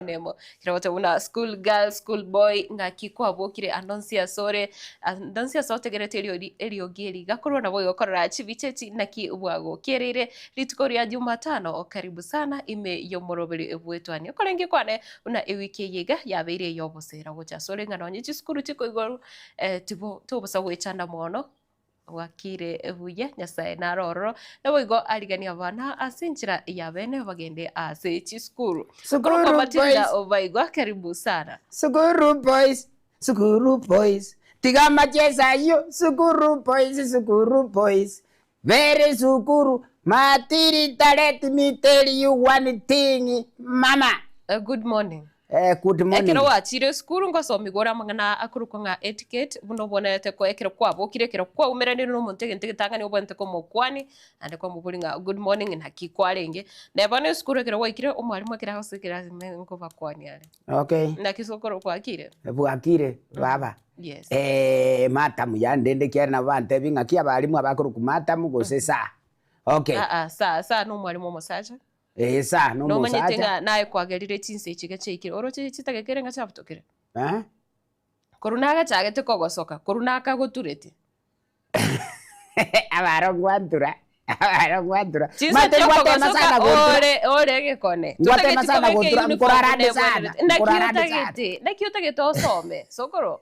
Nemo kera buna school girl, school boy ng'aki kwabokire ande onsi asore ande onsi ase otegerete eriori eriogi eri igakorwa nabo igo okorora chibicha echi naki bwagokiereire rituko ria jumatano karibu sana ime y'omoroberi bw'etwani okorenge kwane buna ewiki eye iga yabeire ey'obosera gocha asore ng'a nonye chisukuru chikoigorwa tibo tobosa goechanda mono. Bwakire buya, Nyasae nare ororo, naboigo ariganie abana ase enchera ya bene bagende ase chisukuru. Sukuru Korokwa Matilda boys. Obaigwa, karibu sana. Sukuru boys, sukuru boys, tiga amachesa ayio, sukuru boys, sukuru boys, very sukuru, Matilda let me tell you one thing mama. Good morning. Eh, good morning. Ekero gwachire esukuru ngosomigwa ore amang'ana akorokwa ng'a etiquette, buna obwenerete ko ekero kwabokire, ekero kwaumeranire na omonto egento egetang'ani obwenerete komokwani, naende kwamoboria ng'a good morning naki kwarenge. Naye bono esukuru ekero gwaikire, omwalimu ekero agosoa ekerasi ime nkobakwania are. Okay. Naki sokoro kwakire? Bwakire baba. Yes. Eh, madam yandende ekiagera nabo bantebi ng'aki abalimu abakorokwa madam gose sir. Okay. Aa, sir, sir na omwalimu omosacha. Ee, sir, Nomanyete nomosacha. ng'a naye kwagerire chinsa echi iga chiaikire, oroche chitageka ere ng'a chiabutokire? Eh? Korwa nagachagete kogosoka, korwa nakagotureti. Abaro ngwantura, abaro ngwantura. Chinsa Mate ngwatema chiokogosoka sana gontura. ore ore egekone. Ngwatema Totageti sana kobeka gontura, euniform nkorarande buna sana, ebwenerete. Naki nkorarande sana. otagete, naki otagete osome, sokoro?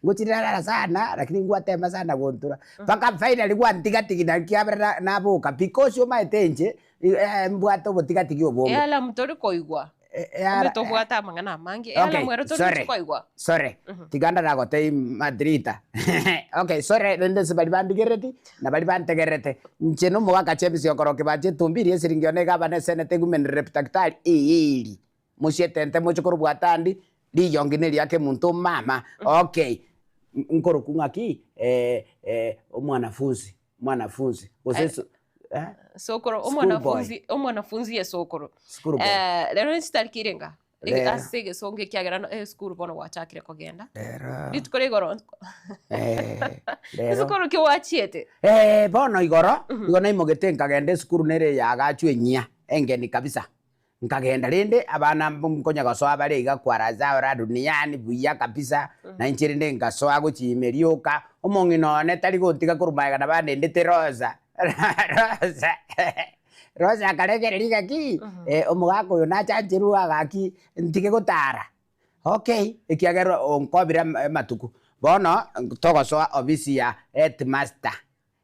Ngochirarara sana, lakini ngwatema sana gontura. Mpaka finally gwantigatigi naki kiabera na- naboka because omaete inche, Mbwate obotigatigi obonge. Ealamu tori koigwa. Ime tobwate amang'ana amange. Ealamu ero tori Sorry, koigwa. sorry. Tiga ndaragotebie Madrita. Okay, sorry rende ase baria bandigerereti na baria bantegererete. Inche na omogaka James Okoroki banche etumbi eria esiringi yone iga abana eseneta egumeni rep daktari eeri. Mochie etente moche korwa bwatandi, riyongi neria kemunto mama. Okay, nkorokwa ng'aki omwanafunzi. Mwanafunzi, gose Eh, su- eh? Sokoro, School boy. omwanafunzi, omwanafunzi ye sokoro. School boy. Eh, rero nchitariki irenga? Ege- Rero. Ase egesongo ekiagera no esukuru bono gwachakire kogenda. Rero. Rituko ria igoro Eh, rero. esukuru ki gwachiete? Eh, bono igoro, igo naimogete nkagenda esukuru nere yagachwa enyia, engeni kabisa. Nkagenda rende abana nkonya gosoa bare iga kwa zao la duniani buya kabisa, na inche rende nkasoa gochia ime rioka, omong'ina one tari gontiga korwa magega nabo andendete Rosa, Rosa Rosa akarekereria ng'aki omogaka oyo nachancherwe agaki ntige gotara. Okay, ekiagera onkobire amatuko. Bono togosoa ofisi ya headmaster.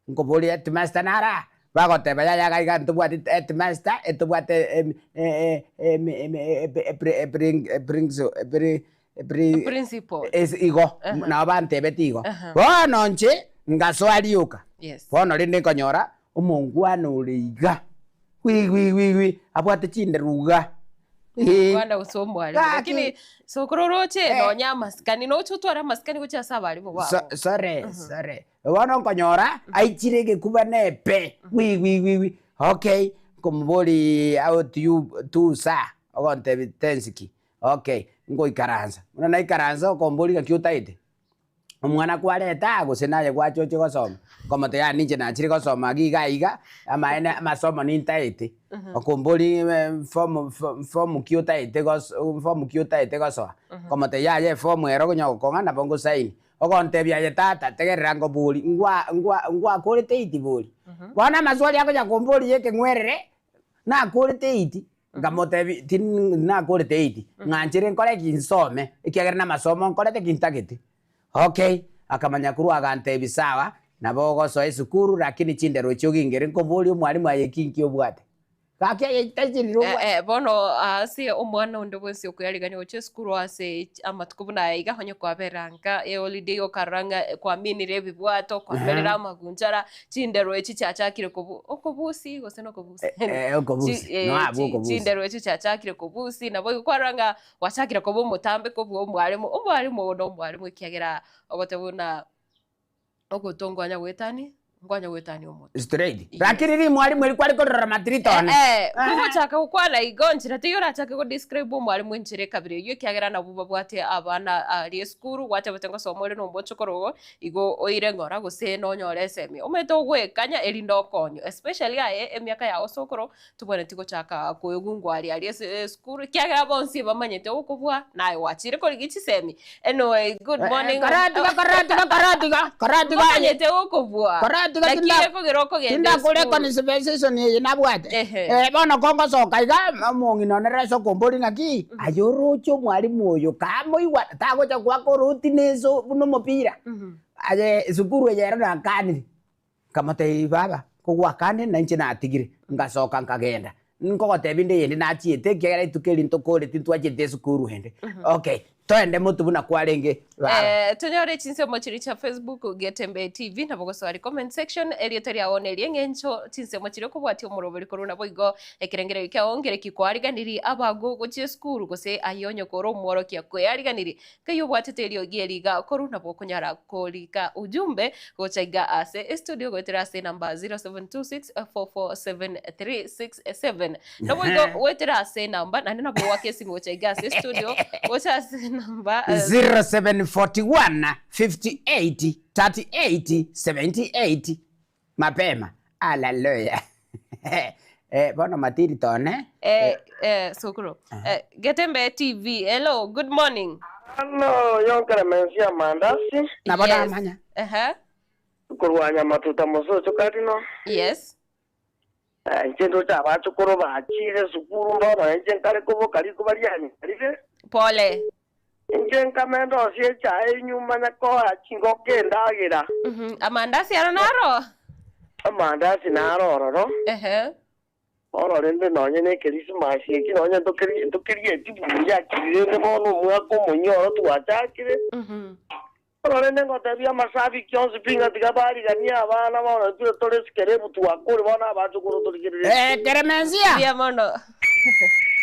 Nkoboria headmaster naro aa? Bagoteba yaya iga iga ntobwati headmaster, etobwate Principal. igo, nabo bantebeti igo. Bono inche ngasoa rioka, bono rende nkonyora omongwana ore iga, wi wi wi wi, abwate chinderu iga. Omongwana gose omwalimu. Gaki. Lakini sokoro oroche Eh. nonya amasikani, noche otware amasikani gochia ase abalimu babo. Sorry, sorry. Bono nkonyora aichire egekuba nepe, wi wi wi wi, okay, nkomoboria how do you do sir, ogontebia tense ki, okay, ngoikaransa, buna naikaransa okomboria ng'aki otaete, omwana kwareta aa gose naye gwacha oche gosoma, nkomotebia yaya ninche nachire gosoma iga iga iga, amaene amasomo nintaete, okomboria form form ki otaete goso form ki otaete gosoa, nkomotebia yaya eform ero okonya gokong'a nabo ngosaini. Ogontebia, Aye tata, tegerera nkoborie, ngwa, ngwa, ngwakorete eiti bori? Bono amaswali akonya komboria y'ekeng'werere, nakorete eiti? Nkamotebia, tin nakorete eiti, ng'anchere nkore ki? Nsome, ekiagera namasomo nkorete ki ntagete. Okay, akamanya korwa agantebia sawa, nabo ogosoa esukuru lakini chindero echio ogingere nkoborie omwalimu aye ki nki obwate. Gaki aye taichirire obwa. Eh, eh, bono ase omwana onde bwensi okoyarigania gochia esukuru ase amatuko buna aya iga onye kwabera nka eholiday okarora ng'a kwaminire ebibwato kwamerire amagunchara chindero echi chiachakire kobu okobusi gose nokobusi Eh, eh, okobusi. Chi- eh, No abwo chi- okobusi. chindero echi chiachakire kobusi nabo igo kwarora ng'a gwachakire koba omotambe kobua omwalimu omwalimu ogo na omwalimu ekiagera ogoteba buna Ogotongwa nyagoetani. Nkwanya goetania omote. Straight. Yes. Lakini rimwarimu eri kware korora matirito one. Eh, kogochaka gokwana igo nchera teiyo orachake go describe omwarimu enchera ekabira eyio ekiagera nabwo babwate abana aria esukuru gwatebete ngosoma ore na omochokoro ogo igo oire ng'ora gose nonyore esemi. Omanyete ogoekanya erinde okonywe especially aye emiaka yago sokoro tobwenereti gochaka koegungwa aria aria ase esukuru ekiagera bonsi bamanyete ogokobua naye gwachire korigia chisemi. Anyway, good morning. Karatiga karatiga karatiga karatiga Bamanyete gokobua. Karatiga Naki tinda- ekogera okogenda tindakora esukuru. econversation eye nabwate. Ehe. Eh, bono kongosoka iga omong'ina one rese okombori ng'aki aye oroche omwalimu oyo kamoigwa tagocha goaka oroti neso buna omopira. Aye esukuru eye ero nakanire. Nkamotebia, Baba, kogwakanire nainche natigire. Ngasoka nkagenda. Nkogotebia inde eyende nachiete, ekiagera rituko eri ntokoreti ntwachete esukuru ende. Okay, toende motwe buna kwarenge baba. Eh, tonyore chinsemo chiria chia Facebook Getembe TV nabo gosoa aria comment section erieta riao neria eng'encho chinsemo chiria okobwatia omoroberi korwa naboigo ekerengererio kiao ngereki kwariganirie abago gochia esukuru gose aye onye kore omworokia kweyariganirie Nkai obwatete eriogi eri iga korwa nabo okonyara korika ujumbe gocha iga ase estudio goetera ase enamba 0726447367. Nabo igo goetera ase enamba naende nabo goaka esimu gocha iga ase estudio gocha ase enamba 0741 58 38 78 mapema haleluya eh, bono matiri tone Eh, eh, sokoro. Eh, Getembe TV. Hello, good morning. Hello, yonkere mensi ya mandasi nabo Yes. namanya Aha. korwanya matuta mosocho karino Yes. Eh, inche ndoche abachukuru bachire sukuru mbono inche nkare koboka rikuba rianyarire Pole. inche nkamenda osie echae enyuma nyakoa chingoko endagera Mhm. Amandasi aro naro. amandasi naro ororo Ehe. bono rende nonye na ekerisimasi eki nonye ntokerieti buya akiri rende bono omwaka omoyia oro twachakire Mhm. bono rende ngotebia amashabiki onsi pi ng'a tiga bariganie abana bono intwe tore esikerebu twakure bono abachukuru torigerere Eh, Keremensia, Mbuya mono.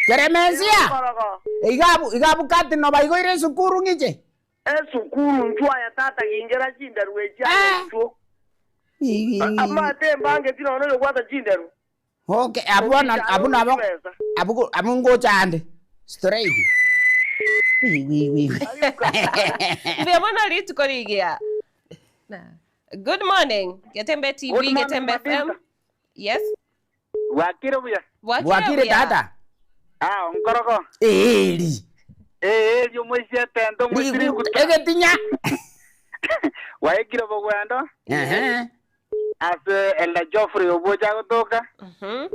Keremensia, Korogo. igabu igabu kati no baigoire esukuru ng'iche. Esukuru nchwo aya tata gingera chinderu echi Eh. aya nchwo amate embangeti nono yobwata chinderu Okay, abu na abu nabo abu abu ngocha ande. Straight. Wi wi wi. Mbuya mono rituko rigiya. Na. Good morning. Getembe TV, Good morning, Getembe FM. Matilda. Yes. Bwakire buya. Bwakire Bwakire buya. tata. Ah, onkoroko. Eri. Eh, eh, yo moisia tento moisiri guta. Egetinya. Waikire bogwendo. Ehe. Ase Elda Joffrey obocha gotoka. Mhm.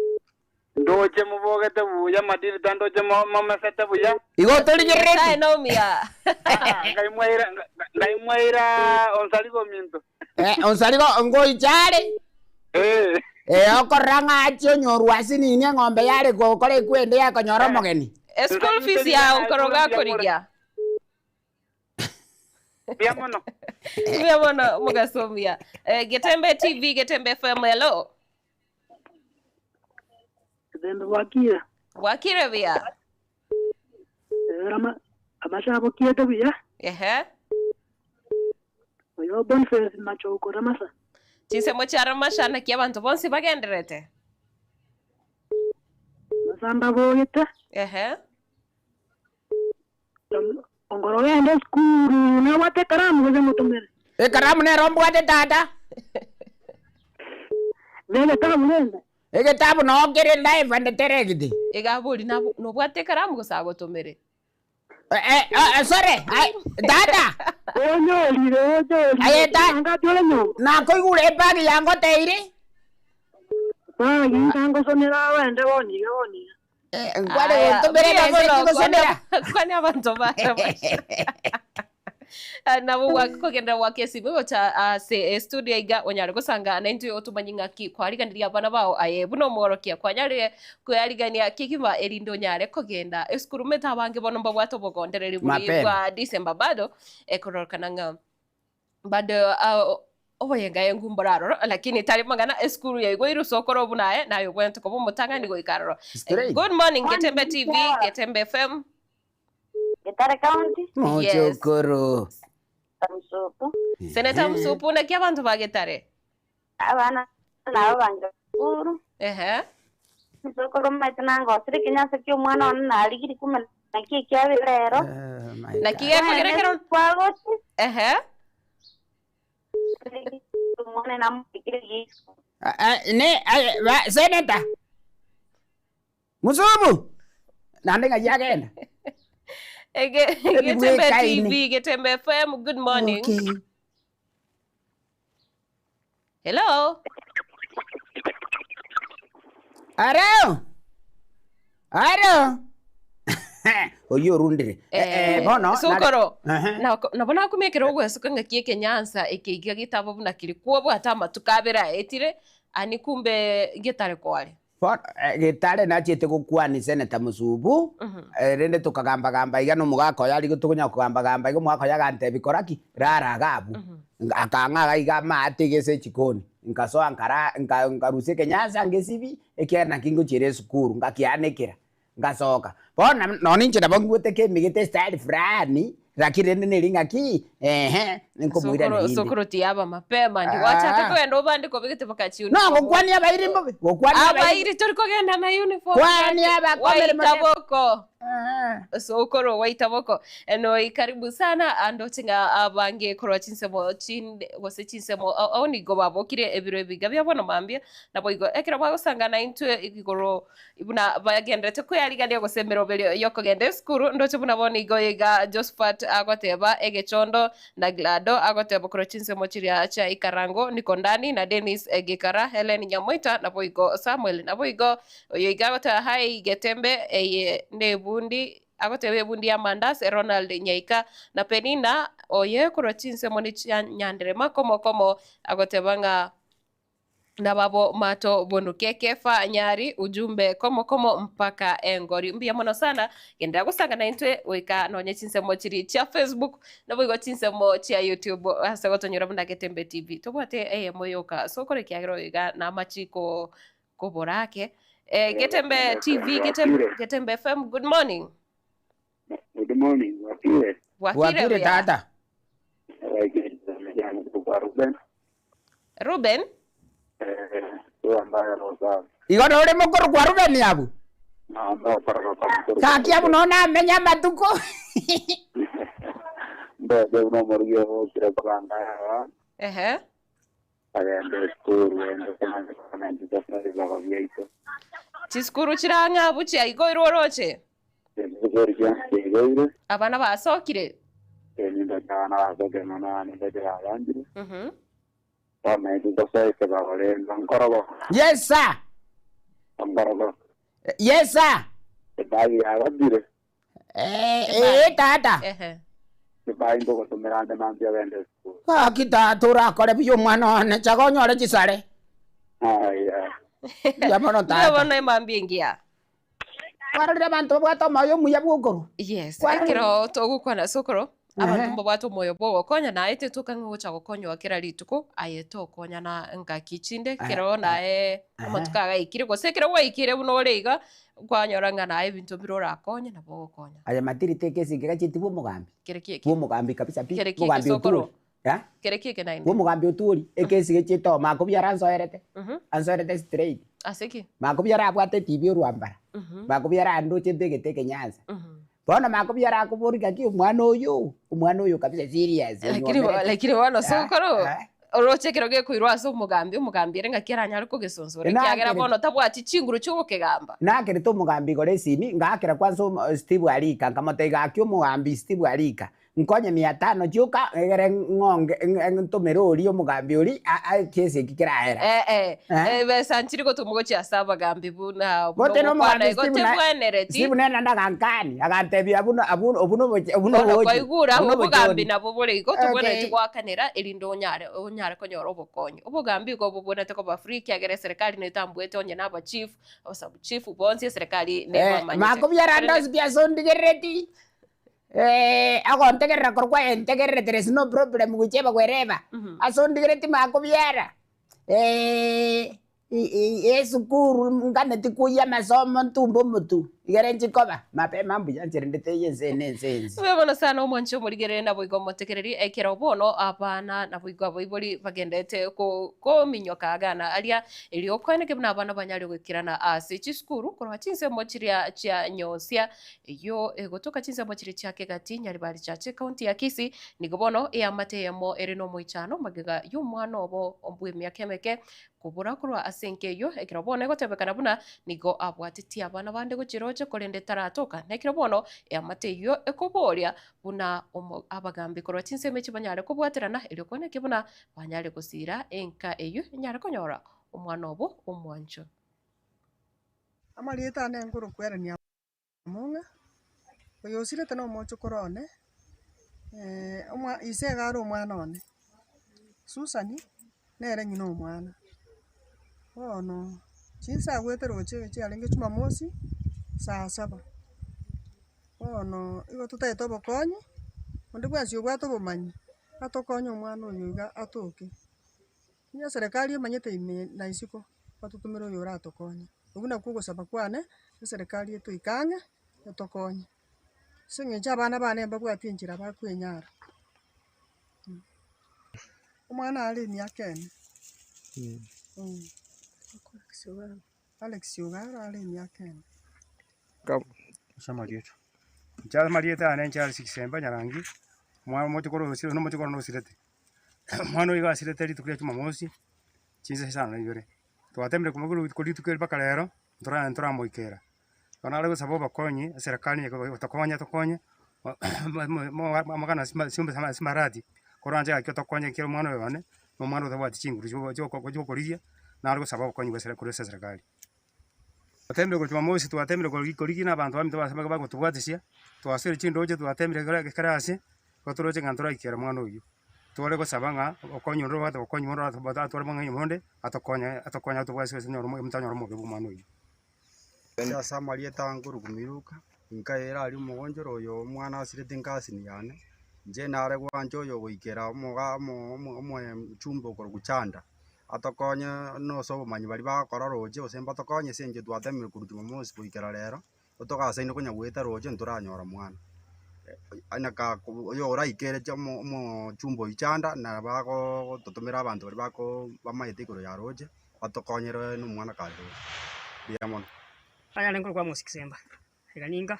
Ndoche mubogete buya madiri tandoche momesete buya. Igo Nyasaye torigerereti. nomia. Ah, ngaimwaira ngaimwaira onsarigo minto. Eh, onsarigo ngoichare. Eh. Eh, okorora ng'achi onyorwa ase nini eng'ombe yare gokora ekwende yakonyora omogeni. E school fees ya okoroga korigia. Buya mono. Mbuya mono mugasomia. Eh, Getembe TV, Getembe FM. Hello. Getembe bwakire. Bwakire buya. Rama amasabo kiete buya. Ehe. Oyo Boniface Machoko Ramasa. Chinsemo chia Ramasha naki abanto bonsi bagenderete. Masamba bogete. Ehe. Ongoro gende skuru nabwate karamu gose motomere. Ekaramu nero mbwate tata. Negetabu rende. Egetabu no kere live and direct. Igabori nabo nobwate ekaramu gose agotomere. Eh, eh, eh, sorry. Ai, tata. Onyorire onyorire. Aye, ta- Ngati ore nyomba. Nakoigure ebag yangoteire. Bagi ngangosomera wende boniga boniga. Eh, nkware Aya, gotomera mbuya bese mono, kigosomera. kwani abanto bara nabo kogenda gwaka esimu gocha ase estudio iga onyare gosanga naintwe otomanye ng'aki kwariganiria abana bao aye buna omworokia kwanyarire kweyarigania kegima erinde onyare kogenda esukuru mete abange bono mbabwate obogondereri bori Mapema. bwa December bado ekororokana ng'a bado oboyenga engu mboraroro lakini tari mang'ana esukuru yaigweirwe osokoro buna aye naye obwenerete koba omotang'ani goika aroro. Straight. Good morning Getembe TV, Getembe FM. Getare County, Mochokoro. Msupu. Senator Msupu naki abanto ba Getare? Abana nabo bange sukuru. Ehe. Sokoro omanyete nangosire ekenyansa kia omwana one narigiri kumbe naki ekiabire rero. Oh my Naki God. gekogera ekero Kwagochi ehe. omwana namobekire yesu. Ah, ah, ne ah, ba- senator musubu naende ng'ai agenda Ege Ebi Getembe bwekaine. TV, Getembe FM, good morning. Okay. Hello. Aro. Aro. Oyio orundire. Eh, eh, bono. Sokoro. Ehe. Nabo nakumekera ogwesuka ng'aki ekenyansa eke iga getabo buna keri kwobwate amatuko abere aetire ani kumbe getare kware. Bono eh, getare nachiete gokwani Senator Musubu, eh, rende tokagamba gamba iga na omogaka oyo arigete tokonya kogamba gamba iga omogaka oyo agantebi kora ki? Rara iga abwo. Akang'a iga iga amaate iga ase echikoni, nkasoa nkara nka nkarusia ekenyansa ngesibi, ekiagera naki ngochiera esukuru, ngakianekera. Ngasoka. Bono nonya inche nabo ngigwete kemegete estyle fulani, lakini rende neri ng'aki, ehe, nkomoiraneria inde. Sokoro tiyaba mapema ndi gwachaka Ah. kogenda obande kobegete mpaka chi uniform. No, gokwania abairi mbobe, gokwania abairi. Abairi tori kogenda na uniform. Kwania abakomere Waita boko. Ah. Sokoro waita boko. Noi karibu sana andoche ng'a abange korwa chinsemo chinde gose chinsemo ao nigo babokire ebiro ebiga bia bono mambia naboigo ekero bagosangana intwe igoro Buna bagenderete kweyarigania gose emeroberio y'okogenda esukuru, ndoche buna bono igo iga Josephat agoteba egechondo, na Glado agoteba korwa chinsemo chiria chia Ikarango, Niko Ndani na Dennis Gikara, Hellen Nyamoita naboigo Samuel. Naboigo oyo iga agoteba Hi Getembe eye nebundi agoteba ebundi y'amandas Ronald Nyaika na Penina oye korwa chinsemo ne chia Nyanderema komo komo agoteba ng'a Nababo mato bonuke Kefa Nyari ujumbe komo komo mpaka engori. Mbuya mono sana genderera gosanga naintwe goika nonye chinsemo chiri chia Facebook naboigo chinsemo chia YouTube ase gotonyora buna Getembe TV. Tobwate eyemo yoka sokore ekiagera oyo iga namachi ko kobora ake. Eh, Getembe TV, Getembe, Getembe FM, good morning. Good morning, Wakire. Bwakire Bwakire buya. tata. Ruben. Ruben? Igo nore mokoro kwa Ruben abwo? Gaki abwo nonya namenya amatuko. Ehe. Chisukuru chire ang'e abwo chiaigoirwe oroche? Abana basokire? Mhm. Yes sir. Yes sir. Eh, eh tata. Ehe. Gaki tata orakore buya omwana one, chaga onyore chisare. Mbuya mono Mbuya tata. bono emambia engiya. Kwarorire abanto babwate omoyo omuya bw'okorwa. Yes, Kwarorire. ekero togokwana sokoro, abanto Ehe. mbabwate omoyo bw'ogokonya naye tetoka ng'a ogocha gokonywa kera rituko, aye tokonyana ngaki chinde, ekero naye amatuko agaikire, gose ekero gwaikire buna ore iga, kwanyora ng'a naye ebinto mbire orakonye nabo ogokonya. Aye matiri teke esike gacheti bw'omogambi. Kere ki eke? Bw'omogambi kabisa pi. Kere ki eke Mogambi sokoro? Oturi. Eh? Kere ki eke naende? Bw'omogambi Oturi, ekesi gechete oo makobiara ansoerete. Ansoerete straight. Ase ki? Makobiara abwate etibi orwambara. Makobiara andoche mbegete ekenyansa. Bono makobiara akoboria gaki omwana oyo, omwana oyo kabisa serious. Lakini bo- onywomerete. lakini bono sokoro Eh? oroche ekero gekoirwa ase omogambi, omogambi ere ng'aki aranyare kogesonsora Nakerete. ekiagera bono tabwati chinguru chi'ogokegamba. Nakerete omogambi igoro esimi, ngaakera kwanza omo Steve Arika, nkamotebia gaki omogambi Steve Arika, Nkonye mia tano chioka, egere ng'onge ntomere oria omogambi oria ekesi eki keraera. Eh, eh, Eh? ebesa nchiri gotomwa gochia ase abagambi buna buna Gote ogokwana nomogambi igo Steve na tebwenereti. Steve nere naende agankani, agantebia abwo na abwo obwo noboche obwo Bono nobochi kwaigure obwo abwo obogambi nobochoni. nabwo bore igo tobwenereti Okay. goakanera erinde onyare onyare konyora obokonyi. Obogambi igo bobwenerete koba free ekiagera eserekari netambuete onye na abachief, abasabuchief bonsi eserekari Eh, nebamanyete. makobiara Korende ande onsi pi ase ondigerereti. Eh, agontegerera korwa kwaye ntegerere there is no problem gochia bagwereba. Ase ondigereti makobiara eh, esukuru nganeti koyia amasomo ntumbe omotu. Igere nchikoba, mapema mbuya ncherende teiyo ense eye na ense ense. Mbuya mono sana omwanche omorigereri naboigo omotegereri ekero bono abana naboigo abaibori bagendete ko kominyoka agana aria erio okoeneke buna abana banyare goikerana ase chisukuru korwa chinsemo chiria chia nyosia eyio egotoka chinsemo chiria chia kegati Nyaribari Church ecounty ya Kisii nigo bono eamate eyemo ere nomoichano magega y'omwana obo bw'emiaka emeke Kobora korwa ase enka eyio, ekero bono egotebekana buna nigo abwatetie abana bande gochia roche korende taratoka, na ekero bono eamate eyio ekoboria buna abagambi korwa chinsemo echi banyare kobwaterana erio koenekia buna banyare gosiira enka eyio enyare konyora omwana obo omwancho. Amarieta ane nkorokwerania Among'a, oyo osirete na omochokoro one, ise iga are omwana one, Susan nere ng'ina omwana. Bono chinsa agwete roche chiarenge jumamosi, saa saba. Bono igo totagete obokonyi, onde bwensi obwate obomanyi, atokonye omwana oyo iga atoke. Onye eserekari emanyete ime na isiko, batotomere oyo oratokonye. Okwo nakwo ogosaba kwane, eserekari etoike ang'e, etokonye. Ase eng'encho abana bane mbabwati enchera bakwenyara. Omwana are emiaka ene, Alex Ogaro are emiaka ene. Ase amarieta, inche amarieta ane inche Alex Kisemba Nyarangi, omwana omochokoro osire omochokoro nosirete. Omwana oyo iga asirete rituko ria jumamosi, chinsa isano na ibere. Twatemire komobua rituko rituko eri mpaka rero, ntora ntoramoikera. Bono nare gosaba obokonyi, eserekari eye etokonye etokonye, amagana simarati, koranche gaki otokonye ekero omwana oyo one, na omwana otabwati chinguru chiokorigia, nare gosaba obokonyi bwa korwa ase eserekari. Twatemire korwa jumamosi twatemire korigia na abanto baminto bagotobwatisia, twasoire chindoche twatemire kera kera ase, igo toroche ng'a ntoraikera omwana oyio. Tware gosaba ng'a okonye onde obwate obokonyi bonde atware omong'aini bonde, atokonye atokonye atobwatisi gose onyore tonyore omobe bwa omwana oyio. Ase amarieta aa nkorokwa Miruka, nkaira aria omogonchoro oyo omwana asirete nkasini yane, inche nare gwancha oyo goikera omoga omo omo omochumbe okorokwa Chanda, atokonye nose obomanyi baria bagokora roche gose mbatokonye ase eng'encho twatemire korwa jumamosi goikera rero, togasaine konya goeta roche ntoranyora mwana. Onye ka oyo oraikeretie omo omochumbe oywo Chanda nabo agototomera abanto baria bako bamaete igoro ya roche, batokonyere na omwana kare roche. Mbuya mono. Aya arenge korokwa Amos Kisemba, iga ninka,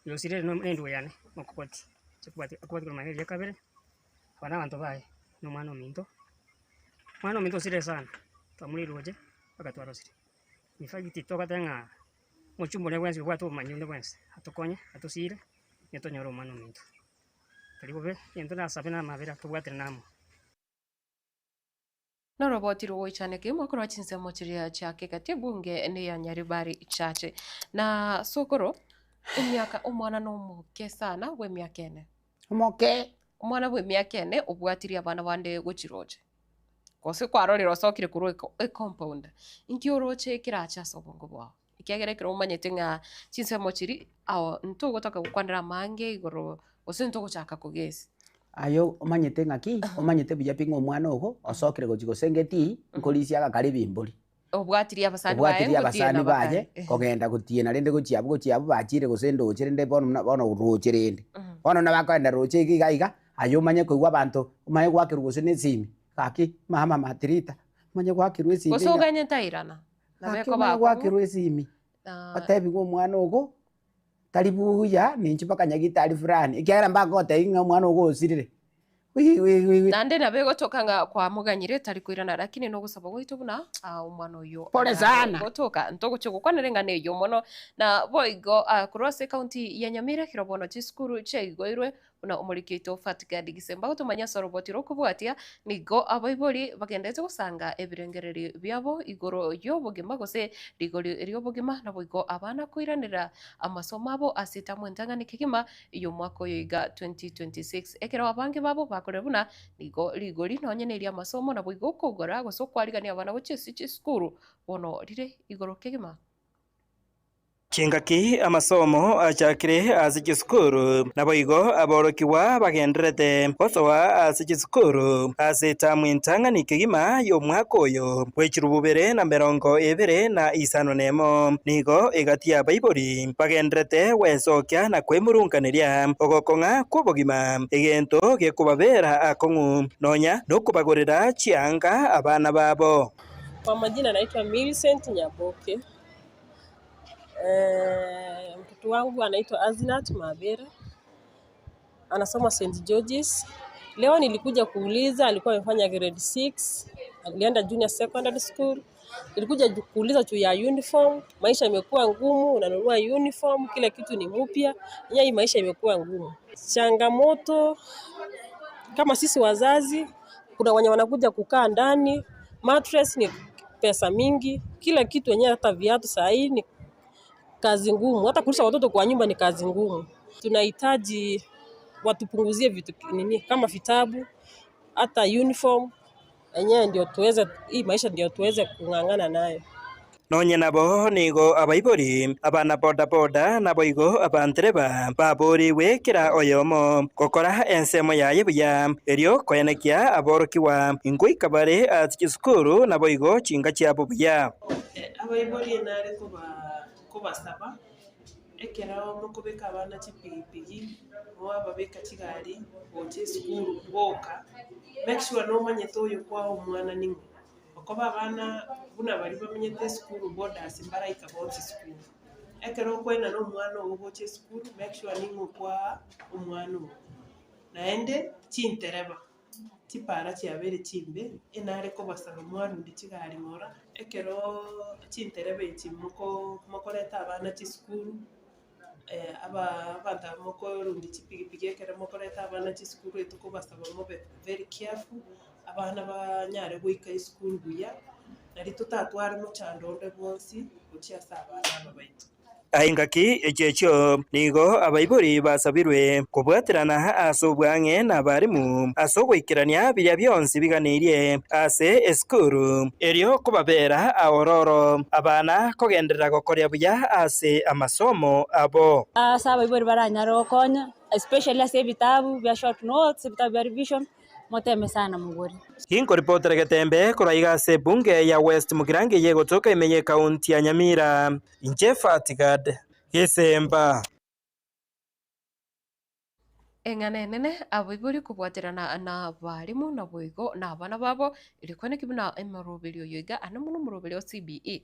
oyosirire na endugu yane mokogoti, chikobwati akobwati korwa magega eria kabere, aba na abanto baye, na omwana ominto, omwana ominto osirire sana, twamorire roche mpaka twarosire. In fact togoteba ng'a omochumba oria bwensi obwate obomanyi onde bwensi, atokonye, atosire, nigo tonyore omwana ominto. Tari bobe, egento nasabe na amabera tobwaterane amo. Noroboti rogoichaneka imwe korwa chinsemo chiria chia kegati ebunge neya Nyaribari Church. Na sokoro emiaka omwana nomoke sana bw'emiaka ene. Omoke. Omwana bw'emiaka ene obwatirie abana bande gochiroche. Gose kwarorire osokire korwa ecompound. Inki oroche kerache ase obongo bwao? Ekiagera ekero omanyete ng'a chinsemo chiria ao ntogotoka gokwanera amange igoro gose ntogochaka kogesi. Aye omanyete ng'aki, omanyete buya pi ng'a omwana ogo osokire gochia gose ngetii, nkorisia agakare ebimbori. Obwatirie abasani baye Obwatirie ngotiena abasani baye, bakare. kogenda gotiena rende gochia abwo gochia abwo bachire gose ndoche rende bono buna bono roche rende. Bono buna bakoenda roche iga iga iga, aye omanye koigwa abanto, omanye goakerwa gose na esimi, gaki mama matirita, omanye goakerwa esimi Gose ng'a oganye tairana, nabo gaki ekoba omanye akong'u. goakerwa esimi, otebigwe omwana ogo. Tari buya ninche mpaka nyagitari fulani, ekiagera mbagotebia ng'a omwana ogo osirire, wi wi wi wi. Naende nabo egotoka ng'a kwamoganyire tari koirana, lakini nogosaba gwaito buna omwana oyio Pole anyare sana. gotoka. Ntogochia gokwanera eng'ana eyio mono. Na boigo korwa ase ekaunti ya Nyamira ekero bono chisukuru chiaigoirwe Buna omoriki oito Fatgad Gisemba agotomanyia ase oroboti rw'okobwatia, nigo abaibori bagenderete gosanga ebirengererio biabo igoro y'obogima gose rigori ri'obogima, naboigo abana koiranera amasomo abo ase etamu entang'ani kegima y'omwaka oyo iga 2026. Ekero abange babo bakorire buna nigo rigori nonye neri'amasomo naboigo okogora gose okwarigania abana gochia ase chisukuru bono rire igoro kegima. Chingaki amasomo achakire ase chisukuru, naboigo aborokigwa bagendererete gosoa ase chisukuru ase etamu entang'ani kegima y'omwaka oyo bw'echirubu bibere na merongo ebere na isano nemo. Nigo egati y'abaibori bagendererete gwesokia na kwemurunganeria ogokong'a kw'obogima, egento gekobabera akong'u nonya nokobagorera chianga abana babo. Kwa majina naitwa Millicent Nyaboke. Mtoto wangu anaitwa Azinat Mabera, anasoma St. George's. Leo nilikuja kuuliza, alikuwa amefanya grade 6, alienda junior secondary school. Nilikuja kuuliza juu ya uniform, maisha imekuwa ngumu, unanunua uniform, kila kitu ni mpya. Hii maisha imekuwa ngumu. Changamoto kama sisi wazazi, kuna wenye wanakuja kukaa ndani, mattress ni pesa mingi, kila kitu wenyewe, hata viatu saa hii ni kazi ngumu, hata kulisha watoto kwa nyumba ni kazi ngumu. Tunahitaji watupunguzie vitu nini kama vitabu, hata uniform yenyewe ndio tuweze, hii maisha ndio tuweze kung'ang'ana nayo. Nonye nabo nigo abaibori, abana bodaboda, naboigo abantereba baborigwe kera oyomo gokora ensemo yaye buya, erio koenekia aborokigwa ingoika bare ase chisukuru naboigo chinka chiabo buya. Abaibori nare kobasaba, ekero mokobeka abana chipigipigi, mwababeka chigari gocha esukuru boka, make sure nomanyete oyo kwaa omwana ning'o. Okoba abana buna baria bamenyete esukuru borders mbaraika bonsi esukuru. Ekero okoenana omwana ogo gocha esukuru make sure ning'o okwaa omwana oo. Naende chintereba, chipara chiabeire chimbe, enare kobasaba mwarunde chigari ng'ora, ekeroo chintereba echi moko mokoreta abana chisukuru abanto aba mokorundia chipigipigi ekero mokoreta abana chisukuru etokobasaba mobe very careful, abana banyare goika esukuru buya, nari totatware mochando onde bwonsi gochia ase abana aba baito. Engaki echio echio nigo abaibori basabirwe kobwaterana ase obwang'e nabarimu ase ogoikerania biria bionsi biganeirie ase esukuru, erio kobabera aororo abana kogenderera gokoria buya ase amasomo abo. Ase abaibori baranyare gokonya especially ase ebitabu bia short notes, ebitabu bia revision, moteme sana mogore. Ginkoripotera getembe korwa iga ase ebunge ya West Mugirango eye egotoka ime y'ekaunti ya Nyamira, inche Fatigad Gesemba. Eng'ana enene, abaibori kobwaterana nabarimu naboigo nabana babo, erikwaneki buna emoroberio oyo iga ande mono omoroberio o CBE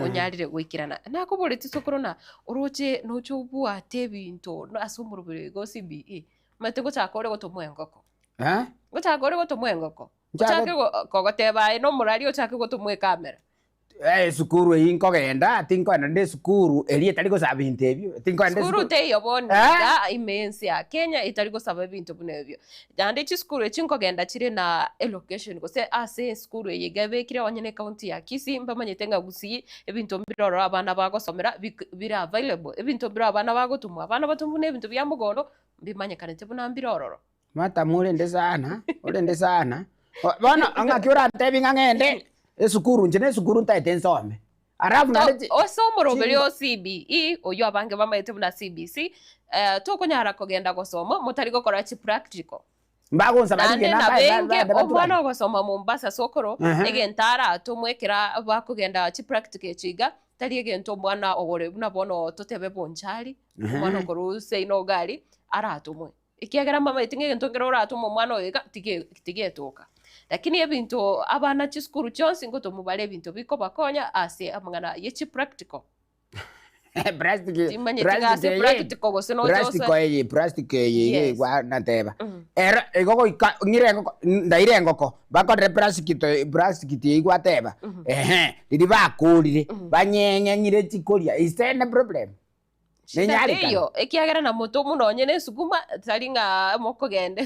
onyarire goikerana. Nakoboretie sokoro na oroche noche obwate ebinto ase omoroberio oyo iga o CBE, omanyete ngochaka ore gotomwa engoko. Eh? Ngochaka ore gotomwa engoko. Nchake- Ochake go- kogoteba aye nomorari ochake gotomwa ekamera. Esukuru eyio nkogenda, tinkoenda nde esukuru eria etari gosaba binto ebio, tinkoenda Sukuru esukuru. teiyo bono Eh? iga ime ense ya Kenya etari gosaba ebinto buna ebio. Naende chisukuru echi nkogenda chire na elocation gose ase esukuru eye iga ebekire onye ne ecounty ya Kisii mbamanyete ng'a Gusii ebinto mbire ororo abana bagosomera bik bire available, ebinto mbire abana bagotumwa, abana batomwa buna ebinto bia mogondo mbimanyekanete buna mbire ororo. Matamu orende sana, orende sana, bono ng'aki orantebi ng'a ng'ende esukuru inche na esukuru ntaete nsome, alafu naende chi- Ase omoroberio o CBE, oyio abange bamaete buna CBC, tokonyara kogenda gosoma motari gokora chipractical. Mbagonsaba Naende rigena nabo mbae- enge baende omwana baturane. ogosoma Mombasa sokoro, Ehe. egento aratomwe ekero bakogenda chipractical echi iga, tari egento omwana ogore buna bono totebe Bonchari, omwana Ehe. okorwa Hussein Ogari, aratomwe. Ekiagera mbamaete ng'a egento nkere oratome omwana oyo iga, tige tigetoka. Lakini ebinto abana chisukuru chionsi ngotomwa bare ebinto bikobakonya ase amang'ana ye chipractical. Plastic Timanyeti ng'a ase plastic eye practical gose noche plastic osoe. eye plastic eye iga Yes. igwa nateba ero igo goika ng'ire engoko ndaire engoko bakorire plastic to plastic tiyaigwa ateba ehe riria bakorire banyenye ng'ire chikoria is there any problem? Shida Nenyarekane. teiyo, ekiagera na moto buna onye na esukuma, tari ng'a mokogenda.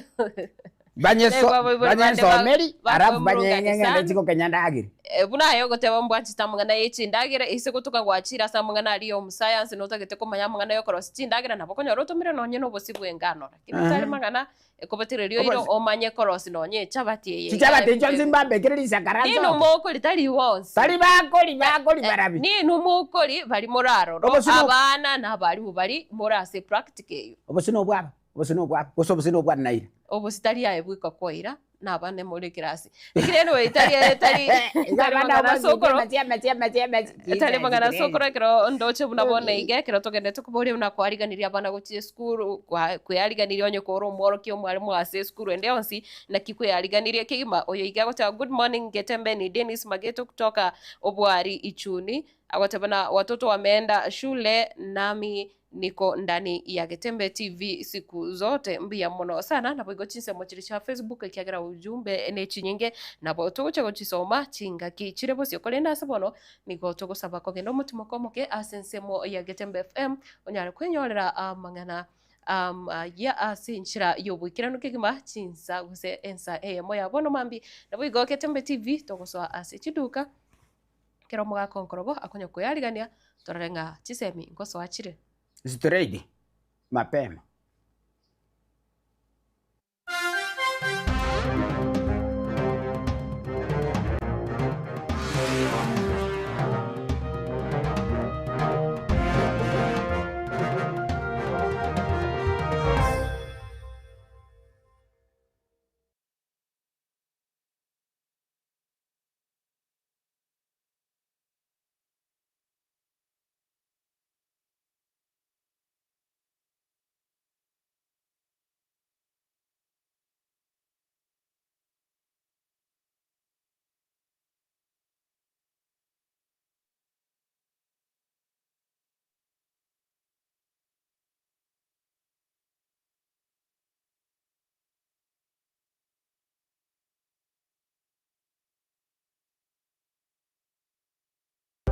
Banyeso Naigwa abaibori bande ba- banyesomeri alafu bakoemurungania banyeng'eng'ende sana. chigokenya ndagera. Eh, buna aye ogoteba mbwanchete amang'ana ye chindagera, ase gotoka gwachire ase amang'ana aria ya omosayansi notagete komanya amang'ana ya okorosia chindagera nabo okonyora otomire nonye na obosie bwa engano lakini tari mang'ana ekobatereria oire Obosi- omanye korosia nonye echabati eye iga Chichabati ya echio ebite. nsimbambekere risakara Ninwe nsoke. mokori tari bonsi. Tari bakori bakori Eh, barabi. ninwe mokori bari moraroro Obosie no- abana na abarimu bari more ase epractical eywo. Obosie nobwabo, obosie nobwabo, gose obosie nobwa Naira. Obosie tari aye bweka kwaira na abana more ekerasi. Lakini anyway tari tari Iga tari abana mang'ana bonsi sokoro. emesi emesi emesi emesi. Tari mang'ana sokoro ekero ndoche buna bono iga ekero togenderete koboria buna kwariganirie abana gochia esukuru, kwa kweyariganirie onye kore omworokia omwalimu ase esukuru ende yonsi, naki kweyariganirie kegima. Oyo iga agoteba good morning Getembe ni Dennis Mageto kutoka Obwari Ichuni, agoteba na watoto wameenda shule nami Niko ndani ya Getembe TV siku zote mbuya mono sana naboigo chinsemo chiri chia Facebook ekiagera ujumbe ne chinyinge nabo togocha gochisoma chingaki chire bosio korende ase bono nigo togosaba kogenda omotimoko omoke ase ensemo ya Getembe FM onyare kwenyorera amang'ana ya ase enchera y'oboikeranu kegima chinsa gose ensa eyemo ya bono mambia naboigo Getembe TV togosoa ase chiduka Ekero omogaka onkorobo akonya koyarigania, torore ng'a chisemi ngosoa chire. Straight mapema.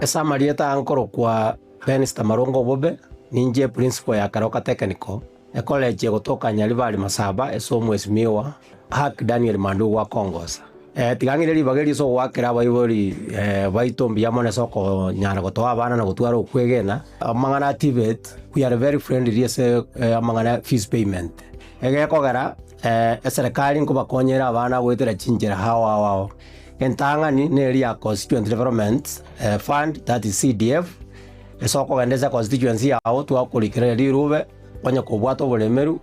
Ase amarieta aa nkorokwa Benista Marongo Obobe, ninche principal ya Keroka Technical, ecollege egotoka Nyaribari Masaba ase omwesimiwa Hack Daniel Mandugu akongosa. Tiga ng'ire ribaga eri ase ogoakera abaibori baito mbuya mono ase okonyara gotoa abana na gotwara okwegena. Amang'ana a TVET, we are very friendly ase amang'ana ya fees payment. Egekogera eserekari nkobakonyera abana goetera chinchera ao ao ao. Entang'ani neri ya Constituent Development Fund, that is CDF, ase okogenda ase econstituency yao twakorikereria rirube onye kobwate oboremeru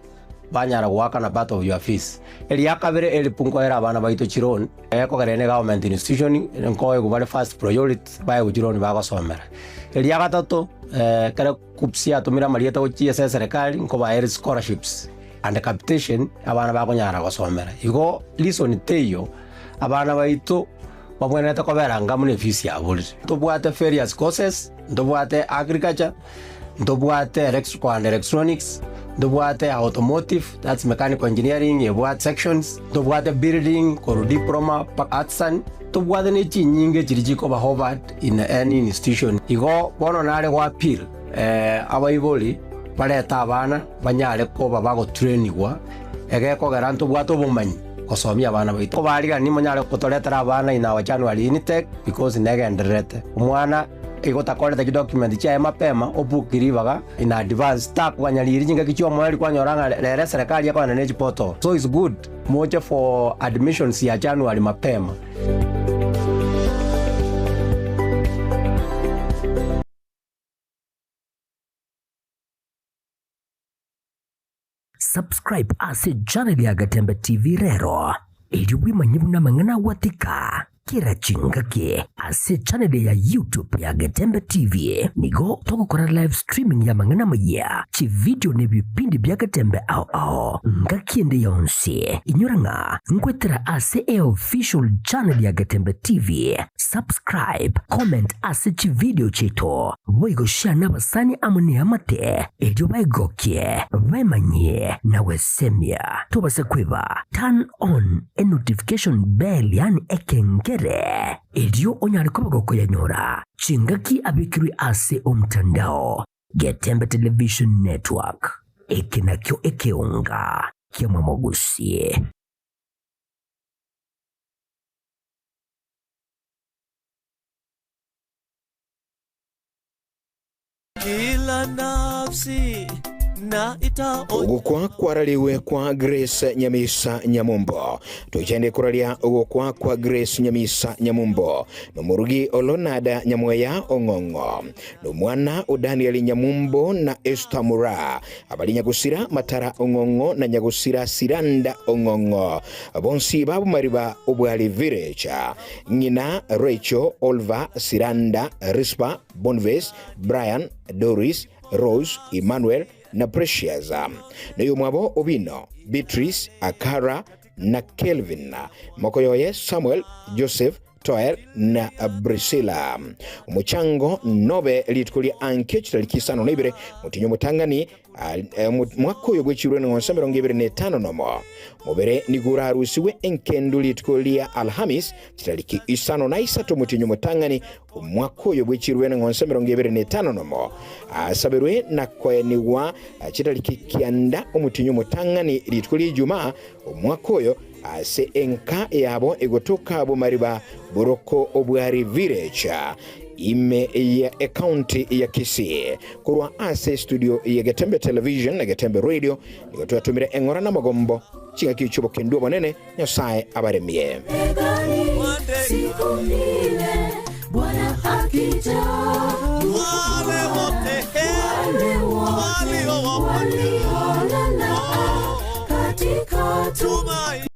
banyara goakana part of your fees. Eria kabere help nkoera abana baito chiloan, ekogera ere ne government institution nkoegwa bare first priority baegwe chiloan bagosomera. Eria gatato ekero KUCCPS yatomire amarieta gochia ase eserekari nkobaere scholarships and capitation abana bakonyara gosomera. Igo reason teiyo abana baito babwenerete kobera anga buna efees yaborire. Ntobwate various courses, ntobwate agriculture, ntobwate electrical and electronics, ntobwate automotive, that's mechanical engineering ebwate sections, ntobwate building korwa diploma mpaka artisan, ntobwate ne chinyinge chiria chikoba hovered in any institution. Igo bono nare go appeal abaibori barete abana banyare koba bagotrainigwa egekogera ntobwate obomanyi gosomia abana baito. Kobarigani monyare gotoretera abana in our January intake because negendererete. Omwana igo takorete chidocument chiaye mapema obook ribaga in advance takoganya riria chingaki chiomoerio kwanyora ng'a rero eserekari ekogenda ne chiportal. So it's good moche for admissions ya January mapema. Subscribe ase channel ya Gatembe TV rero, erio bwemanye buna amang'ana agwatika kera chingaki ase channel ya YouTube ya Getembe TV. Nigo togokora live streaming y'amang'ana amayia, chividio na ebipindi bia Getembe ao ao ngaki ende yonsi. Inyora ng'a nkwetera ase eofficial channel ya Getembe TV. Subscribe, comment ase chividio chiaito, boigo share nabasani amo neamate, erio baegokie, baemanyie na gwesemia. Tobasa kweba, turn on enotification bell yaani ekengere, erio onyare koba gokoyanyora chingaki abekirwe ase omtandao. Getembe Television Network, eke nakio ekeonga kiamwamogusie. Kila nafsi na ita Ogokwa kwarariwe kwa Grace Nyamisa Nyamumbo. Toichande koraria ogokwa kwa Grace Nyamisa Nyamumbo nomorugi o Lonada Nyamweya Ong'ong'o nomwana o Daniel Nyamumbo na Esther Muraa abari Nyagusira Matara Ong'ong'o na Nyagusira Siranda Ong'ong'o bonsi babomariba Obwari Village ng'ina Rachel Olva Siranda Rispa Bonface Brian Doris Rose Emmanuel na Precious noyomwabo Obino Beatrice Akara na Kelvin, mokoyoye Samuel, Joseph, Toel na Priscilla. Omochango nobe rituko ria ankio chitariki isano na ibere motinyi omotang'ani mwaka oyo bw'echirwe neng'onsa 25 nomo. Mobere nigo orarusigwe enkendu rituko ria Alhamis chitariki 53 motinyi omotang'ani omwaka oyo bw'echirwe neng'onsa 25 nomo. Asaberwe na koenigwa chitariki 9 omotinyi omotang'ani rituko ria Ijumaa omwaka oyo ase enka yabo egotoka Bomariba boroko Obwari Village ime ya ecounty ya Kisii. Korwa ase estudio ya Getembe Television na Getembe Radio nigo twatomire eng'ora na amagombo chingaki chi'obokendu obonene Nyasae abaremie. Siku ile Bwana akija, wale wote waliolala katika tumaini.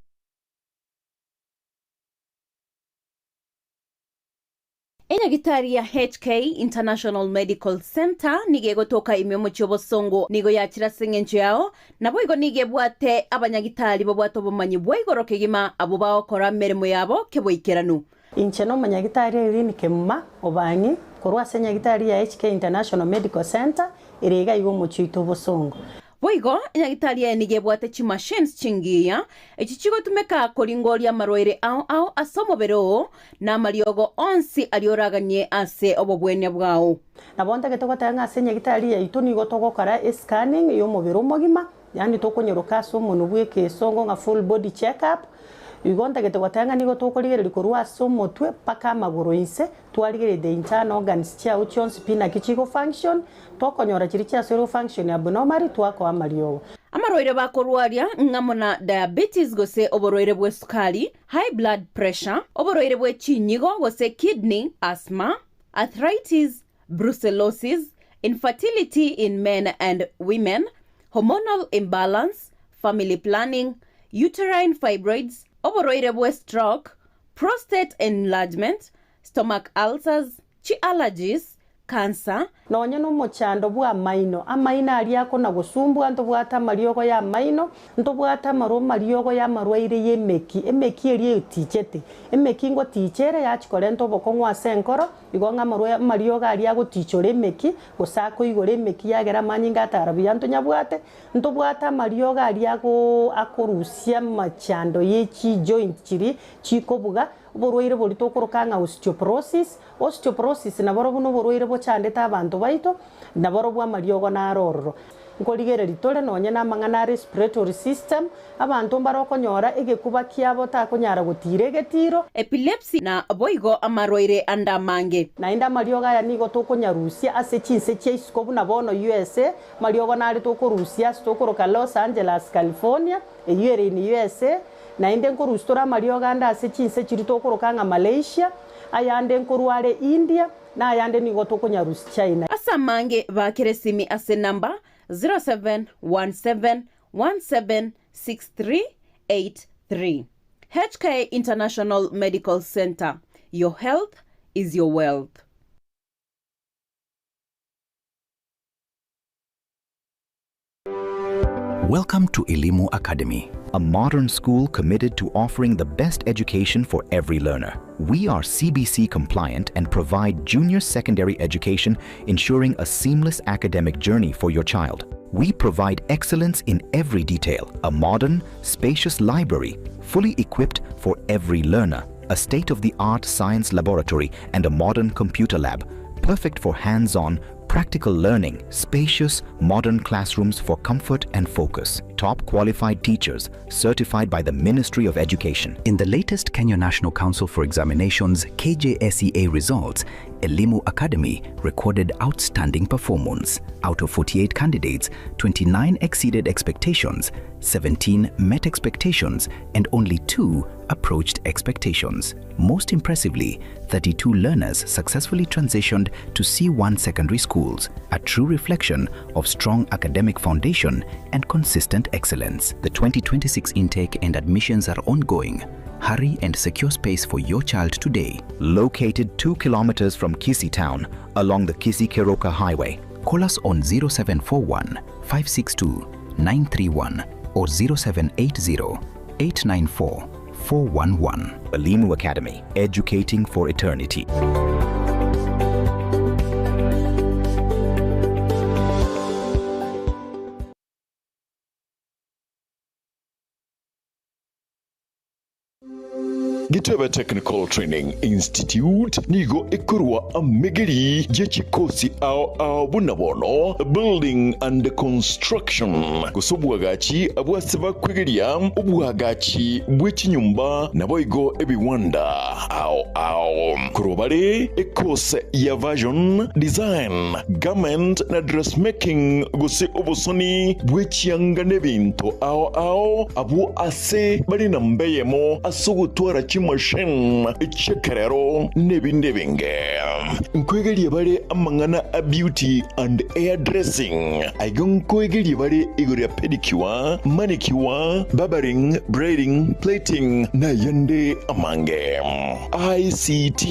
Enyagitari ya HK International Medical Centre nigo egotoka ime omochie obosongo nigo yachire ase eng'encho yao, naboigo nigo ebwate abanyagitari babwate obomanyi bwa igoro kegima abwo bagokora emeremo yabo keboikeranu. Inche nomonyagitari Irene Kemuma Obang'i korwa ase enyagitari ya HK International Medical Centre ere iga iga omochie oito obosongo. Boigo, enyagitari eye nigo ebwate chimachines chingiya, echi chigotumeka koringoria amarwaire ao ao ase omobere oo, na amariogo onsi aria oraganie ase obobwenia bwao. Nabo ntagete goteba ng'a ase enyagitari yaito nigo togokora escanning y'omobere omogima, yaani tokonyeroka ase omonwe bw'ekeesongo ng'a full body check up, Igo ntagete goteba ng'a nigo tokorigereria korwa ase omotwe mpaka amagoro inse, twarigereria the internal organs chiao chionsi pi naki chigo function, tokonyora chiria chiasoire go function abnormally twakoa amariogo. Amarwaire bakorwaria ng'amo na diabetes gose oborwaire bw'esukari, high blood pressure, oborwaire bwe chinyigo gose kidney, asthma, arthritis, brucellosis, infertility in men and women, hormonal imbalance, family planning, uterine fibroids, oborwaire bwe stroke, prostate enlargement, stomach ulcers, chi allergies, cancer, Nonya nomochando bw'amaino, amaino aria akona-gosumbwa, ntobwate amariogo y'amaino, ntobwate amarwa amariogo y'amarwaire y'emeki, emeki eria etichete, emeki ngoticha ere yachia korenta obokong'u ase enkoro, Igo ng'a amarwa amariogo aria agotichora emeki, gose akoigora emeki yagera amanyinga atara buya ntonyabwate, ntobwate amariogo aria ago akorusia amachando ye chijoint chiria chikobuga, oborwaire boria tokoroka ng'a osteoporosis. Osteoporosis naborobwo noborwaire bochandete abanto baito, naborobwo amariogo naro ororo. Nkorigereria tore nonye namang'ana a respiratory system, abanto mbare okonyora egekuba kiabo takonyara gotiira egetiiro. Epilepsy na boigo amarwaire ande amange. Naende amariogo aya nigo tokonyarusia ase chinse chia isiko buna bono USA, amariogo nare tokorusia ase tokoroka Los Angeles, California, eyio ere in USA, naende nkorusia tore amariogo ande ase chinse chiria tokoroka ng'a Malaysia, ayande nkorwa are India, Na ayande nigo tokonyarusia China. Ase amange baakere esimi ase enamba 0717176383. HK International Medical Centre, your health is your wealth. Welcome to Elimu Academy, a modern school committed to offering the best education for every learner. We are CBC compliant and provide junior secondary education, ensuring a seamless academic journey for your child. We provide excellence in every detail, a modern, spacious library, fully equipped for every learner, a state-of-the-art science laboratory and a modern computer lab, perfect for hands-on Practical learning, spacious, modern classrooms for comfort and focus. Top qualified teachers certified by the Ministry of Education. In the latest Kenya National Council for Examinations KJSEA results, Elimu Academy recorded outstanding performance. Out of 48 candidates, 29 exceeded expectations, 17 met expectations, and only 2 approached expectations. Most impressively, 32 learners successfully transitioned to C1 secondary schools, a true reflection of strong academic foundation and consistent excellence. The 2026 intake and admissions are ongoing. Hurry and secure space for your child today. Located 2 kilometers from Kisii town along the Kisii Keroka Highway. Call us on 0741 562 931 or 0780 894 411. Elimu Academy, educating for eternity. Gitebe Technical Training Institute nigo ekorwa amegeri ye chikosi ao ao buna bono Building and Construction gose obwagachi bw'ase bakwegeria obwagachi bwe chinyomba naboigo ebiwanda ao ao. Korwa bare ekose ya Version, Design, Garment na Dressmaking gose obosoni bwe chianga n'ebinto ao ao abwo ase bare namba eyemo ase ogotwara chimachine chi'ekerero n'ebinde ebinge. Nkoegerie bare amang'ana a beauty and hair dressing. Aiga nkoegerie bare igoro ya pedicure, manicure, barbering, braiding, plaiting na ayande amange. ICT,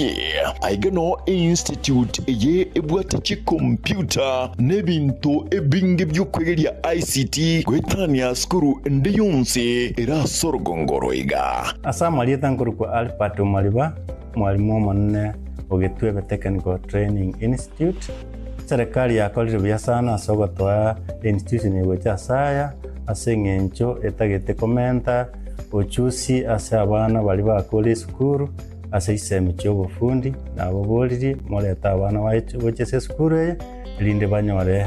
Aiga noo einstitute eye ebwate chicomputer na ebinto ebinge bi'okwegeria ICT goetania sukuru ende yonsi ere ase orogongo oro iga. Ase amarieta nkorokwa Albert Omariba, omwalimu omonene o Getwebe Technical Training Institute. Eserekari yakorire buya sana ase ogotoa einstitution eye gocha ase aya, ase eng'encho etagete komenta ochusi ase abana baria bakore esukuru ase chisemi chi'obofundi, naboboririe morete abana gocha ase esukuru eye, erinde banyore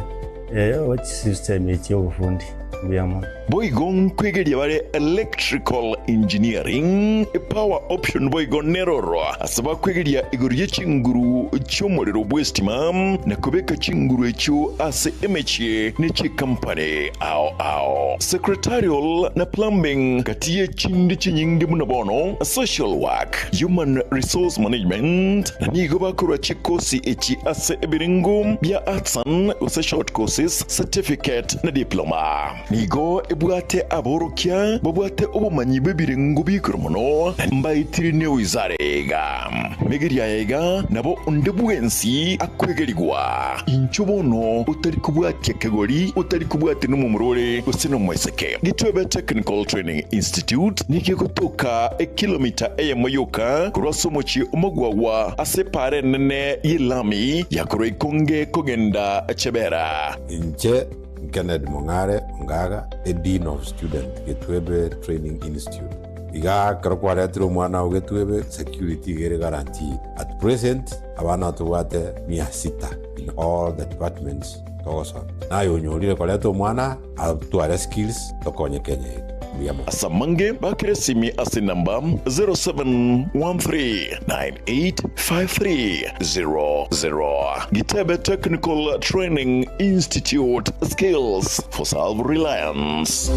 chisemi chi'obofundi. Mbuya mono. Boigo nkwegeria bare electrical engineering, power option boigo neroro ase bakwegeria igoro ye chinguru chi'omorero bw'estima na kobeka chinguru echio ase emechie ne chikampani ao ao. Secretarial na plumbing gati ye chinde chinyinge buna bono social work, human resource management na nigo bakorwa chikosi echi ase ebirengo bia artisan gose short courses, certificate na diploma. Nigo ebwate aborokia babwate obomanyi bw'ebirengo bi'igoro mono, na mbaetire newizara iga. Megeria aya iga nabo onde bwensi akwegerigwa. Inchuo bono otari kobwatia kegori, otari kobwatia nomomura ore gose nomoiseke. Gitwebe Technical Training Institute nigo egotoka ekilomita eyemo yoka korwa ase omochie omogwagwa ase epaara enene y'elami ya korwa Ikonge kogenda Chebera. Inche Kennedy Mong'are Ongaga, a Dean of Student, Getwebe Training Institute. Iga ekero kwaretire omwana oo Getwebe, security iga ere guaranteed. At present, abana tobwate mia sita in all the departments togosoma. Naye onyorire koreta omwana atware skills tokonye Kenya eye. Mbuya mono. Ase amange bakere esimi ase enamba 0713985300. Gitebe Technical Training Institute, Skills for Self-Reliance.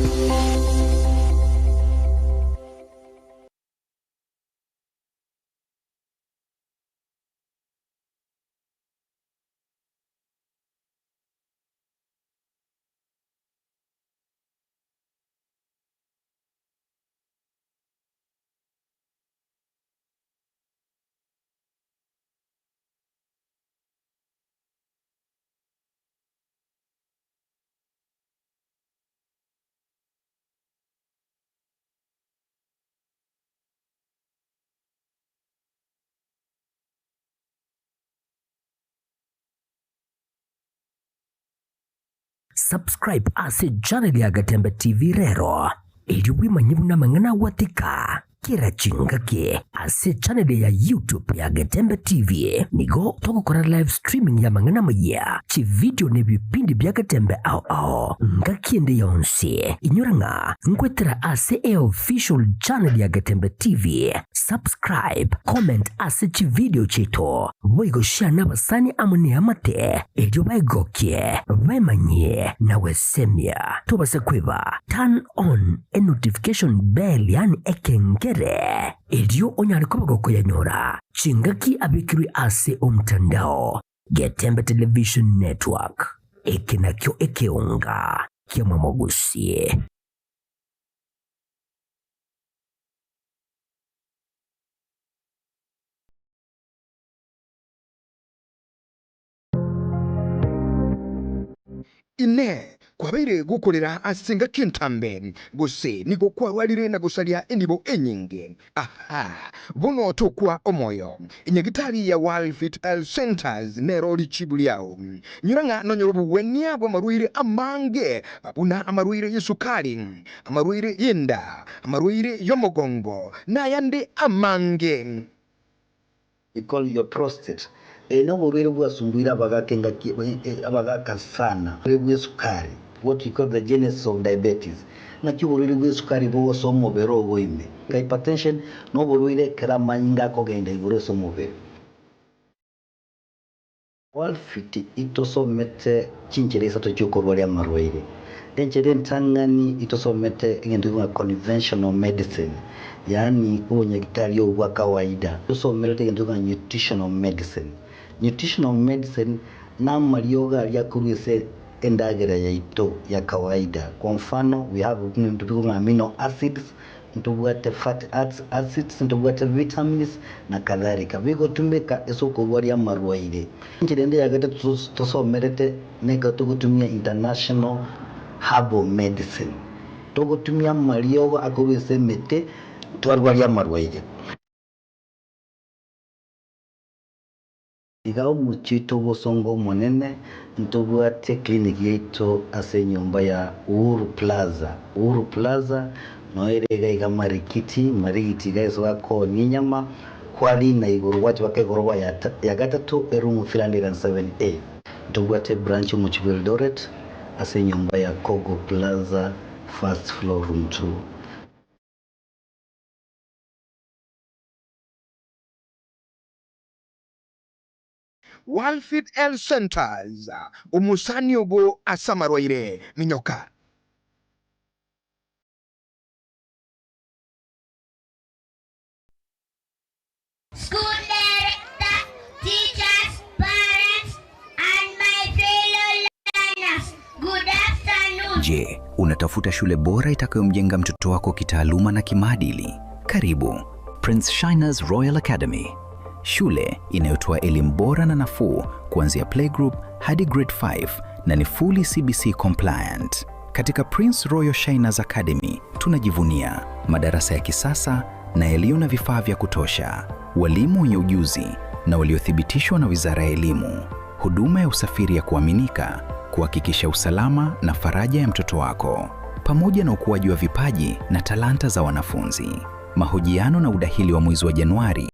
Subscribe ase channel ya Gatembe TV rero erio bwemanye buna amang'ana agwatika. Kera chingaki ase echaneli ya YouTube ya Getembe TV nigo togokora live streaming y'amang'ana amayia, chividio na ebipindi bia Getembe ao ao ngaki ende yonsi. Inyora ng'a nkwetera ase eofficial channel ya Getembe TV. Subscribe, comment ase chividio chiaito, boigo share nabasani amo neamate erio baegokie, baemanyie na gwesemia. Tobasa kweba turn on enotification bell yaani ekengere, erio onyare koba gokoyanyora chingaki abekirwe ase omtandao. Getembe Television Network, eke nakio ekeonga ki'amamogusie. Inee! Kwabeire gokorera ase engaki entambe, gose nigo kwarwarire na gosaria enibo enyinge? Aha! Bono tokwa omoyo. Enyagitari ya World-Fit Health Centers nero richibu riao. Nyora ng'a nonyore obogwenia bw'amarwaire amange, buna amarwaire y'esukari, amarwaire y'enda, amarwaire y'omogongo, na ayande amange. We call your prostate. Eye noborwaire bwasumbuire abagaka engaki abagaka sana. Oborwaire bwa esukari, what we call the genesis of diabetes. Ng'aki oborwaire bwa esukari bogosoa omobere ogo ime. Hypertension noborwaire ekero amanyinga akogenda igoro ase omobere. Walfit itosomete chinchera isato chi'okorwaria amarwaire. Enchera entang'ani itosomete egento gekogwa conventional medicine, yaani obonyagitari obo bwa kawaida. Tosomerete egento gekogwa nutritional medicine. Nutritional medicine namariogo aria akorwa ase endagera yaito ya kawaida. Kwa mfano, we have ebinto bikogwa amino acids, Ntobwate fatty acids, ntobwate vitamins na kadhalika bigotumeka ase okorwaria amarwaire. Enchera ende ya gatato tosomerete nekero togotumia international herbal medicine. Togotumia amariogo akorwa ase emete twarwaria amarwaire. Iga omochie oito obosongo omonene, ntobwate clinic yaito ase enyomba ya Uhuru Plaza. Uhuru Plaza noo ere iga iga Marikiti, Marigiti iga ase bakoonia enyama, kwarina igoro gwacha mpaka egoroba ya ya gatato eroom 307A. Ntobwate ebranch omochie bwa Eldoret ase enyomba ya Kogo Plaza first floor room 2. Walfit Health Centres, Omosani obo ase amarwaire, minyoka. School director, teachers, parents, and my fellow learners, good afternoon. Je, unatafuta shule bora itakayomjenga mtoto wako kitaaluma na kimaadili? Karibu Prince Shiners Royal Academy, shule inayotoa elimu bora na nafuu kuanzia playgroup hadi grade 5 na ni fully CBC compliant. Katika Prince Royal Shiners Academy tunajivunia madarasa ya kisasa na yaliyo na vifaa vya kutosha, walimu wenye ujuzi na waliothibitishwa na Wizara ya Elimu, huduma ya usafiri ya kuaminika kuhakikisha usalama na faraja ya mtoto wako, pamoja na ukuaji wa vipaji na talanta za wanafunzi. Mahojiano na udahili wa mwezi wa Januari.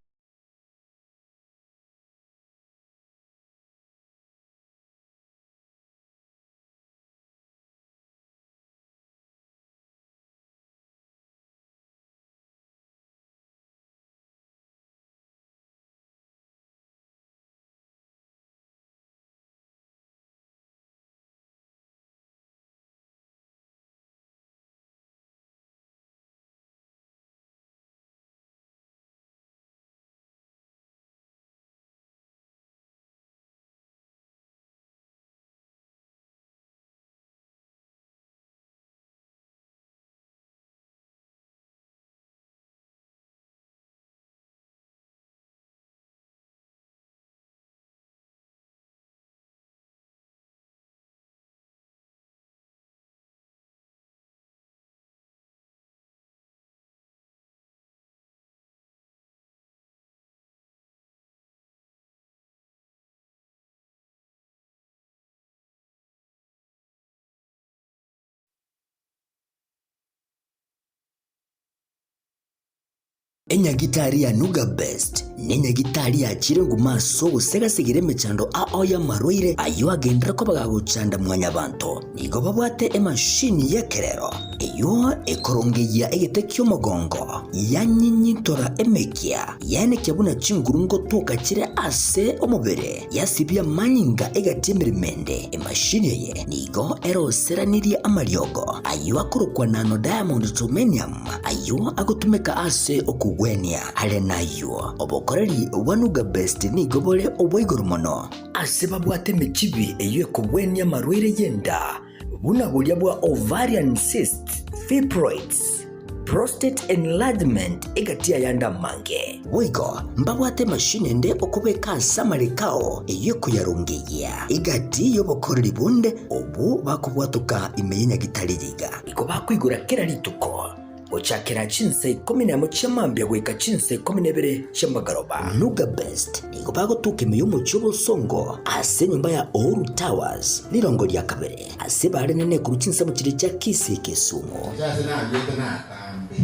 Enyagitari ya Nuga Best nenyagitari yachire nguma ase ogosegasegera emechando ao y'amarwaire ayio agenderere koba gagochanda mwanyabanto. Nigo babwate emashini y'ekerero eyio ekorongeyia egete ki'omogongo, yanyinyintora emekia, yaenekia buna chinguru ngotoka chire ase omobere, yasibia amanyinga egati emeremo ende. Emashini eye nigo eroseranirie amariogo ayio akorokwa nano diamond germanium, Ayio agotumeka ase okogwenia. Are nayio, obokoreri bwa Nuga Best nigo bore obwa igoro mono. Ase babwate emechibi eyio ekogwenia amarwaire y'enda, buna boria bwa ovarian cysts, fibroids, prostate enlargement egati y'ayande amange. Boigo mbabwate emashini ende okobeka ase amareko ao eyio ekoyarongeyia egati y'obokoreri bonde obwo bakobwatoka ime y'enyagitari yiga. Igo bakoigora kera rituko, gochakera chinsa ikomi nemo chia mambia goika chinsa ikomi na ibere chi'amagoroba. Nuga Best nigo bagotoka ime y'omochie obosongo ase enyomba ya Uhuru Towers, rirongo ria kabere, ase bare nene korwa chinsemo chiria chia Kisii Kisumu. Inche ase naruete natambe.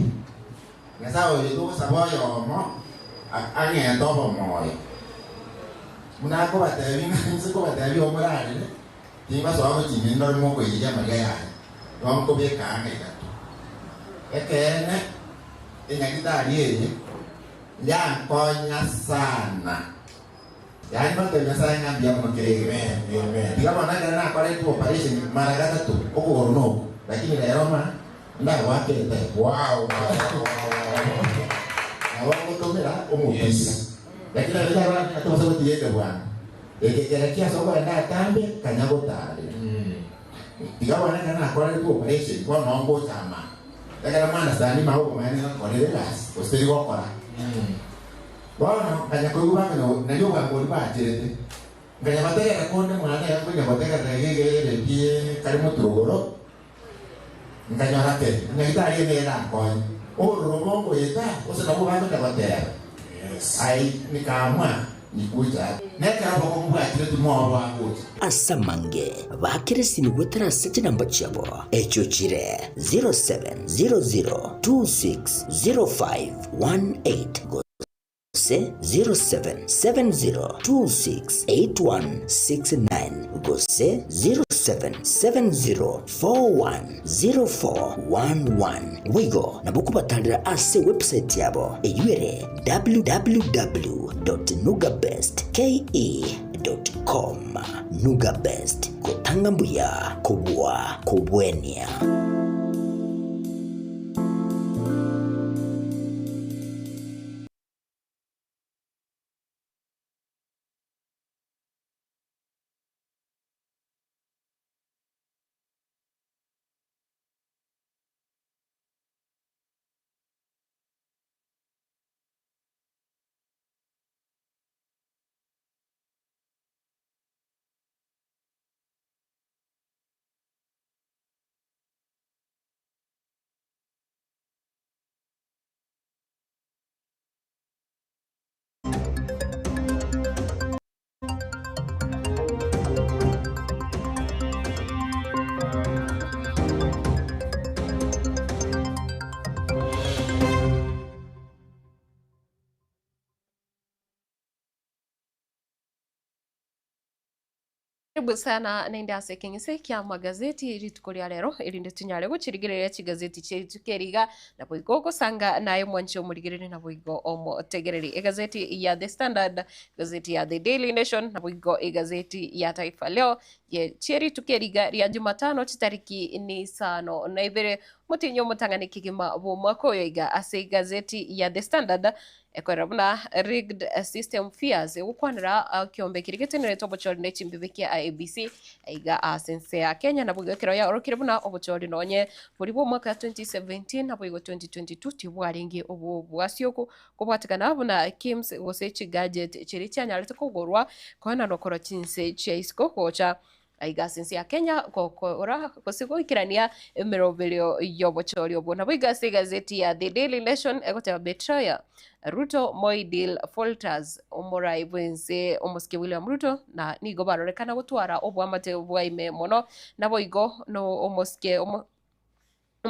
Nyasae oyo togosaba oyomo ang'ete obomoyo. Buna akobatebia ng'a inse kobatebia omorarere, Tingosoa gochia ime ndore mokoiyeria amariga yaye, igo nkobeka anga igato. Ekeene, enyagitari eye yankonya sana. Yaani ngotebia Nyasae ng'a mbuya mono kera egento. Tiga bono ekero nakoretwe operation mara gatato, okogoro noku, lakini rero ma ndagoake etebe. Nabo ngotomera omopira. Lakini nabo tobasa gotiga ekebwango. Eke kera ase okorenda atambe, kanya gotaarera. Tiga bono ekero nakoreretwe operation, bono noo ngocha amang'u. Ekero mwana-sani mao obomaene ngakorire egasi, gose teri gokora. Bono nkanya koigwa bang'ina nario obwango boria bacherete. Nkanya gotegerera konde mwane iga nkonya gotegerera iga iga eredio kare moturogoro, nkanyora ke, nyagitari eye nigo erankonye. Obororo bongoeta, gose nabwo bagocha goteba, Ai, nikaamua nikuja aa. Nekero obokong'u bwachire timoboa gocha. Ase amange bakeresini goetera ase chinamba chiabo, echio chire 0700260518 gose 0770268169 gose 0770410411. Boigo nabo kobatarera ase ewebsite yabo eyio ere www.nugabestke.com. Nugabest, gotanga mbuya kobua kobwenia. Karibu sana naende ase ekeng'ese kia magazeti rituko ria rero erinde tunyare gochirigereria chigazeti chia rituko eri iga naboigo ogosanga naye omwanchi omorigereria naboigo omotegereri egazeti ya The Standard egazeti ya The Daily Nation naboigo egazeti ya Taifa Leo ye chie rituko eri iga ria Jumatano chitariki ni isano na ibere omotienyi omotang'ani kegima bw'omwaka oyo iga ase egazeti ya The Standard Ekorera buna rigged system fears egokwanera ekiombe keria getenerete obochori ne chimbibe kia IEBC aiga ase ense ya Kenya naboigo ekero yaorokire buna obochori nonye boria bwa omwaka 2017 naboigo 2022 tibwarenge obwo bwasioku kobwatekana buna KIEMS gose chigadget chiria chianyarete kogorwa koenanwa korwa chinse chia isiko gocha Aiga ase ense ya Kenya gokora gose goikerania emeroberio y'obochori obwo. Naboigo ase egazeti ya The Daily Nation egoteba Betrayal, Ruto Moi deal falters, omorai bw'ense omosike William Ruto na nigo barorekana gotwara oboamate bwa ime mono naboigo no omosike omo.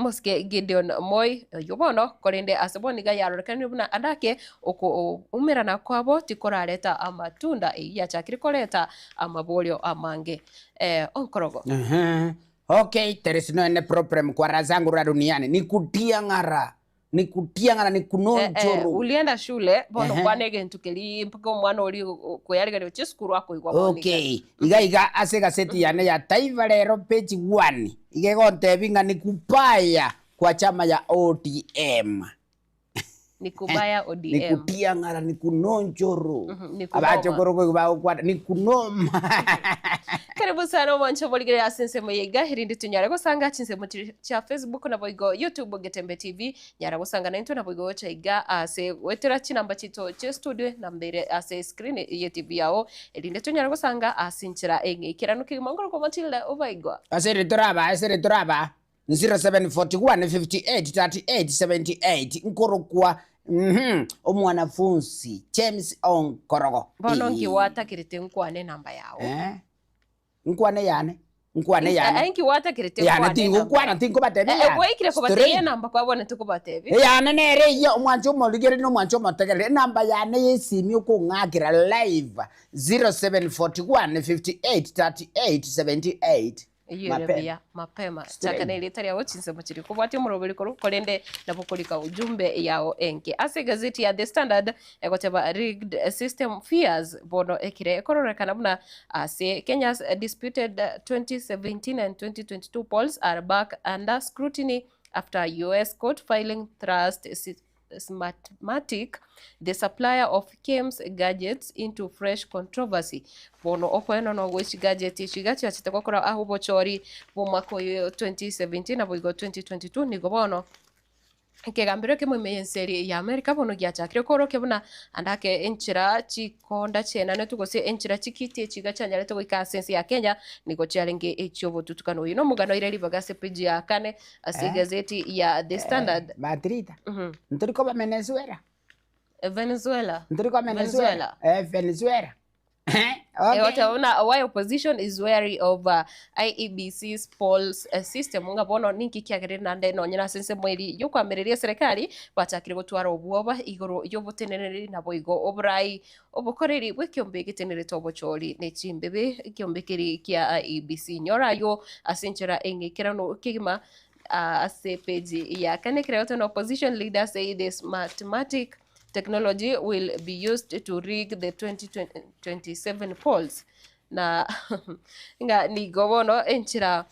Omosike Gideon Moi oyio bono, korende ase bono iga yarorekanire buna adake okoumerana kwabo tikorareta amatunda, eyio yachakire koreta amaborio amange. Eh, onkorogo. Ehe. Okay, there is no any problem kwa raha zangu ra duniani. Ni kutia ng'ara. Ni kutia ng'ara ni Eh, eh, kunonchoro. ulienda shule bono Ehe. kwana egento keria mpaka omwana oria koyarigereria gochia esukuru akoigwa bono iga. Okay, iga iga ase egaseti yane ya Taifa Lero page 1 iga egontebia ng'a ni kubaya kwa chama ya ODM. Ni kubaya Ni ODM. kutia ng'ara ni kunonchoro. Mhm, ni kunoma. Abachokoro koigwa bagokwana ni kunoma. Karibu sana omwancho omorigereria ase ensemo ya iga erinde tonyare gosanga chinsemo chiri chia Facebook naboigo YouTube Getembe TV nyara gosanga naintwe naboigo gocha iga ase goetera chinamba chiaito chia studio nambeire ase screen ye TV yao erinde tonyare gosanga ase enchera eng'eikeranu kegima nkorokwa Matilda Obaigwa. Ase ere toraba, ase ere toraba, 0741 58 38 78 nkorokwa mhm omwanafunsi James Onkorogo. Bono Eeh. nki gwatakerete nkwane enamba yao? Eh? Nkwane yane, nkwane Eh, yane. eh, nki gwatakerete Yane nkwane enamba tingokwana yao? tinkobatebia Eh, eh, yane. gwaikire kobatebia Straight. enamba kwabonete kobatebia. Eyane nere eyio, omwancho omorigereria na omwancho omotegereri, enamba yane y'esimi okong'akera live 0741 58 38 78. Eyio ere Mapema. buya mapema. Straight. Chaka nerieta riao chinsemo chiri kobwatia omoroberi korwa korende nabo korika ujumbe yao enke. Ase egazeti ya The Standard egoteba rigged system fears bono ekire ekororekana buna ase Kenya's disputed 2017 and 2022 polls are back under scrutiny after US court filing thrust Smartmatic, the supplier of Kem's gadgets into fresh controversy. Bono okoenana gwe chigadget echi iga chiachete gokora ase obochori bw'omwaka oyo 2017 naboigo 2022 nigo bono ekegambero ekemo ime y'ense eria ya America bono giachakire koorokia buna ande ake enchera chikonda chienanetwe gose enchera chikiti echi iga chianyarete goika ase ense ya Kenya nigo chiarenge echiobotutukano. Oyo nomogano oire ribaga ase page ya kane Ase Eh? egazeti ya The Standard. Matrita. Mhm. Ntori koba Venezuela. Venezuela. Ntori koba Venezuela. Eh, Venezuela. Eh, Okay. wataona why opposition is wary of IEBC's polls system ng'a bono ninki kiagerire naende nonye nase ensemo eri yokoamereria eserekari bachakire gotwara obwoba igoro y'oboteneneri naboigo oborai obokoreri bw'ekiombe egetenerete obochori ne chimbebe ekiombe keri kia IEBC nyora aywo ase enchera eng'ikeranu kegima ase page ya kane ekero egoteba opposition leader say the smartmatic technology will be used to rig the 2027 polls na ng'a nigo bono enchera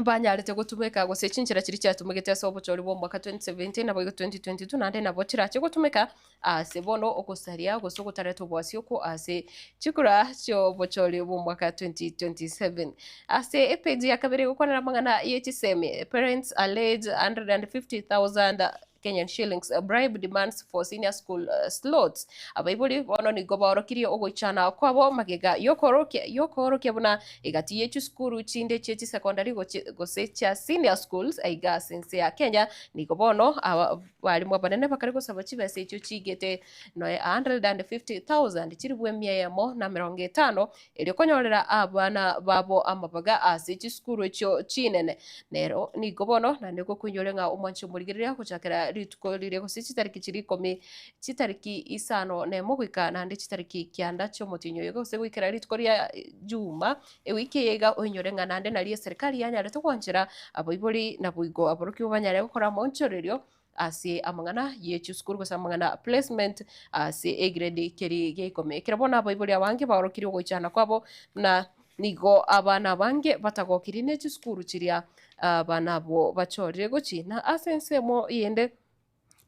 banyarete gotumeka gose chinchera chiria chiatumegete ase obochori bw'omwaka 2017 naboigo 2022 naende nabo chirache gotumeka ase bono ogosaria gose ogotareta oboasi okwo ase chikura chi'obochori bw'omwaka 2027. Ase epage ya kabere egokwanera amang'ana ye chisemi, Parents allege 150,000 Kenyan shillings bribe demands for senior school slots. Abaibori bono nigo baorokirie ogoichana kwabo magega y'okoorokia buna egati ye chisukuru chinde chie chisekondari gose chia senior schools aiga ase ense ya Kenya nigo bono abarimu abanene bakare gosaba chibesa echio chigete noe 150,000 chilifu emia eyemo na emerongo etano erio konyorera abana babo amabaga ase chisukuru echio chinene. Nero nigo bono naende gokoinyore ng'a omwanchi omorigereria gochakera rituko riria gose chitariki chiria ikomi, chitariki isano nemo goika naende chitariki kianda chi'omotienyi oyo gose goikera rituko ria Juma ewiki eye iga oinyore ng'a naende nario eserikari yanyarete gwanchera abaibori naboigo aborokigwa banyare gokora amaonchorerio ase amang'ana ye chisukuru gose amang'ana placement ase egrade keria gia ikomi. Ekero bono abaibori abange baorokirie ogoichana kwabo buna nigo abana abange batagokirie ne chisukuru chiria abana abwo bachorire gochia. Na ase ensemo eyende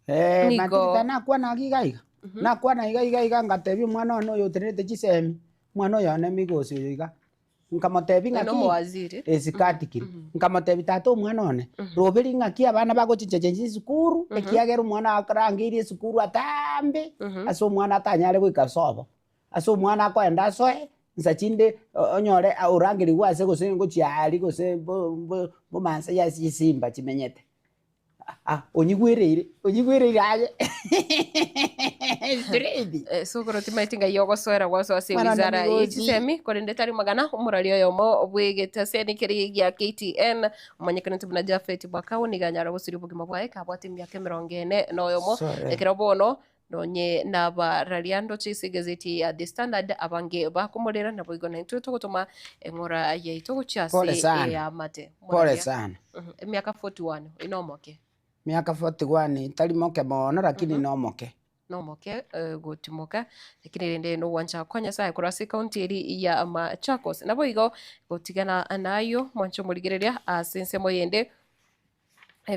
Eh, nigo Matilda nakwana iga iga iga, nakwana iga iga iga ngatebia omwana one oyo otenerete chisemi, omwana oyo one migosi oyo iga, Nkamotebia Oyo ng'aki, nomowaziri. Esikatikiri. Nkamotebia tata omwana one, roberia ng'aki abana bagochinchachenchia esukuru, ekiagera omwana akarangeirie esukuru atambe, ase omwana atanyare goika sobo. Ase omwana akoenda asoe, nsa chinde onyore orangerigwe ase gose ngochia aria gose bo- bo- bomaasai ase chisimba chimenyete. Ah, onyigwereire, onyigwereire aye. Straight. Eh, sokoro timaeti ngai ogosoera gwaso ase Mwana wizara ndamigochi. yechisemi korende tari magana omorari oyomo bwegeteseni keri gia KTN omanyekanete buna Japhet Mwakau nigo anyara gosiria obogima bwaye kabwate emiaka emerongo ene na oyomo Sore. ekero bono nonye nabararia ndoche ase egazeti ya The Standard abange bakomorera naboigo naintwe togotoma eng'ora yaito gochia Pole ase sana. eamate. Pole Omoraria. sana. Emiaka 41 oyo nomoke. Miaka 41 tari moke mono lakini nomoke. Nomoke gotimoka lakini rende nogwancha kwa Nyasaye korwa ase ekaunti eri ya Machakos. Naboigo gotigana nayo mwanche omorigereria ase ensemo eyende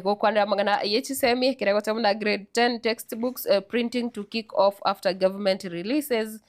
gokwanera amang'ana ye chisemi ekere goteba buna grade 10 textbooks printing to kick off after government releases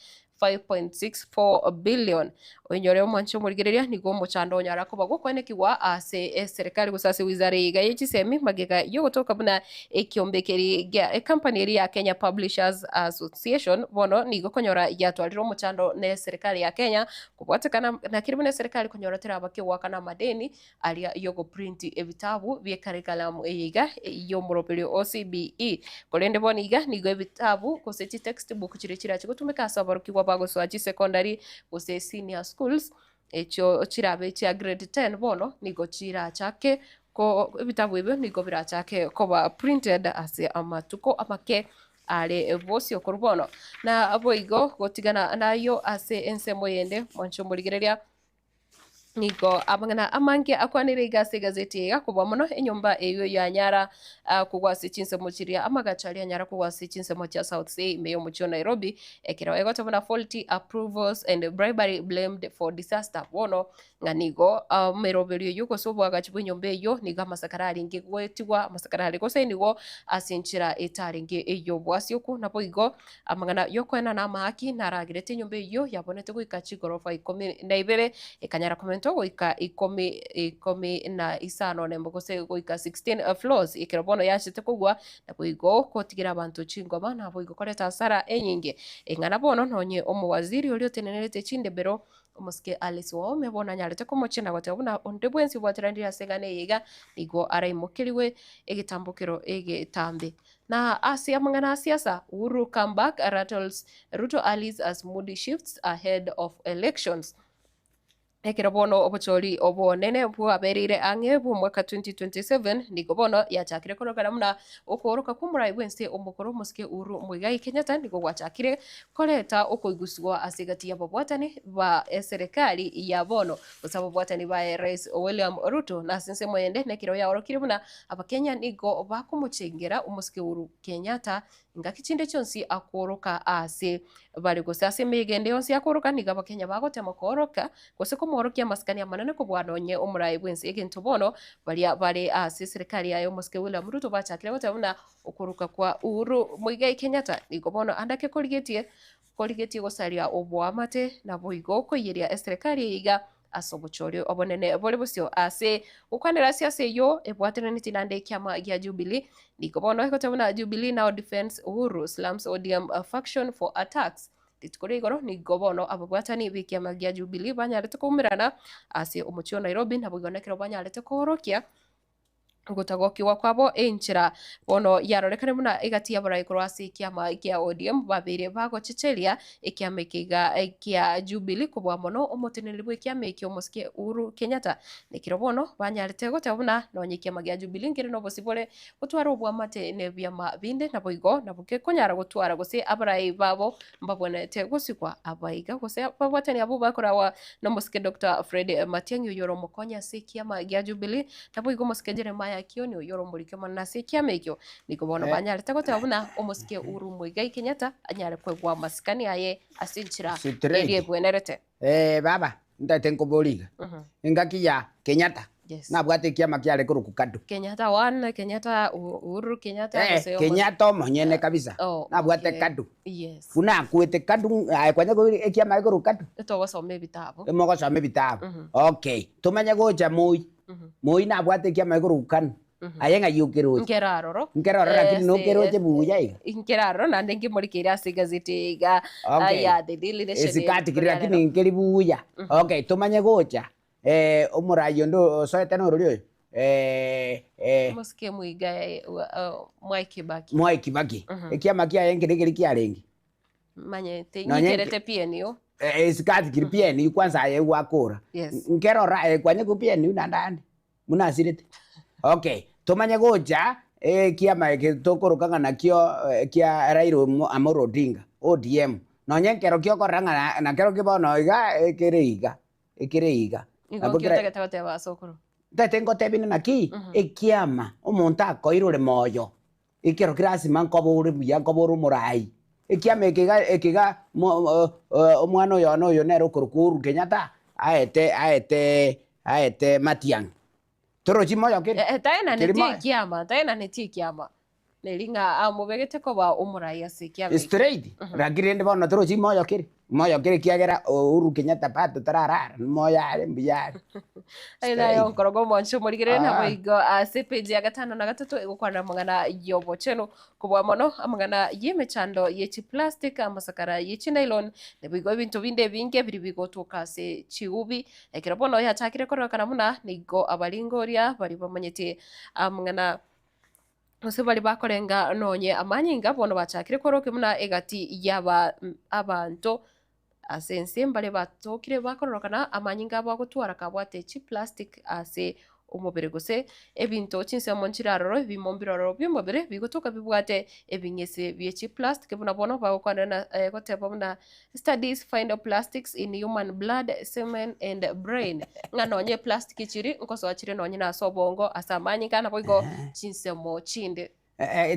5.64 billion. Oinyore omwanche omorigereria nigo omochando onyara koba gokwanekigwa ase eserekari gose ase wizara eye iga ye chisemi magega yogotoka buna ekiombe keri gia ecompany eri ya Kenya Publishers Association bono nigo konyora yatwarire omochando ne eserekari ya Kenya kobwatekana nakeri buna eserekari konyora teraba kegoakana amadeni aria y'ogoprint ebitabu bie curriculum eye iga y'omoroberio o CBE. Korende bono iga nigo ebitabu gose chitextbook chiria chirache gotumeka ase aborokigwa bagosoa chisecondary gose senior schools echio chirabe chia grade 10 bono nigo chirachake ko ebitabu ebio nigo birachake koba printed ase amatuko amake are bosio korwa bono. Na boigo gotigana nayo ase ensemo yende mwanche omorigereria nigo amang'ana amange akwanire iga ase egazeti eye gakobua mono enyomba eywo yanyara kogwa ase chinsemo chiria amagacho aria anyara kogwa ase chinsemo chia South C ime y'omochie o Nairobi ekero egoteba buna faulty approvals and bribery blamed for disaster bono ng'a nigo emeroberio eywo gose oboagachi bwa enyomba eywo nigo amasakara arenge goetigwa amasakara are gosainigwa ase enchera etarenge ey'obwasi okwo naboigo Amang'ana y'okoenana amahaki naragerete enyomba eyio yabonete goika chigorofa ikomi na ibere, ekanyara komentwa goika ikomi ikomi na isano nemo gose goika 16 floors, ekero bono yachete kogwa, naboigo gotigera abanto chingoma, naboigo koreta hasara enyinge. Eng'ana bono nonye omowaziri oria otenenerete chindebero, Omosike Alice Wahome bono anyarete komochia na goteba buna onde bwensi obwateranire ase eng'ana eye iga, nigo araimokerigwe egetambokero egetambe. Na ase amang'ana a siasa, Uhuru comeback rattles Ruto allies as mood shifts ahead of elections. Ekero bono obochori obonene bwabereire ang'e bw'omwaka 2027, nigo bono yachakire korokana buna okooroka kw'omorai bw'ense omokoro omosike Uhuru Muigai Kenyatta nigo gwachakire koreta okoigusigwa ase egati y'ababwatani ba eserekari ya bono gose ababwatani baye Rais William Ruto na ase ensemo eyende nekero yaorokire buna Abakenya nigo bakomochengera omosike Uhuru Kenyatta ngaki chinde chionsi akworoka aase bare gose ase emeyega ende yonsi akworoka nigo Abakenya bagotema kooroka gose komworokia amasikani amanene kobua nonye omoraai bwensi egento bono baria bare ase eserekari yaye omosike William Ruto bachakire goteba buna okworoka kwa Uhuru Muigai Kenyatta nigo bono ande ake korigetie korigetie gosaria oboamate naboigo koiyeria eserekari eye iga Ase obochori obonene bore bosio ase gokwanera ase ase eyio ebwatananeti naende ekiama gia Jubilee. Nigo bono egoteba buna Jubilee now defends Uhuru slams ODM faction for attacks. Rituko ria igoro nigo bono ababwatani b'ekiama gia Jubilee banyarete koumerana ase omochie o Nairobi naboigo nekero banyarete koorokia Ogotagokigwa kwabo enchera bono yarorekane buna egati y'abarai korwa ase ekiama kia ODM babeire bagochecheria ekiama eke iga kia Jubilee kobua mono omoteneneri bw'ekiama ekio omosike Uhuru Kenyatta. Nekero bono banyarete goteba buna nonye ekiama gia Jubilee nkere nobosibore gotwara oboamate nebiama binde naboigo nabo gekonyara gotwara gose abarai babo mbabwenerete gosikwa abaiga gose ababwatani abwo bakorawa nomosike Doctor Fred Matiang'i oyore omokonyi ase ekiama gia Jubilee Naboigo omosike Jeremiah Kioni oyore omoriki omonene ase ekiama ekio, nigo bono banyarete goteba buna omosike Uhuru Muigai Kenyatta anyare koegwa amasikani aye ase enchera Straight. eria ebwenerete. Eh, baba, ntaete nkoborie iga. Engaki ya Kenyatta, Yes. nabwate ekiama kiare korokwa KADU. Kenyatta one, Kenyatta Uhuru Kenyatta Eh, gose omo- Kenyatta omonyene kabisa. Oh, Nabwate okay. KADU. Yes. Buna akwete KADU, aye kwanya koira ekiama gekorokwa KADU? Togosoma ebitabu. Mogosoma ebitabu. Okay. Tomanye gocha Moi. Moi nabwate ekiama gekorokwa KANU. Aye ng'ai okeroche? Nkere aroro. Nkere ororo lakini nokeroche buya iga. Nkere aroro naende nkemorikeire ase egazeti eye iga Okay. ya The Daily Nation. Esikati keri lakini nkeri buya. Okay, tomanye gocha. Eh, omorai onde osoete norori oyo? eh, eh, Omosike Muigai Mwai Kibaki. Mwai Kibaki. Ekiama kiaye nkere keri kiarenge. Manyete Nonye nyikerete PNU. Eh, esikati kiri PNU kwanza aye gwakora. Yes. Nkerora eh, kwanye ku PNU naende ande buna asirete. Okay, tomanye gocha ekiama eke tokoroka ng'a nakio kia Raila Amolo Odinga, ODM. Nonye nkero kiokorora ng'a na- nakerokio bono iga ekere iga, ekere iga. Igo Nabo nki kera otagete goteba ase okoro? Ntagete ngotebie naki, ekiama omonto akoirore moyo, ekero kere asima nkoba ore buya nkoba ore omorai. Ekiama eke iga eke iga mo omwana oyo one oyo nere okorokwa Uhuru Kenyatta, aete aete aete Matiang'i. Torochi moyo kere? Eh, taenaneti Keri moyo? ekiama, taenaneti ekiama. Neri ng'a amobegete koba omorai ase ekiama ekio. Straight, lakini rende bono torochi moyo kere? Moyo kere ekiagera Uhuru Kenyatta bado tararara, moyo are mbuya are. Aye naye Straight. onkoroga omwancho omorigereri Ah. naboigo ase page ya gatano na gatato egokwanera amang'ana y'obochenu kobua mono amang'ana y'emechando ye chiplastic amasakara ye chinylon naboigo ebinto binde ebinge biri bigotoka ase chigubi Ekero bono yachakire kororekana buna nigo abaringoria baria bamanyete amang'ana gose baria bakorenga nonye amanyinga bono bachakire korokia buna egati y'aba abanto ase ense mbare batokire bakororokana amanyinga abo agotwara kabwate chiplastic ase omobere gose ebinto chinsemo nchire aroro ebimo mbire ororo bi'omobere bigotoka bibwate ebing'ese bie chiplastic buna bono bagokwanera na goteba buna Studies find plastics in human blood, semen and brain. Ng'a nonye eplastic chiri nkosoa chire nonye na ase obongo, ase amanyinga naboigo chinsemo chinde.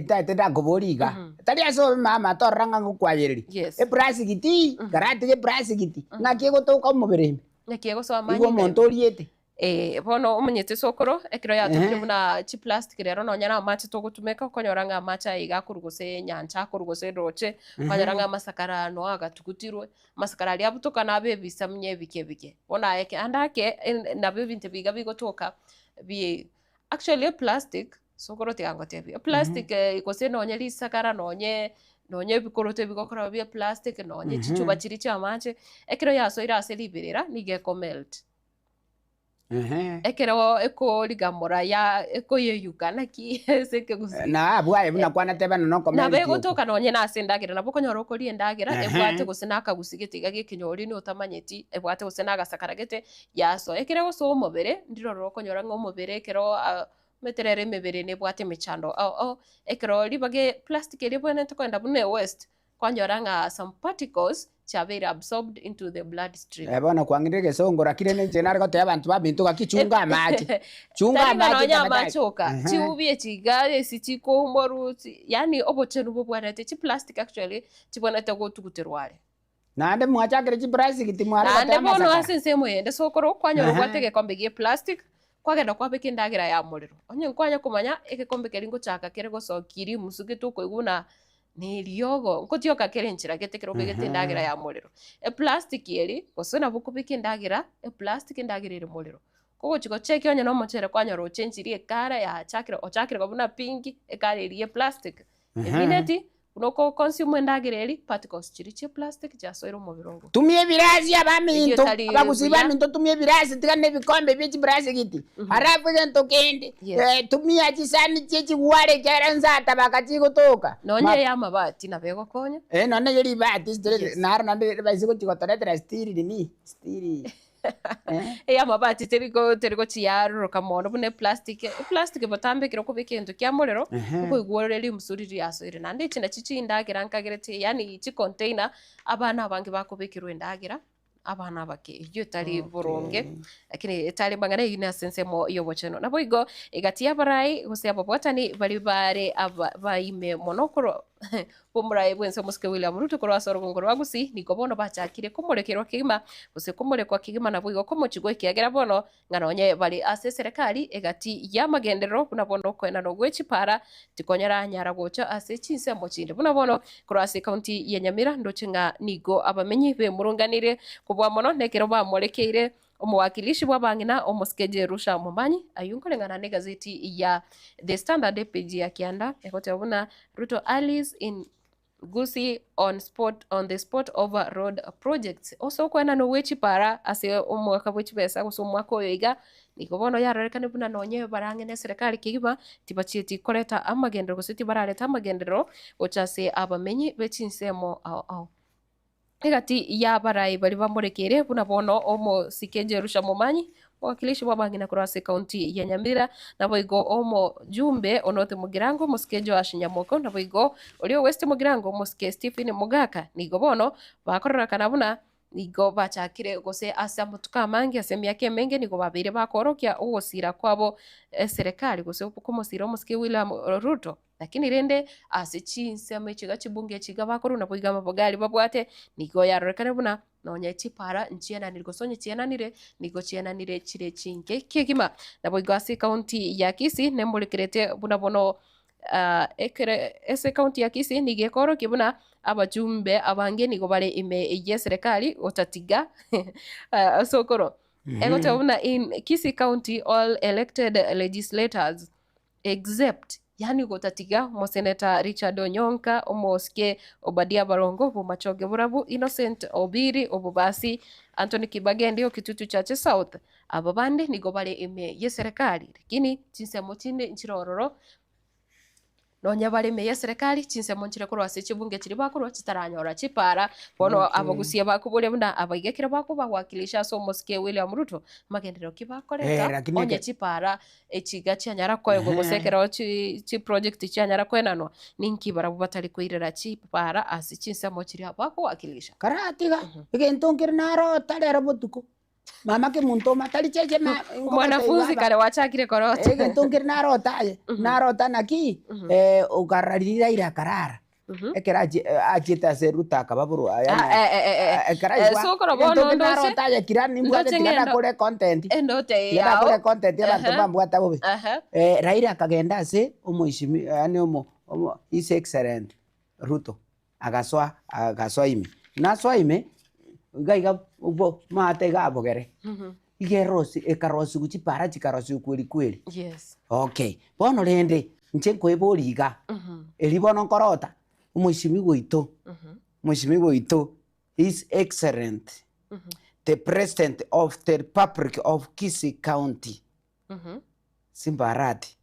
Taete ndakoboria iga, tari ase obe mama torora ng'a ngokwayereria. Yes. Eplasigiti, karatiga eplasigiti, ng'aki egotoka omobere ime? Ng'aki egosoa Igo amanyinga ime? omonto oriete. Eh, bono omonyete sokoro, ekero yatokire Ehe. buna chiplastic rero nonya na amache togotumeka, okonyora ng'a amache aya iga akorwa gose enyancha akorwa gose endoche, okonyora ng'a amasakara ano agatugutirwe, amasakara aria abutoka nabe ebisamunye ebike ebike. Bono aye eke ande ake, en- nabo ebinto ebi iga bigotoka bi actually eplastic, sokoro tiga ngotebie, eplastic gose nonye risakara nonye nonye ebikoroto ebigokora bia eplastic, nonye chichuba chiria chia amache, ekero yasoire ase riberera, nigo ekomelt. Ekero ekorigamora ya ekoyeyuka naki ase ekegusii. Na abwo aye buna kwanateba na Nabo nokomentia oko. egotoka nonye na ase endagera, nabo okonyora okoria endagera Ehe. ebwate gose na akagusi gete iga gekenyori ni otamanyeti, ebwate gose na agasakara gete, yasoa. Ekero egosoa omobere, ndiroro okonyora ng'a omobere ekero omanyete rero emebere nebwate emechando ao ao, ekero ribaga eplastic eria ebwenerete kogenda buna ewaste, Kwanyora ng'a some particles chiabeire absorbed into the blood stream. Eh, bono kwang'ire egesongo lakini ninche nare gotebia abanto baminto gaki chunga amache, chunga Tari ng'a amache nonye tafadhali. amache oka, Ehe. chiubi echi iga esi chikoumorwa chi yaani obochenu bobwenerete chiplastic actually chibwenerete gotuguterwa are. Naende mwachakire chiplastic timware Naende goteba bono amasakara. ase ensemo eyende sokoro kwanyora Ehe. obwate egekombe gie plastic, kwagenda kwabeka endagera ya morero, onye nkwanya komanya egekombe keria ngochaka kere gosokia rimusu gete okoigwa buna na eriogo, nkotioka kere enchera gete ekero obegete endagera ya morero. Eplastic eri, gose nabo okobeka endagera, eplastic endagera ere morero, kogochi gocheki onye na omochere kwanyora ochenchirie ekara yachakire ochakire koba buna pink, ekara eria ya eplastic, emineti buna oko consume endagera eria, particles chiria chia eplastic chiasoire omobere ogo. Tumia ebirasi Eyio abaminto, etari abagusii buya. baminto tumia ebirasi tiga na ebikombe bie chibrasigiti, alafu egento kende Yes. eh, tumia chisani chie chigware ekiagera nsa tabaka chigotoka. Nonya Ma- eye amabati nabo egokonya. Eh, nonya eye ribati straight, Yes. naro naende baise gochia gotoretera stiri nini, stiri Eye amabati teri go teri gochiaruruka mono buna eplastic, eplastic botambe ekero okobeka egento kia morero, Ehe. okoigwa ore rimusu riria riasoire. Naende echi nachi chindagera nkagerete yaani chicontainer, abana abange bakobekerwa endagera, abana abake, eyio etari boronge, lakini etari mang'ana eyio nase ensemo ya obochenu. Naboigo, egati y'abarai gose ababwatani baria bare aba baime mono korwa Bw'omoraai bw'ense omosike William Ruto korwa ase orogongo rwa Gusii nigo bono bachakire komorekerwa kegima gose komorekwa kegima naboigo komochigwa ekiagera bono ng'a nonye bare ase eserekari egati y'amagenderero buna bono okoenanwa gwe chipara tikonyara nyara gocha ase chinsemo chinde buna bono korwa ase ekaunti ya Nyamira ndoche ng'a nigo abamenyi bemurunganire kobua mono nekero bamorekeire Omowakilishi bw'abang'ina omosike Jerusha Momanyi, ayio nkoreng'ana n'egazeti ya The Standard epage ya kianda egoteba buna Ruto allies in Gusii on spot on the spot over road projects. Ase okoenana gwe chipara ase omwaka bwe chibesa gose omwaka oyo iga, nigo bono yarorekane buna nonye barang'e na eserekari kegima tibachieti koreta amagenderero gose tibarareta amagenderero gocha ase abamenyi be chinsemo ao ao. Egati y'abarai baria bamorekeire buna bono omosike Jerusha Momanyi, omowakilishi bw'abang'ina korwa ase ekaunti ya Nyamira, naboigo omojumbe o North Mugirango omosike Joash Nyamoko, naboigo oria o West Mugirango omosike Stephen Mogaka, nigo bono bakororekana buna nigo bachakire gose ase amatuko amange ase emiaka emenge nigo babeire bakoorokia ogosira kwabo eserekari gose komosira omosike William Ruto. Lakini rende ase chinsemo echi iga chibunge echi iga bakorwa nabo iga amabogari babwate, nigo yarorekane buna nonye chipara nchienanire gose onye chienanire, nigo chienanire chire chinke kegima. Naboigo ase ekaunti ya Kisii nemorekerete buna bono ekere ase ekaunti ya Kisii nigo ekorokia buna abajumbe abange nigo bare ime y'eserekari gotatiga ase okorwa. Egoteba buna in Kisii county all elected legislators except, yaani gotatiga omoseneta Richard Onyonka, omosike Obadia Barongo, Bomachoge Borabu, Innocent Obiri, Obobasi, Anthony Kibagendi o Kitutu Chache South, aba bande nigo bare ime y'eserekari lakini chinsemo chinde nchire ororo nonya bare ime y'eserekari chinsemo nchire korwa ase chibunge chiria bakorwa chitaranyora chipara bono abagusia bakoboria buna abaiga ekero bakobawakilisha ase omosike William Ruto magenderero ki bakoreta Lakini onye chipara echiga chianyara koegwa gose ekero chi chiproject chianyara koenanwa, ninki barabwo batari koirera chipara ase chinsemo chiria bakowakilisha? Karatiga, egento nkere narota rero botuko, mama kemonto oma tari cheche ma Mwanafunzi kare wachakire korota. Egento nkere narota aye, narota naki, okarora riria Raila akarara. Ekero achie achiete ase Ruto akababorwa Ah, eh, eh, eh, eh. ekero Eh, aigwa sokoro bono egento ndoche- narota aye kira nimbwate ndoche tiga ng'endo- nakore content endoche tiga yao. nakore content abanto Aha. mbambwata bobe Aha. Eh, Raila akagenda ase omoishimi yaani omo omo his excellent Ruto agasoa agasoa ime, nasoa ime iga iga bo maate iga abogere iga erosi ekarosiwa chipara chikarosiwa kweri kweri. Yes. Okay, bono rende inche nkoeboria iga, erio bono nkorota, omoishimiwa oito, omoishimiwa oito his excellent the president of the republic of Kisii county, Simba Arati,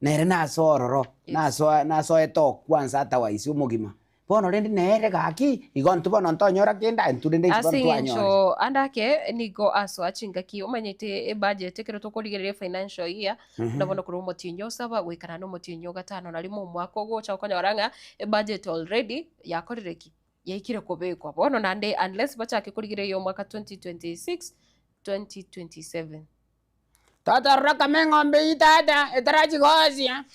nere nase ororo, nasoa nasoete okwansa otherwise omogima. Bono rende nere gaki, igo intwe bono ntonyora kende aye intwe rende Ase bono twanyorire. eng'encho ande ake nigo asoa chingaki omanyete ebudget ekero tokorigereria efinancial year buna bono korwa omotienyi osaba goika naende omotienyi ogatano na rimo omwaka ogocha okonyora ng'a ebudget already yakorire ki? Yaikire kobekwa. Bono naende unless bachake korigereria omwaka 2026, 2027. Tata rora kama eng'ombe eyio tata etarachi gosia.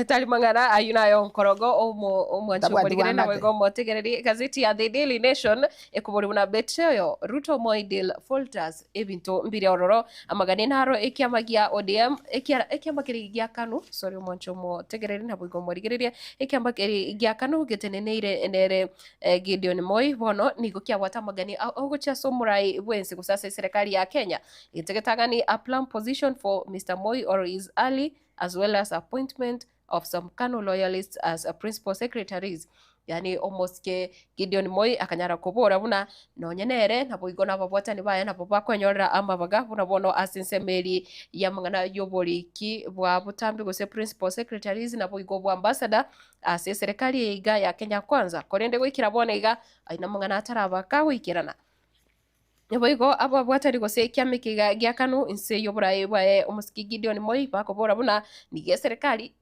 Tari mang'ana ayio nayo nkorogo omo omwanchi Tabwati omorigereria bwamate. naboigo omotegereri egazeti ya The Daily Nation ekobori buna betrayal Ruto Moi deal falters ebinto mbire ororo amagani naro ekiama gia ODM ekia ekiama keria gia KANU sorry omwanchi omotegereri naboigo omorigereria ekiama keria gia KANU geteneneire nere eh, Gideon Moi bono nigo kiabwate amagani ogochia ase omorai bwensi gose ase eserekari ya Kenya Egento getang'ani, a plum position for Mister Moi or his ally as well as appointment of some Kanu loyalists as principal secretaries. Yaani omosike Gideon Moi akanyara kobora buna nonye nere naboigo nababwatani baye nabo bakwenyorera amabaga buna bono ase ensemo eri y'amang'ana y'oboriki bwa botambe gose principal secretaries naboigo obwa ambassador ase eserekari eye iga ya Kenya Kwanza. Korende goikera bono iga ayio namang'ana ataraba kagoikerana. Naboigo ababwatani gose ekiama eke gia KANU inse y'oboraai bwaye omosike Gideon Moi bakobora buna nigo eserekari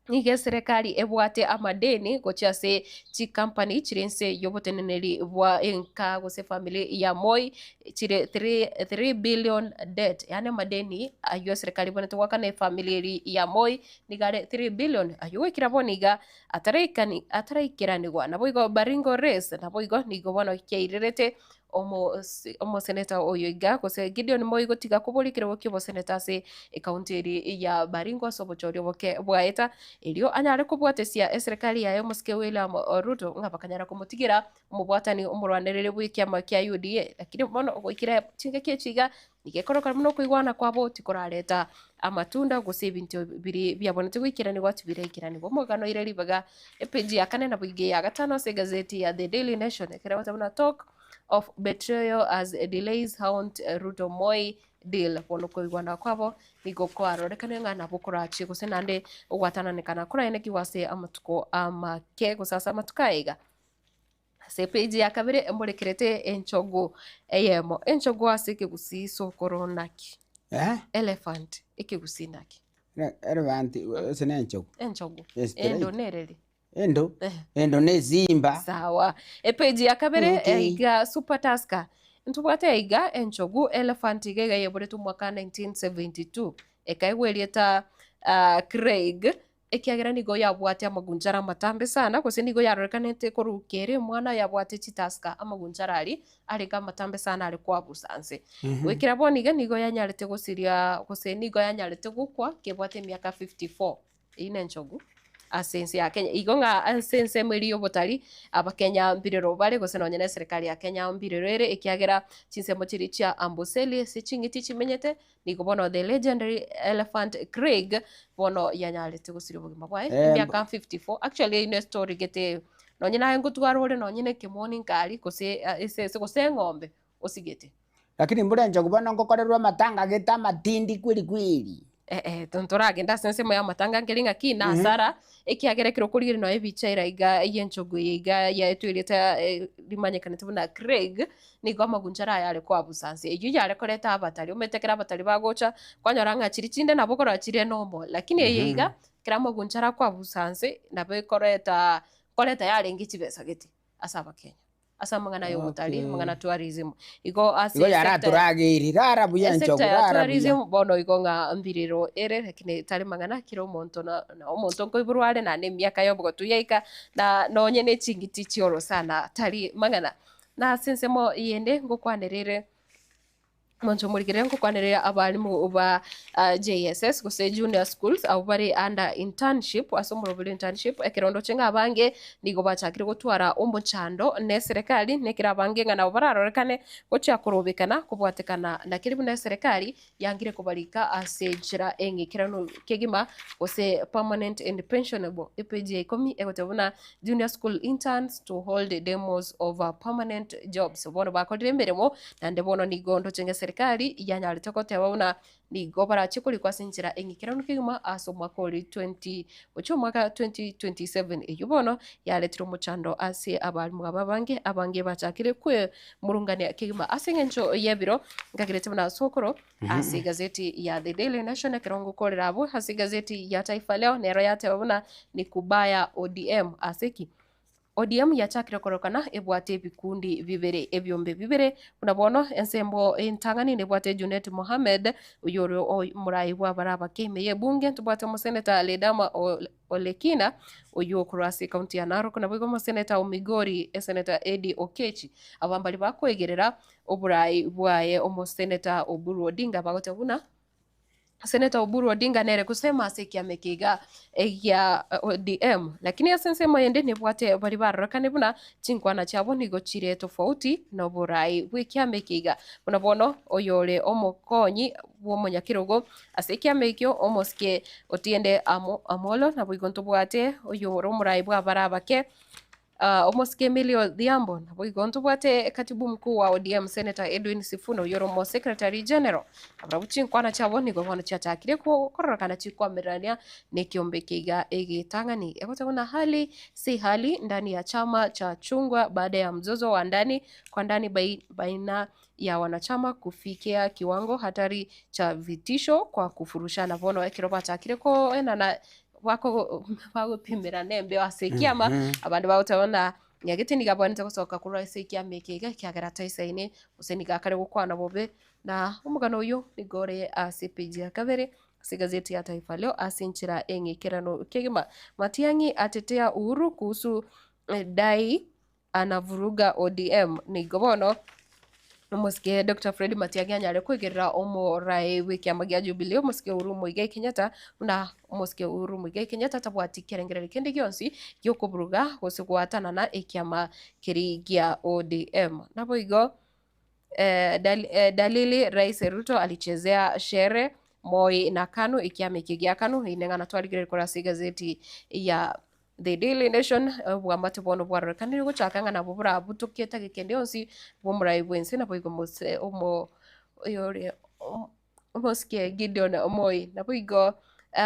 nigo eserekari ebwate amadeni gochia ase chikampani chire inse y'oboteneneri bwa enka gose efamiri ya Moi chire 3 billion debt yaani amadeni aywo eserekari ebwenerete goakana efamiri eria ya Moi nigo are 3 billion aywo goikera bono iga ataraikani ataraikeranigwa. Naboigo Baringo Race naboigo nigo bono kiairerete Omoseneta oyo iga gose Gideon Moi gotiga koboria ekerogo ki'oboseneta ase ekaunti eria ya Baringo ase obochori oboke bwaeta erio anyare kobwatesia eserekari yaye omosike William Ruto ng'a bakanyara komotigera omobwatani omorwanereri bw'ekiama kia UDA lakini bono goikera chingaki echi iga nigo ekorokana buna okoigwana kwabo tikorareta amatunda gose ebinto biria biabonete goikeranigwa tibiraikeranigwa. Omogano oire ribaga epeji ya kane nabo iga eya gatano ase egazeti ya The Daily Nation ekero egoteba buna talk of betrayal as delays haunt Ruto Moi deal. Bono okoigwana kwabo nigo kwarorekane ng'a nabo korachie gose naende ogwatananekana koraenekigwe ase amatuko amake gose ase amatuko aya iga. Ase epeji ya kabere emorekerete enchogu eyemo. Enchogu ase ekegusii sokoro naki? Eh? Elephant ekegusii naki? Elephant ase ne enchogu. Enchogu. Yes, straight. Endo nereri? Endo? Eh. Endo ne esimba. Sawa. Epeji ya kabere Okay. iga Super Tusker. Ntobwate iga enchogu elephant iga iga yaboretwe omwaka 1972. Ekaegwa erieta Craig ekiagera nigo yabwate amagunchara amatambe sana, gose nigo yarorekanete korwa kere omwana yabwate chitaska amagunchara aria arenge amatambe sana are koabusa nse. Goikera bono iga nigo yanyarete gosiria gose nigo yanyarete gokwa kebwate emiaka 54, eyio nenchogu ase ense ya Kenya. Igo ng'a ase ensemo eria y'obotari, abakenya mbirero bare gose nonye na eserekari ya Kenya mbirero ere ekiagera chinsemo chiria chia Amboseli ase ching'iti chimenyete, Nigo bono the legendary elephant Craig bono yanyarete gosiria obogima bwaye Eh, emiaka 54 actually eyio ne story gete nonye naye ngotwara ore nonye na ekemoni nkari gose eh, esese gose eng'ombe osigete. Lakini mbura enchogu bono ngokorerwa amatanga gete amatindi kweli kweli. Eh, eh, ntoragenda ase ensemo y'amatanga nkeri ng'aki na asara ekiagera ekero okorigereria nonya ebicha ere iga y'enchogu eye iga yaetwe erieta rimanyekanete buna Craig, nigo amagunchara aya are koabusa nse. Eyio yare koreta abatari, omanyete ekero abatari bagocha, kwanyora ng'a chiria chinde nabo okorora chire normal, lakini eye iga, ekero amagunchara akoabusa nse, nabo ekoreta nkoreta yarenge chibesa gete ase abakenya. Ase amang'ana ya obotarii, amang'ana tourism. Igo ase Igo esector yaraturageiri, rara buya esector enchogu, ya rara buya. tourism bono igo ng'a mbirero ere lakini tari mang'ana kera omonto na na omonto nkoiborwa are naende emiaka ya obogotu yaika na nonye ne ching'iti chi'orosana tari mang'ana. Na ase ensemo yende ngokwanera ere. Omonto omorigereria ngokwaneria abalimu ba JSS gose junior schools abwo bare under internship ase omorobori o internship ekero ndoche ng'a abange nigo bachakire gotwara omochando na eserekari na ekero abange ng'a nabo bararorekane gochia korobekana kobwatekana na keria buna eserekari yangire kobarika ase enchera eng'ikeranu kegima gose permanent and pensionable. Epeji ya ikomi egoteba buna Junior school interns to hold demos over permanent jobs. Bono bakorire emeremo naende bono nigo ndoche ng'a eserikari yanyarete goteba buna nigo barache korikwa ase enchera eng'ikeranu kegima ase omwaka oria 20 gochia omwaka 2027 eyio bono yaretire omochando ase abalimu aba abange abange bachakire kwemurungania kegima ase eng'encho y'ebiro nkagerete buna sokoro Ase egazeti ya The Daily Nation ekero ngokorera abwo ase egazeti ya Taifa Leo nero yateba buna ni kubaya ODM ase ki? ODM yachakire korokana ebwate ebikundi bibere ebiombe bibere buna bono ensembo entang'ani nebwate Junet Mohamed oyio ore omorai bw'abare abake ime y'ebunge ntobwate omoseneta Ledama Olekina oyio okorwa ase ekaunti ya Narok naboigo omoseneta o Migori eseneta Eddy Okechi aba mbari bakoegerera Oborai bwaye omoseneta Oburu Odinga bagoteba buna Seneta Oburu Odinga nere gosema ase ekiama eke iga gia ODM. Lakini ase ensemo ende nebwate baria barorekane buna chinkwana chiabo nigo chire tofauti noborai bw'ekiama eke iga. Buna bono oyore omokonyi bw'omonyakerogo ase ekiama ekio omosike Otiende Amolo naboigo ntobwate oyore omorai bw'abare abake Omosike Emilio Odhiambo naboigo ntobwate Katibu Mkuu wa ODM Senator Edwin Sifuna oyio ore omo Secretary General. Nabarabwo chinkwana chiabo nigo bono chiachakire kororekana chikoamererania na ekiombe eke iga egetang'ani. Egoteba buna hali si hali ndani ya chama cha chungwa baada ya mzozo wa ndani kwa ndani baina ya wanachama kufikia kiwango hatari cha vitisho kwa kufurushana. Bono ekero bachakire koenana bagopimerana embeo ase ekiama, abande bagoteba buna nyagete nigo abwenerete gosoka korwa ase ekiama eke iga ekiagera taisaini, gose nigo akare gokwana bobe, na omogano oyio nigo ore ase epeji ya kabere ase egazeti ya Taifa Leo ase enchera eng'ikeranu kegima. Matiang'i atetea Uhuru kuhusu dai anavuruga ODM, nigo bono. Omosike Doctor Fred Matiang'i anyare koigerera omorae bw'ekiama gia Jubilee omosike Uhuru Muigai Kenyatta buna omosike Uhuru Muigai Kenyatta tabwati kerengererio kende gionsi giokoburuga gose goatanana ekiama keria gia ODM. Naboigo Dalili Rais Ruto alichezea shere Moi na Kanu ekiama eke gia Kanu ine ng'a natwarigereria korwa ase egazeti ya The Daily Nation, obwamate bono bwarorekanire gochaka ng'a nabwo borabutokie tageka ende yonsi bw'omorai bw'ense naboigo mose omo oyore omosike Gideon Moi. Naboigo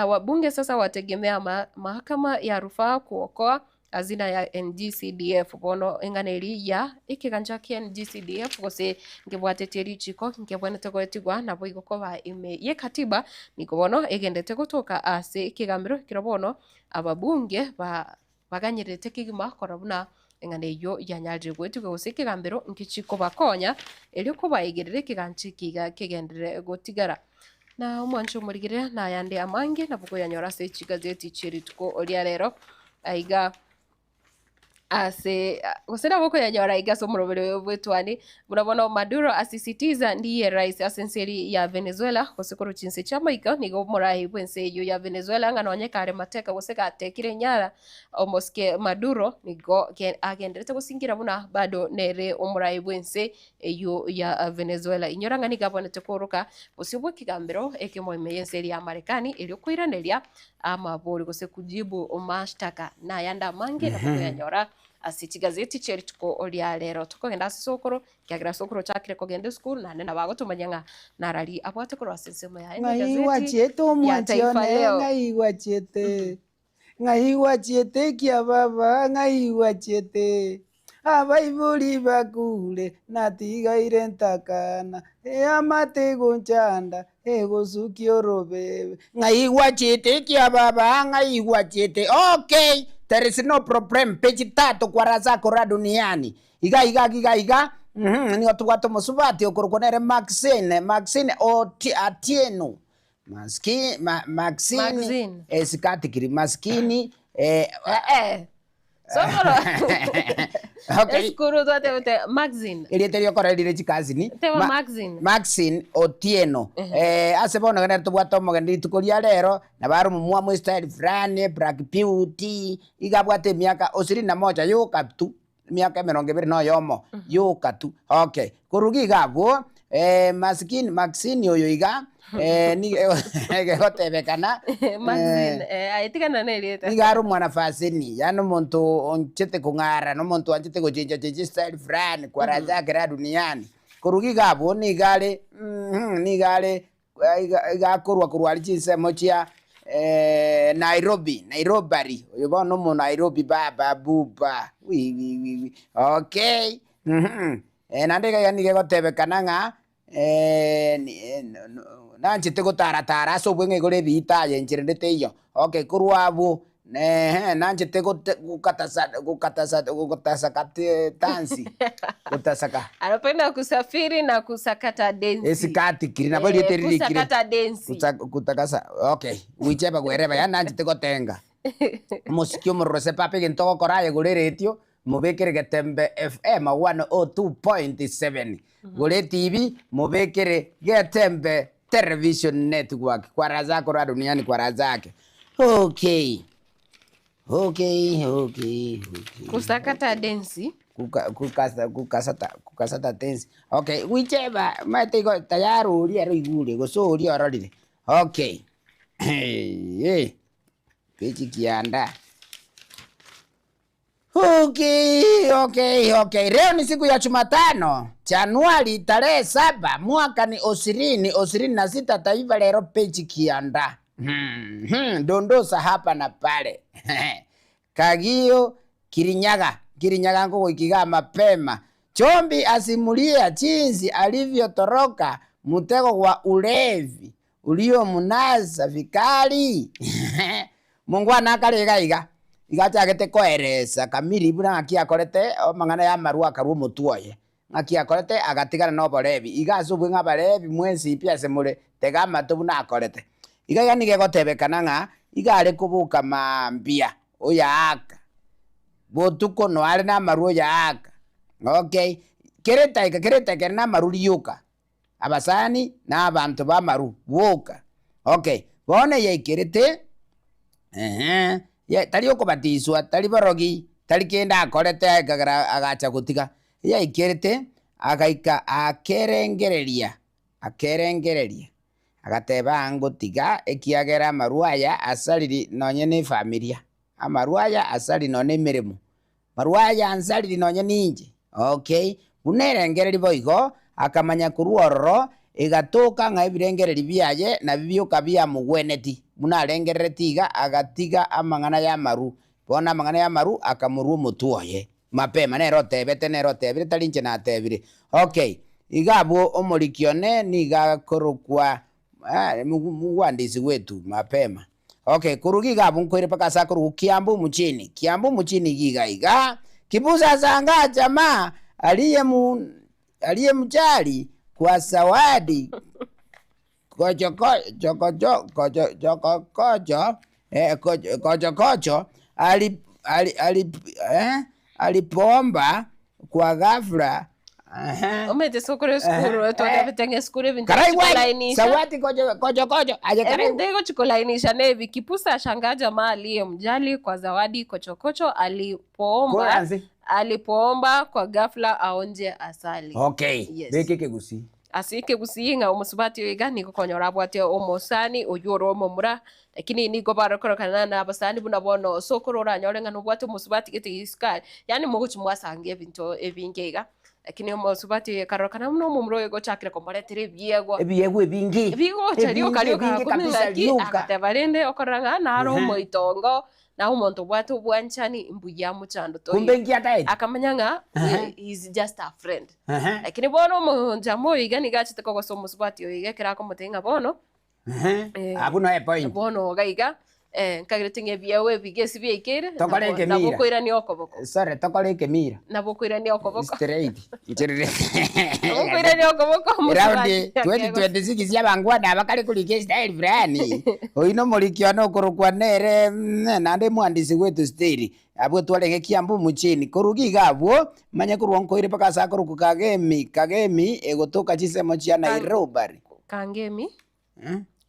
wabunge sasa wategemea mahakama ya rufaa kuokoa hazina ya NGCDF. Bono eng'ana eria ya ekegancha kia NGCDF gose nkebwatetie richiko nkebwenerete goetigwa naboigo koba ime y'ekatiba nigo bono egendete gotoka ase ekegambero ekero bono Ababunge ba baganyererete kegima korora buna eng'ana eyio yanyarire goetigwa gose ekegambero ngechi kobakonya erio kobaegerera ekegancha eke iga kegenderere gotigara. Na omwancho omorigereria na ayande amange nabo koyanyora ase chigazeti chie rituko ria rero aiga ase gose nabo okoyanyora iga ase omoroberi oyo bw'etwani, buna bono Maduro asisitiza ndiye rais ase ense eria ya Venezuela, gose korwa chinse chi'amaiko nigo omorai bw'ense eyio ya Venezuela ng'a nonye kare mateka gose gatekire enyara omosike Maduro nigo agenderete gosingira buna bado nere omorai bw'ense eyio ya Venezuela. Inyora ng'a nigo abwenerete kworoka bosio bw'ekegambero ekemo ime y'ense eria ya Marekani erio koiraneria amabori gose kujibu mashtaka na ayande amange nabo koyanyora ase chigazeti chie rituko ria rero. Tokogenda ase sokoro, ekiagera sokoro ochakire kogenda esukuru naende nabo agotomanya ng'a narari abwate korwa ase ensemo yaye Ng'ai negazeti gwachiete ya omwanchi Taifa one, Leo. ng'ai gwachiete? Ng'ai gwachiete ekiababa, ng'ai gwachiete? Abaibori bakure, natigaire ntakana, eamate egonchanda, egosukia orobebe. Ng'ai gwachiete ekiababa, ng'ai gwachiete? Okay, there is no problem, page tatu kwa Razak ora duniani. Iga iga iga iga, uhum, nigo tobwate omosubati okorokwa nere Maxine, Maxine Oti Atieno. Maski, ma, Maxine, Maxine. esikatikiri, maskini, eh, Eh, sokoro. Okay. Esukuru twatebete Maxine. Erieta riokora rire chikasini. Teba Maxine. Maxine Otieno. Eh, ase bono gane tobwate omogeni rituko ria rero, nabo are omomwamu estyle fulani, black beauty, iga abwate emiaka ishirini na moja yoka tu. Emiaka emerongo ebere na oyomo yoka tu. Okay, korwa iga abwo, masikini, Maxine oyo iga, nigo egotebekana, Maxine, aye tigana na erieta. nigo are omwanafaseni, yaani omonto oanchete kong'ara, na omonto oanchete gochencha chencha estyle fulani kwaranchakera duniani. Korwa iga abwo nigo are nigo are iga akorwa korwa aria chinsemo chia Nairobi, Nairobari, oyo bono omo Nairobi baba buba wiwiwiwi okay naende iga iga nigo egotebekana ng'a nanchete gotaratara ase obweng'e igoro ebiita aye enchera ende teiyo, okay korwa abwo nanchete gote gokatasa gokatasa gotasaka tansi gotasaka. Anapenda kusafiri na kusakata densi. Esikati kiri nabo erieta eri rikire. Kusakata densi. Kutakasa okay gwicheba gwereba yaani nanchete gotenga. Omosiki omororo ase papa egento ogokora aye gora eretio mobekere Getembe FM 102.7 gora etibi mobekere Getembe Television Network kwa Razak ora duniani kwa Razak okay okay okay okay. Kusakata densi. Kuka kukasa kukasata kukasata tensi okay gwicheba omanyete igo tayari oria ere oigure gose oria ororire okay eeh peji kianda. Okay, okay, okay. Leo ni siku ya Jumatano, Januari tarehe saba mwaka ni ishirini ishirini na sita. Taifa Leo peji kianda. Dondosa hapa na pale Kagio Kirinyaga Kirinyaga nkogoikiga mapema. Chombi asimulia jinsi alivyotoroka mtego wa ulevi uliomunasa vikali. Mongwana akare iga iga, iga achagete koeresa kamiri buna ng'aki akorete amang'ana y'amarwa akarwa omotwe oye, ng'aki akorete agatigana na oborebi. Iga ase obwe ng'a abarebi mwensi pi ase more, tega amato buna akorete. Iga iga nigo egotebekana ng'a iga are koboka mambia oyaaka, botuko noare namarwa oyaaka, okay. Kera etaika kera etaika ere namaru rioka, abasani na abanto b'amaru boka. Okay, bono eyaikerete ehe, ye tari okobatiswa, tari borogi, tari kende akorete ekagera agacha gotiga, eyaikerete agaika akerengereria akerengereria, agateba aa ngotiga ekiagera amarwa aya asariri nonye na efamilia, amarwa aya asariri nonye na emeremo, Barua aya nsariri nonye ninche. Okay, buna erengereri boigo, akamanya korwa ororo, egatoka ng'a ebirengereri biaye nabio bioka biamogweneti. Buna arengerereti iga, agatiga amang'ana y'amaru. Bono amang'ana y'amaru akamorua omotwe oye. Mapema, nere otebete, nere otebire, tari inche natebire. Okay, iga abwo omoriki one nigo akorokwa Mugwandisi gwetu mapema. Okay, koruga iga abwo nkoire mpaka ase akorugwa Kiambu mchini. Kiambu mchini iga iga iga. Kibusa sanga jamaa aliye mu aliye mjali kwa zawadi kocho kocho kocho kocho kocho kocho eh, kocho kocho kocho ali ali ali eh, alipoomba kwa ghafla Ehe. Omanyete ase okore esukuru Ehe. twatebete ng'a esukuru ebinto Karaigwa aye, egochikolainisha Sawati kocho kocho kocho aye karaigwa. ebinto egochikolainisha na ebi Kipusa ashangaa jamaa aliyemjali kwa zawadi kochokocho alipoomba Kora nse. alipoomba kwa ghafla aonje asali. Okay. Yes. Beka ekegusii. Ase ekegusii ng'a omosubati oyo iga nigo okonyora abwate omosani oyio ore omomura, lakini nigo barokorokana na abasani buna bono ase okoro oranyore ng'a nobwate omosubati gete isiko aria, yaani mogochia mwasanga ebinto ebinge iga. Lakini omosubati oyo ekarorokana buna omomura oyo gochakire komoretera ebiegwa. Ebiegwa ebinge. Bigocha rioka Ebinge, rioka ebinge gakumia kabisa ng'aki, rioka. agateba rende okorora ng'a naro Ehe. omoitongo, Na omonto obwate obwanchani mbuya mochando toiyo. Kumbe inki ataete? Akamanya ng'a Ehe. he is just a friend. Ehe. Lakini bono omonchama oyo iga nigo achete kogosa omosubati oyo iga ekero akomotebia ng'a bono Ehe. eh, Abwo noe point. bono iga iga eh, nkagerete ng'a ebiegwa ebi iga ase biaikeire, Tokore nabo ekemira. nabo okoirania okoboko. Sorry, tokore ekemira. Nabo okoirania okoboko. Straight. Ncherere. Nabo okoirania okoboko Round omosubati 2026 abangwana aba kare korika estyle fulani. Oyio nomoriki one okorokwa nere naende mwandishi gwetu still. Abwo twarenge Kiambu mchini. Koruga iga abwo, manye korwa nkoire mpaka ase akorokwa Kagemi, Kagemi egotoka chinsemo chia Nairobari. Kangemi.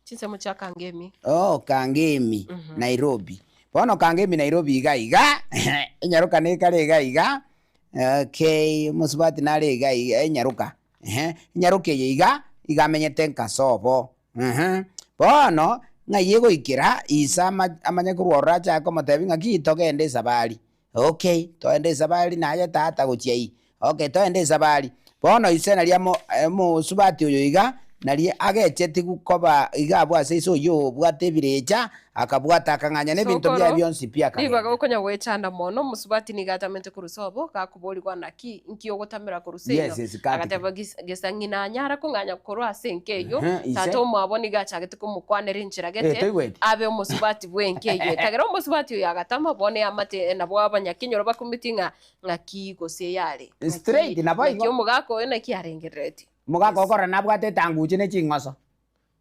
Chinsemo chia Kangemi. Oh, Kangemi, Nairobi. Bono Kangemi Nairobi iga iga, enyaroka nekare iga iga, okay, omosubati nare iga iga enyaroka, ehe, enyaroka eye iga, iga amenyete nka sobo, ehe. Bono, ng'ai egoikera, ise ama- amanye korwa ororo achake komotebia ng'aki togende esabari, okay, togende esabari naye tata gochia ii. Okay, toende esabari. Bono ise naria amo omosubati oyo iga, naria agechetigwe koba iga abwo ase ise oyio obwate ebirecha, akabwata akang'anya na ebinto biaye Sokoro, bionsi pi ribaga akagenda. okonya goechanda mono, omosubati nigo atamete korwa sobo, gakoborigwa naki, nki ogotamera korwa seino? Yes, yes, katika. Agateba gis- gesa ng'ina anyare kong'anya korwa ase enka eyio, Ehe, ise. tata omwabo nigo achagete komokwanera enchera Eh, gete, toigweti? abe omosubati bw'enka eyio. Ekagera omosubati oyo agatama, bono eamate nabo abanyakenyoro bakumeti ng'a Ng'aki gose yare? Straight, naboigo. Naki omogaka oyo naki arengereretie? Omogaka okorora nabwate etanguche ne ching'oso.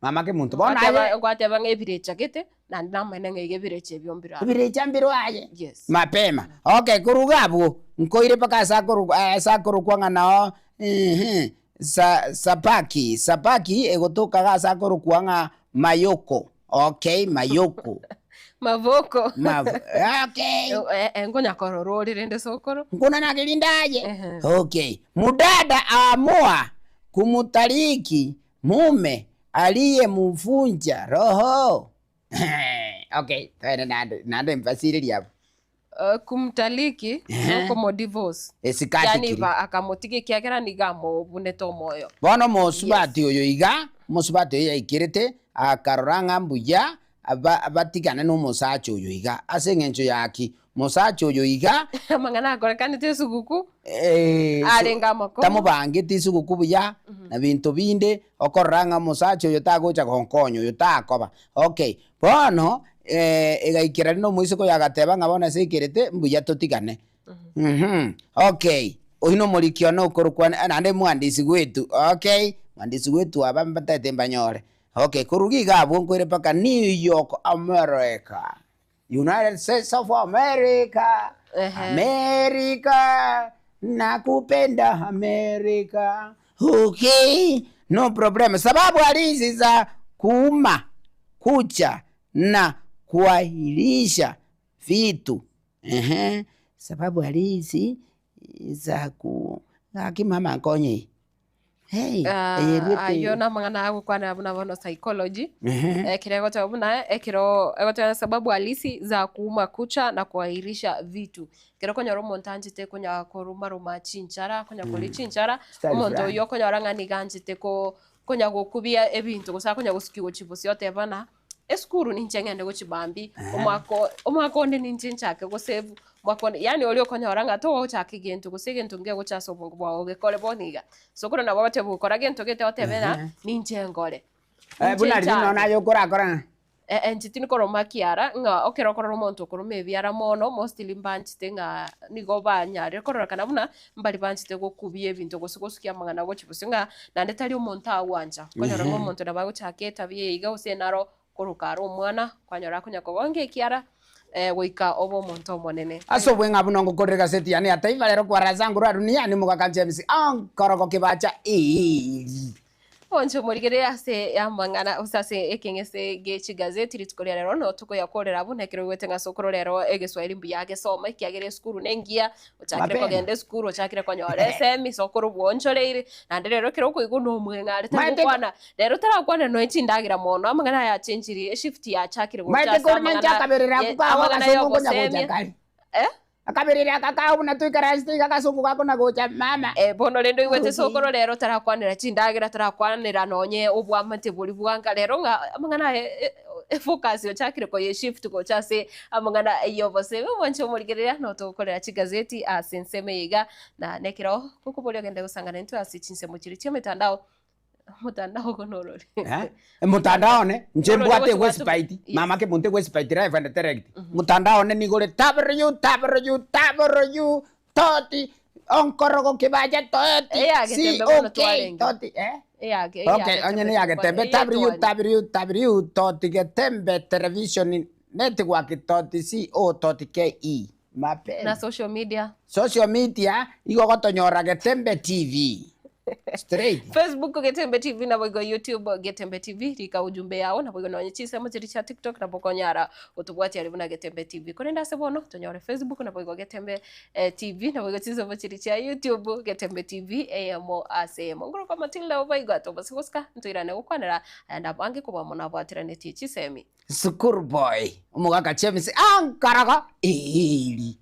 Mama kemonto. Bono aye. Ngwateba ng'a ebirecha gete, naende namaene ng'a iga ebirecha ebio mbire abwo. Ebirecha mbire aye. Yes. Mapema. Okay, korwa iga abwo, nkoire mpaka ase akorokwa ase akorokwa ng'a noo eeh sa sabaki, sabaki egotoka iga ase akorokwa ng'a mayoko. Okay, mayoko. Maboko. Mav okay. Eh, eh, ngonya korora ore rende sokoro. Nkuna nakirinda aye. Okay. Mudada aamua kumutariki mume aliyemuvunja roho. Okay, twende nande nande mbasiririe abwo. Uh, kumtaliki nokomo divorce. Esikati Yani kiri. ba akamotiga ekiagera nigo amobunete omoyo. Bono omosubati oyo iga, omosubati oyo yaikerete, akarora ng'a mbuya aba batigane nomosacha oyo iga. Ase eng'encho ya ki? Mosacha oyo iga. Amang'ana akorekanete esuguku eh, arenge amakong'u. Tamobangeti esuguku buya, na binto binde, okorora ng'a omosacha oyo tagocha gonkonya, oyo takoba. Okay, bono egaikera rinde omoiseke oyo agateba ng'a bono ase aikerete mbuya totigane. Mh, okay, oyio nomoriki one okorokwa naende mwandisi gwetu, okay, mwandisi gwetu aba mbatete mbanyore. Okay, korwa iga abwo nkoire mpaka New York, America, United States of America, America. Nakupenda America. Okay, no problem. Sababu halisi za kuuma kucha na kuahirisha vitu. Ehe, sababu halisi za ku gaki mama nkonye. Hey, eyerwete. Ayo namang'ana agokwanera buna bono psychology. Ehe. Eh, kere egoteba buna ekero egoteba sababu halisi za kuuma kucha na kuahirisha vitu. Ekero okonyora omonto anchete konya korumaruma chinchara, konya koria chinchara, Style omonto fulani. oywo okonyora ng'a niga anchete ko konya gokubia ebinto gose akonya gosukia gochia bosio oteba ng'a esukuru ninche ng'ende gochia mambia, omwaka o omwaka onde ninche nchake gosave, omwaka onde yaani oria okonyora ng'a togochaka egento gose egento ngegocha ase obongo bwao ogekore bono iga. So korende nabo ogoteba gokora gento gete otebe ng'a ninche nkore, Eh, ninche buna riria nonya nchake. aye okorakora. Eh, inche tinkoroma kiara, ng'a ekero okorora omonto okoroma ebiara mono, mostly mbanchete ng'a nigo banyarire kororekana buna, mbari banchete gokubia ebinto gose gosukia amang'ana gochia bosio ng'a naende tari omonto agwancha. Okonyora ng'a omonto nabo agochaka etabia eye iga gose naro koroka are omwana, kwanyora akonya kogonga ekiara goika obe omonto omonene. Ase obweng'a buna ngokorera egaseti yane ya Taifa Lero kwa Razangu rwa Dunia nimogaka James Onkorogo Kibacha Eri. Onche omorigererie ase amang'ana gose ase ekeng'ese gie chigazeti rituko ria rero no tokoyakorera abwo na ekero oigwete ng'a ase okorora ero egeswahili mbuya agesoma ekiagera esukuru nengiya ochakire Mapema. kogenda esukuru ochakire konyora esemi ase okora obwoonchoreire naende rero ekero okoigwa na omweng'are tari Maete gokwana rero tarakwana nonya chindagera mono amang'ana aya achenchirie eshift yachakire gocha Maete ase korwa nanche amang'ana akaberera ye ako kago amang'ana agasongo nkonya gocha yobosemia kare. eh. Akaberera aka kao buna toikaransete iga agasongo gako na gocha mama. Eh, bono rende oigwete sokoro rero tarakwanera chindagera tarakwanera nonye obwamate boria bwanga rero ng'a amang'ana aya efocus ochakire koyeshift gocha ase amang'ana y'obosemi omwanche omorigereria notogokorera chigazeti ase ensemo eye iga na nekero gokoboria ogende gosangana intwe ase chinsemo chiria chi'emetandao Omotandao ogo norori. Eh? Omotandao one, inche Norori mbwate gochi gwatu- egwesipaiti, Yes. mama kemonto egwesipaiti live and direct. Omotandao one nigo ore www toti onkorogo kibacha toti Eyagetembe bono cok twarenge. toti eh? Eyage- Okay, eyagetembe onye neyagetembe tokwana- eyetwani. www toti getembe television network toti co toti ke mapema. Na social media. Social media igo ogotonyora Getembe TV straight. Facebook Getembe TV naboigo YouTube Getembe TV rika ujumbe yao naboigo nonye chinsemo chiria chia TikTok nabo okonyara gotobwatia aria buna Getembe TV korende ase bono tonyore Facebook naboigo Getembe eh, TV naboigo chinsemo chiria chia YouTube Getembe TV eyemo ase eyemo ngorokwa Matilda oboigo atobase gosika ntoirane gokwanera ayande abange kobua mono abwateranetie chisemi. Sukuru boy, omogaka James ankaraga eeri.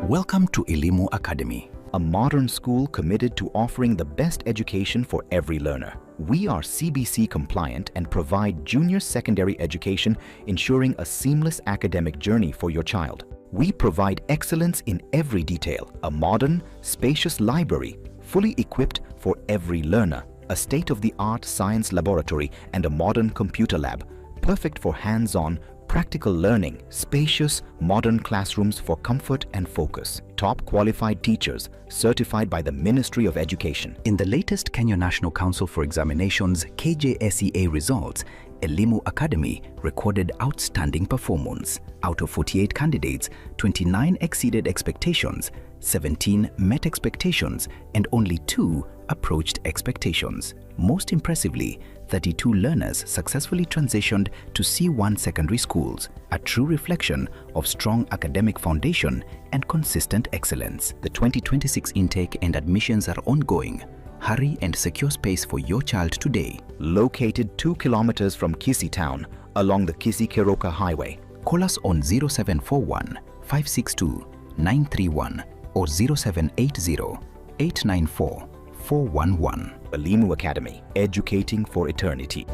Welcome to Elimu Academy, a modern school committed to offering the best education for every learner. We are CBC compliant and provide junior secondary education, ensuring a seamless academic journey for your child. We provide excellence in every detail, a modern, spacious library, fully equipped for every learner, a state-of-the-art science laboratory and a modern computer lab, perfect for hands-on, practical learning, spacious, modern classrooms for comfort and focus, top qualified teachers certified by the Ministry of Education. In the latest Kenya National Council for Examinations KJSEA results, Elimu Academy recorded outstanding performance. Out of 48 candidates, 29 exceeded expectations, 17 met expectations, and only 2 approached expectations. Most impressively, 32 learners successfully transitioned to C1 secondary schools, a true reflection of strong academic foundation and consistent excellence. The 2026 intake and admissions are ongoing. Hurry and secure space for your child today. Located 2 kilometers from Kisii town along the Kisii Keroka Highway. Call us on 0741 562 931 or 0780 894 411. Elimu Academy, educating for eternity.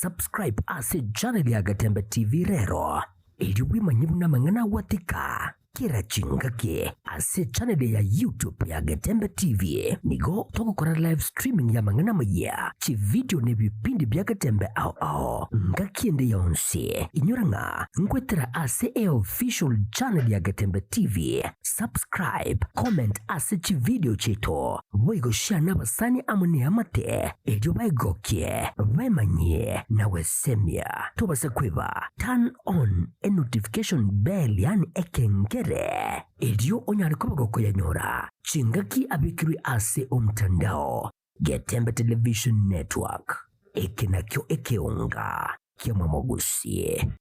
Subscribe ase channel ya Getembe TV rero, erio bwemanye buna amang'ana agwatika kera chingaki ase channel ya YouTube ya Getembe TV. Nigo togokora live streaming y'amang'ana amayia, chividio na ebipindi bia Getembe ao ao ngaki ende yonsi. Inyora ng'a nkwetera ase eofficial channel ya Getembe TV. Subscribe, comment ase chividio chiaito, boigo share nabasani amo neamate erio baegokie, baemanyie na gwesemia. Tobasa kweba turn on e notification bell yaani ekengere erio onyare koba gokoyanyora chingaki abekirwe ase omtandao. Getembe Television Network, eke nakio ekeonga kiamwamogusie.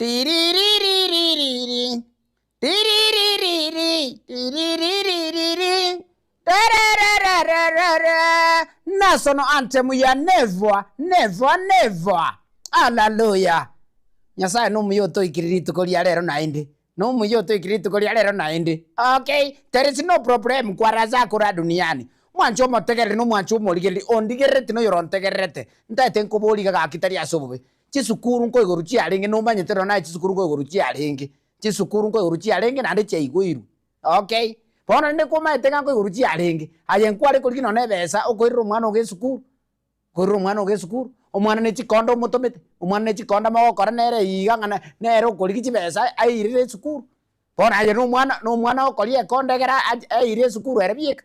Tiririririri, tiriririri, tiriririri, tarararararara. National anthem ya never, never, never. Hallelujah. Nyasaye nomuya otoikire rituko ria rero naende. Nomuya otoikire rituko ria rero naende. Okay, there is no problem kwa raza kora duniani. Mwanche omotegereri na omwanche omorigereri, ondigerereti na oyorontegererete. Ntaete nkoboria iga gaki tari ase obobe. Chisukuru nkoigoro chiarenge nomanyete nonye naye chisukuru nkoigoro chiarenge, chisukuru nkoigoro chiarenge naende chiaigoirwe, okay. Bono rende komaete ng'a nkoigoro chiarenge, aye nkware korigia nonye na ebesa okoirera omwana ogo esukuru, okoirera omwana ogo esukuru, omwana ne chikonda omotomete, omwana ne chikonda mogokora nere iga ng'a na nere okorigia chibesa airere esukuru. Bono aye na omwana na omwana okoria ekonda ekero aire esukuru ere bieka.